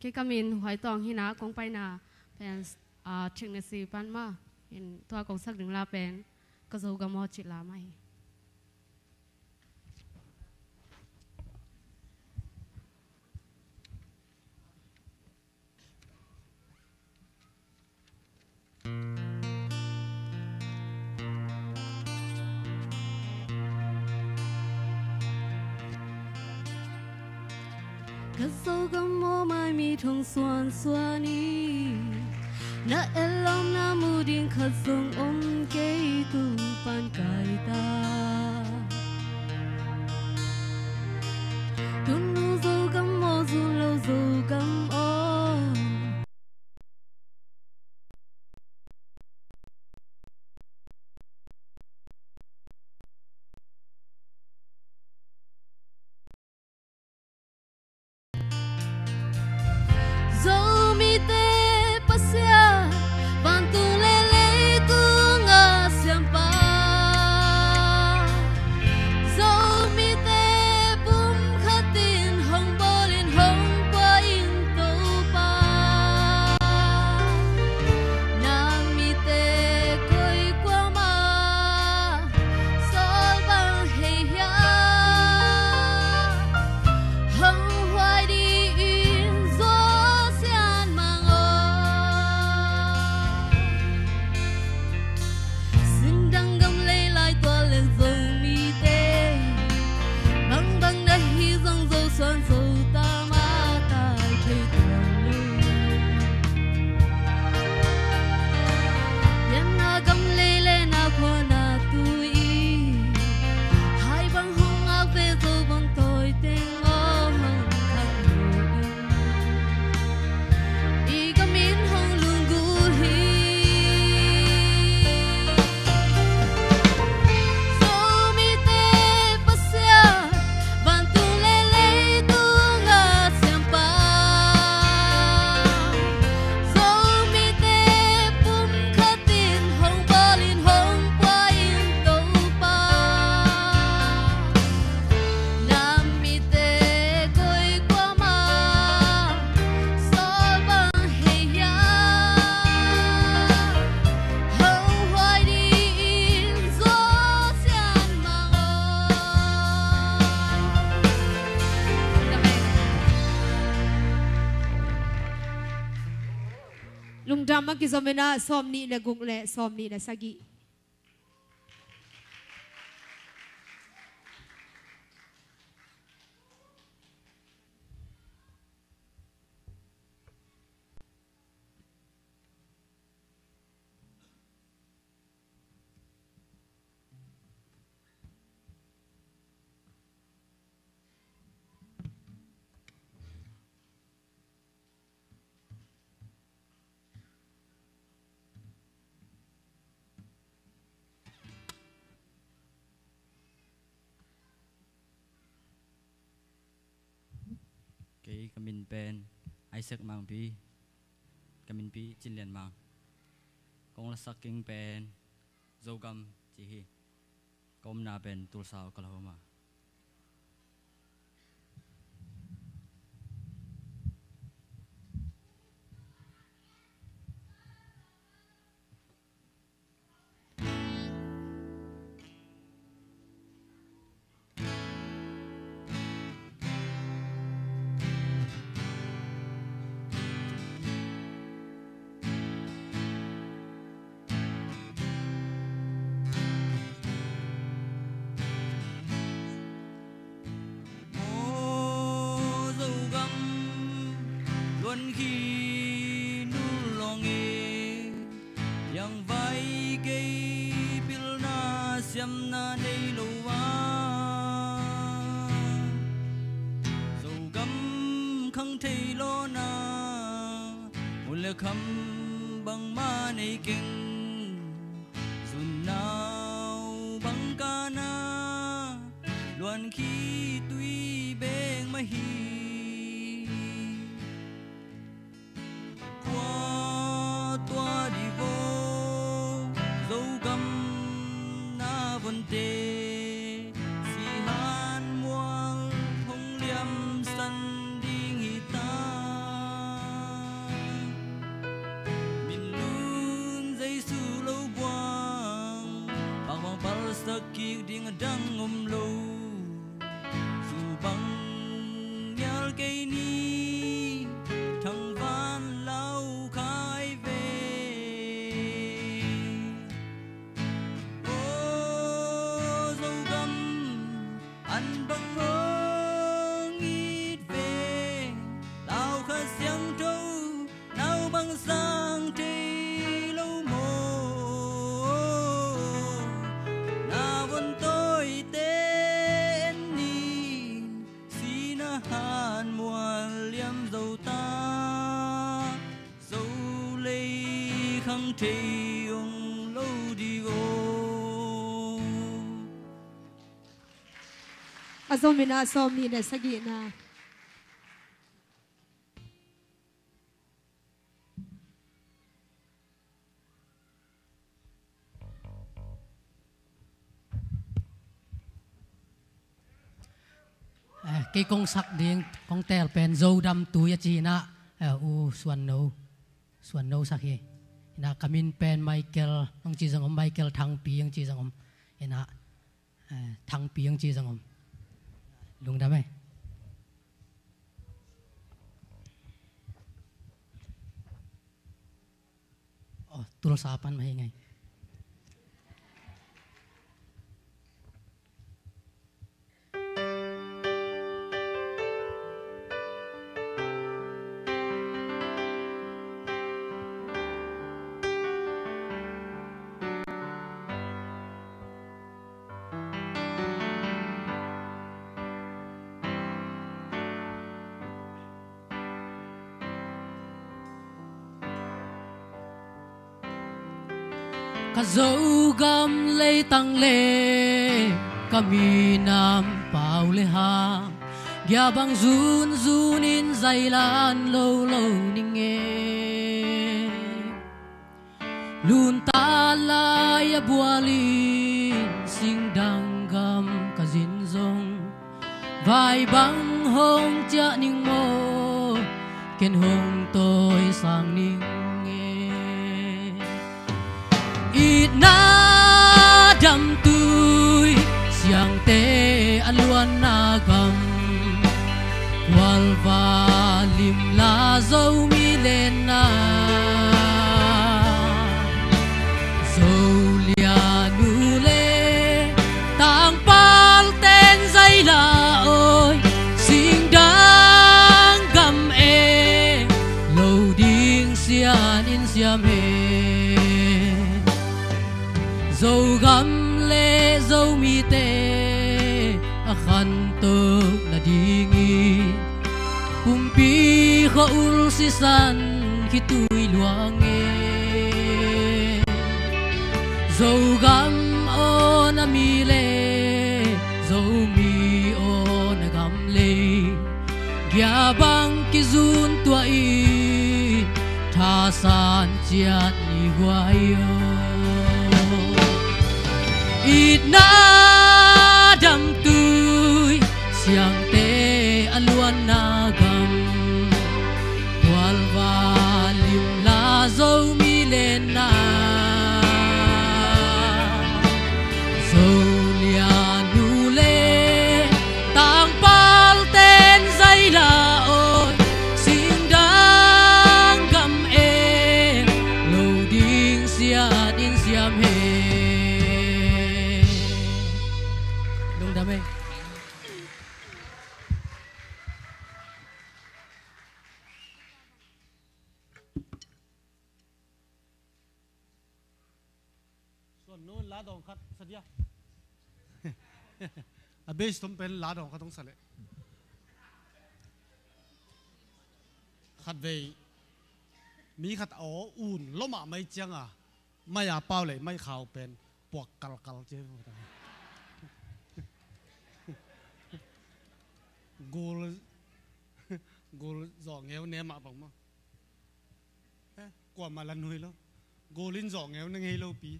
Kei ka min Huai Tawng hi-in ah, kong paina pen, ah, Thiknesi pan mah in, tua kong sak ding la pen Ka Zogam Aw cih la mah hi. Ka Zogam Aw maimi thong suansuan hi. Na etlawm na mu ding khat zong om kei, tung pan kai ta. Tunu Zogam Aw, zun lo Zogam Aw. Zomite Pasian, vantung le leitung a siampa. Zomite pumkhat in hong bawl in hong pua in Topa. Na mite koi kuamah sawl bang hei hiam? Hong huai dih in Zo Sian Mang aw. Singdang gam lei lai tual leng Zomite, bangbang na hi zong Zo suan Zo ta mah tai thei tuan lo. Pianna gam lei le na khua na tui, hai bang hong ngak ve Zo bang tawi teng aw hong khak lo in. I gam in hong lunggulh hi. Zomite Pasian, vantung le leitung a siampa. Zomite pumkhat in hong bawl in hong pua in Topa. Na mite koi kuamah sawl bang hei hiam? Hong huai dih in Zo Sian Mang aw. Lungdam. A kizom in ah sawmnih le guk le sawmnih le sagih. Ka min pen Isaac Mangpi, ka minpi Cin Lian Mang. Kong lasak king pen Zogam ci hi. Ka omna pen Tulsa, Oklahoma. Aw Zogam, luan khi nul lawng e, liangvai kei pilna siamna nei lo a, Zogam khang thei lawna, mun le kham bangmah nei keng, zunnau bang kana, luan khi tui beng mah hi. Kua tua divo, Zogam na vonte, sihan mual hong liamsan ding hi ta. Min lun Jesu lo buang, pakbang palsak kik ding a dang om lo. Zu bang nial kei ni, thangvan lau khai ve. Aw Zogam, an bang hong it ve, lau kha siangtho, nau bang sang thei lo maw? Na von tawite en nin, sina han mual liam zo ta, Zo lei khang thei ong lo ding aw. A zom in ah sawmnih le sagihna. Eh, kei kong sak ding, kong teel pen Zodam Tui a ci in ah, eh, U Suan No, Suan No sak hi. In ah ka min pen Michael hong ci zong om, Michael Thangpi hong ci zong om. In ah, eh, Thangpi hong ci zong om. Lungdam e. Aw, Tulsa pan mah hi ing ei. Ka Zogam leitang le ka minam pau le hang, gia bang zunzun in zailan lo lo ning e. Lunta lai a bual in singdang gam ka zin zong, vai bang hong ciah ning maw, ken hong tawisang ning e. Itna damtui siangte a luanna gam, kualva limla Zomi lenna, Zo lianu le tangpalten zaila awi, singdang gam e, lo ding sian in siam e. Zogam le Zomite a khantoh nadingin, pumpi khua-ul sisan khitui luang e. Zogam aw na mi le, Zomi aw na gam lei, Bia bang kizun tuah i thasan ciat ni guai aw. Itna damtui siangte a luanna gam, kualva limla Zomi lenna. Zolia nu le tangpal ten zaila aw, singdang gam e lo ding siat in siam he. Lungdam e. Suan nu la dawng khat sa dia. A bass tom pen la dawng khat hong sa leh. Khat vei mi khat aw un lomah mai cianga mai a pau lei mai khau pen puak kalkal cia. Gul, gul zawh ngeu ne mah bang maw. Eh, kuamah la nui lo. Gul in zawh ngeu na ngei lo pi.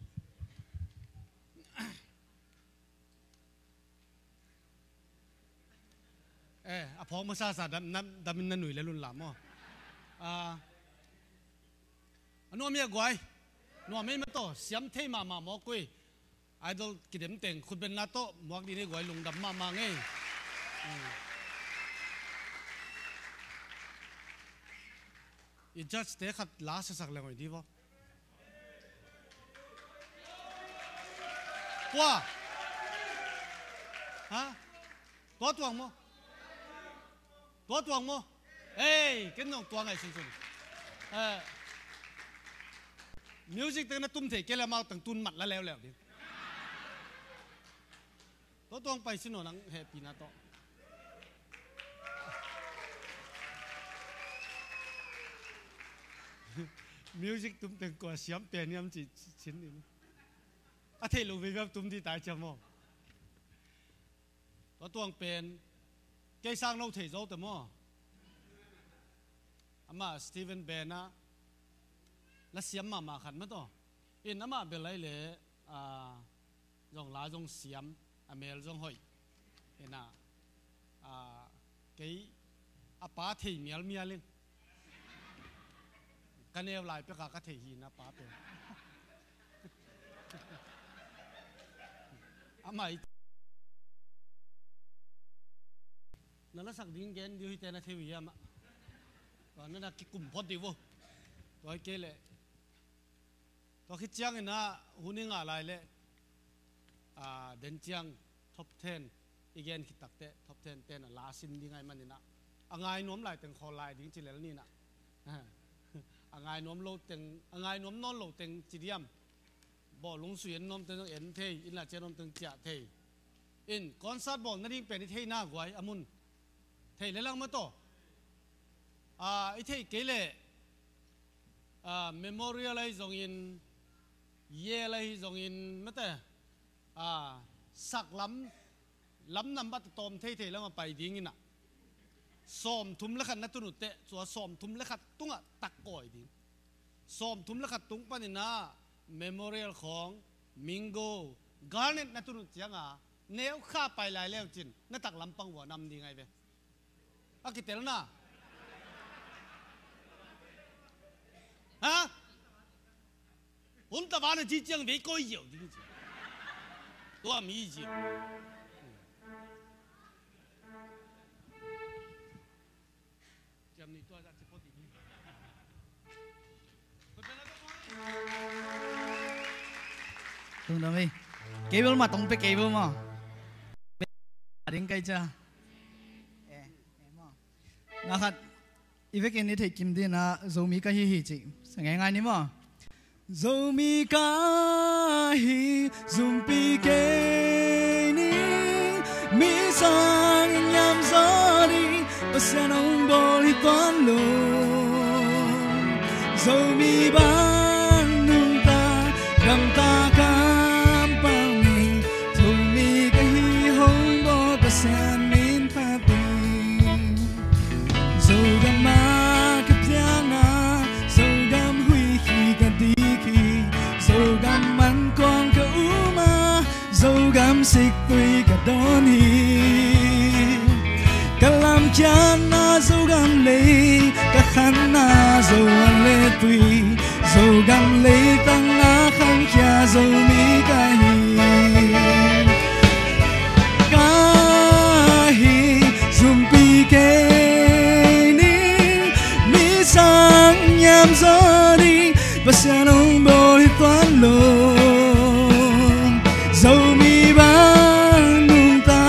Eh, a phawng masasa dam, na, damin na nui le lun lam maw. Ah, a nuam ia guai. Nuam ei ma tawh, siam thei mahmah mawk ui. Idol kidem teng khutbenna tawh muak dih ni guai, lungdam mahmah ngei. I judge te khat la sasak leng oi di vaw. Kua? Ha? Tua tuang maw? Tua tuang maw? Ei, ken nong tuang ai sunsun. Eh, music teng na tum thei kei le amau tang tun mat la leuleu ding. Tua tuang pai sin aw nang hehpihna tawh. Music tum teng kua siam pen hiam ci, ci, cin in. A theih lo veve tum di tai ciam maw? Tua tuang pen kei sang lo thei zo te maw? Amah Steven Ben ah la siam mahmah khat mah tawh. In amah bel ai le, ah, zong la zong siam, a mel zong hoih. Ina, ah, kei a pa thei mialmial in. Ka neu lai peka ka thei hi na pa pen. Amah i na lasak ding gen diu hi te na thei uh hi amah. Tua na na kikum phot diu uh. Tua hi kei leh. Tua khit ciangin ah hun i ngah lai leh, ah, den ciang top ten i gen khit takteh top ten ten a la sim ding ai manin ah, a ngai nuam lai teng khawl lai ding ci lel ni nah. A ngai nuam lo teng, a ngai nuam nawn lo teng ci diam. Bawlung sui en nuam teng en thei, inn la ciah nuam teng ciah thei. In concert bawl nading pen i thei na guai a mun. Thei le lang ma tawh. Ah, i thei kei leh, ah, memorial ahi zongin, yel ahi zongin, mate, ah, saklam, lam nambat a tawm theithei lamah pai dingin ah, sawmthum le khat na tun uh teh, tua sawmthum le khat tungah tak kawi ding. Sawmthum le khat tung panin ah memorial khawng, mingo, garnet na tun uh cianga, neu kha pai lai leu cin, na tak lampang vua nam ding ai ve. A kitelna. Ha? Hun tava na ci ciang vei kawi ziau ding ci. Tua mi ziau. Tung dong ei. Cable ma tong pe cable ma. Ding kai cha. Eh, eh ma. Na khat, i vekin i theih kim dina Zomi ka hi hi cih sa ngeingai ni maw? Zomi ka hi, zumpi kei ni, mi sangin nyam zaw ding Pasian hong bawl hi tuan lo. Zomi bang nungta, gamta kampang ni, Zomi ka hi hong bawl Pasian min phat ding. Siktui ka dawn hi. Ka lamkhiatna Zogam lei, ka khanna Zovan le tui, Zogam leitang a khangkhia Zomi ka hi. Ka hi, zumpi kei ni, mi sang niam zaw ding Pasian hong bawl hi tuan lo. Zomi bang nungta,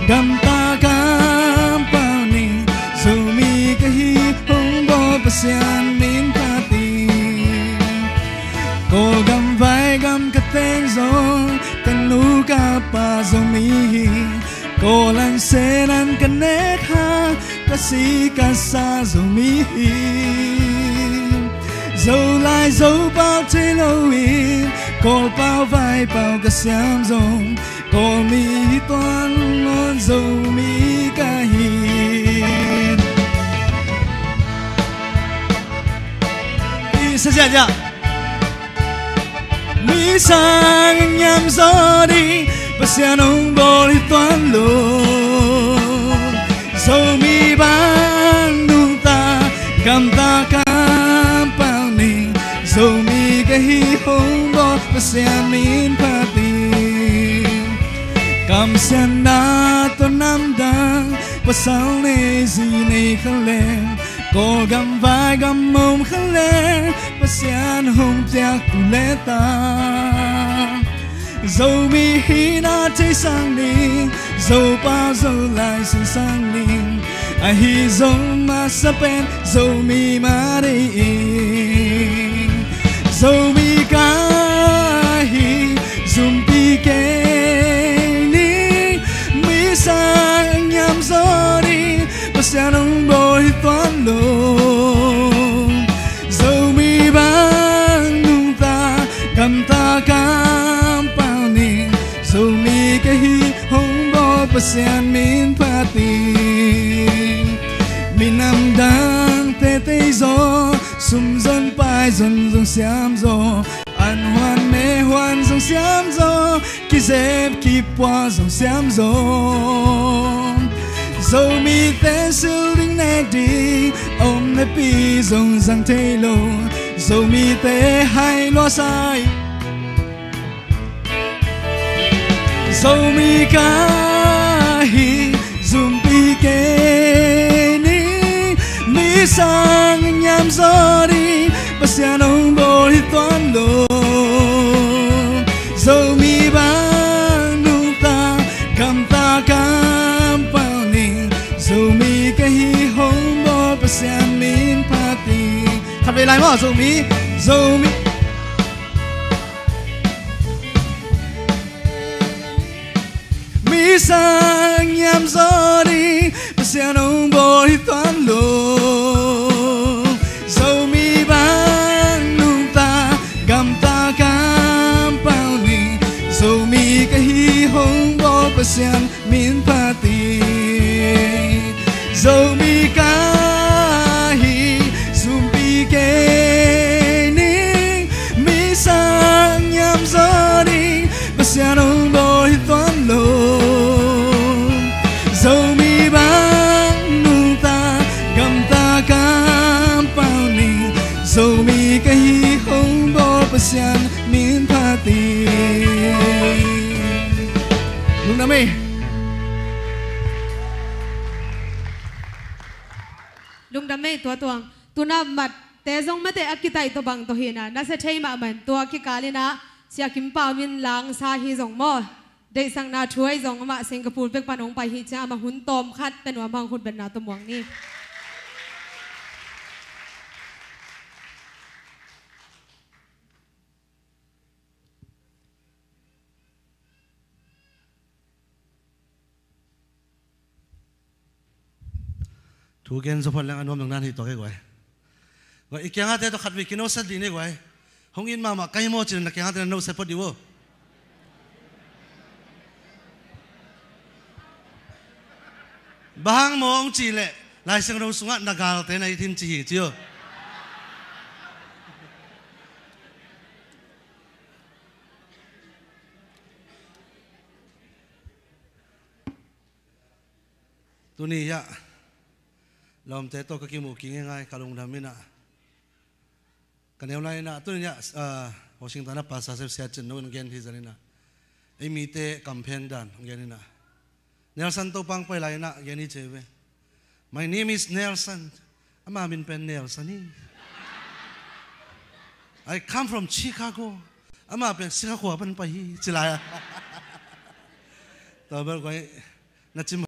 gamta kampau ning, Zomi ka hi hong bawl Pasian min phat ing. Kawlgam vaigam ka teng zong, ka nu ka pa Zomi hi. Kawl an sen an ka nek hang, ka si ka sa Zomi hi. Zolai Zopau thei lo in, Kawlpau Vaipau ka siam zong, Kawlmi hi tuan lo, Zomi ka hi. I sa ziahziah. Mi sang niam zaw ding Pasian hong bawl hi tuan lo. Zomi bang nungta, gamta kampau ning, Zomi ka hi hong bawl Pasian min phat ing. Kamsiatna tawh namdang, pasal nei zi nei kha leng, Kawlgam vaigam om kha leng, Pasian hong piak tu le ta. Zomi hihna theisak ning, Zopau Zolai sisan ning, ahi zong masa pen Zomi mah deih ing. Zomi ka hi, zumpi kei ni, mi sang niam zaw ding Pasian hong bawl hi tuan lo. Zomi bang nungta, gamta kampau ning, Zomi ka hi hong bawl Pasian min phat ing. Minam dang teitei zaw, sum zon pai zon zong siam zaw, an huan me huan zong siam zaw, kizep kipua zong siam zaw. Zomite sil ding nek ding, om le pi zong zang thei lo, Zomite hai lua sai. Zomi ka hi, zumpi kei ni, mi sang niam zaw ding Pasian hong bawl hi tuan lo. Zomi bang nungta, gamta kampau ning, Zomi ka hi hong bawl Pasian min phat ing. Khatvei lai maw, Zomi, Zomi. Mi sang niam zaw ding Pasian hong bawl hi tuan lo. Zomi bang nungta, gamta kampau ning, Zomi ka hi hong bawl Pasian min phat ing. Zomi ka hi, zumpi kei ni, mi sang niam zaw ding Pasian hong bawl hi tuan lo. Zomi bang nungta, gamta kampau ning, Zomi ka hi hong bawl Pasian min phat ing. Lungdam ei. Lungdam ei, tua tuang. Tuna matte zong mate a kitaih tawh bang tawh hi na, na sia thei mahmah in tua kikal in ah Sia Kim Pau min langsa hi zong maw, deihsakna thu ahi zong amah Singapore bek pan hong pai hi ciang amah hun tawm khat pen nuam hang khutbetna tawh muang ni. Thu gen zaw phot leng a nuam nang nan hi tua kei guai. Guai, i kiangate tawh khatvei kinoset dih ni guai. Hong it mahmah kai maw cin na kiangate na noset phot dih uh. Bang hang maw hong cih leh Lai Siangtho sungah na galte na it hi ci hi ci uh. Tuni hiah lawmte tawh ka kimuh kik ngeingai ka lungdam inah, ka neu lai inah tuni hiah, ah, Washington ah pastor Sep Sia Cin No in gen hi zan inah, ei mite kamphen dan gen inah, Nelson Topa hong pai lai inah gen hi ci ve. My name is Nelson. Ama min pen Nelson hi. I come from Chicago. Ama pen Chicago pan pai hi ci lai a. Tua bel koi na cim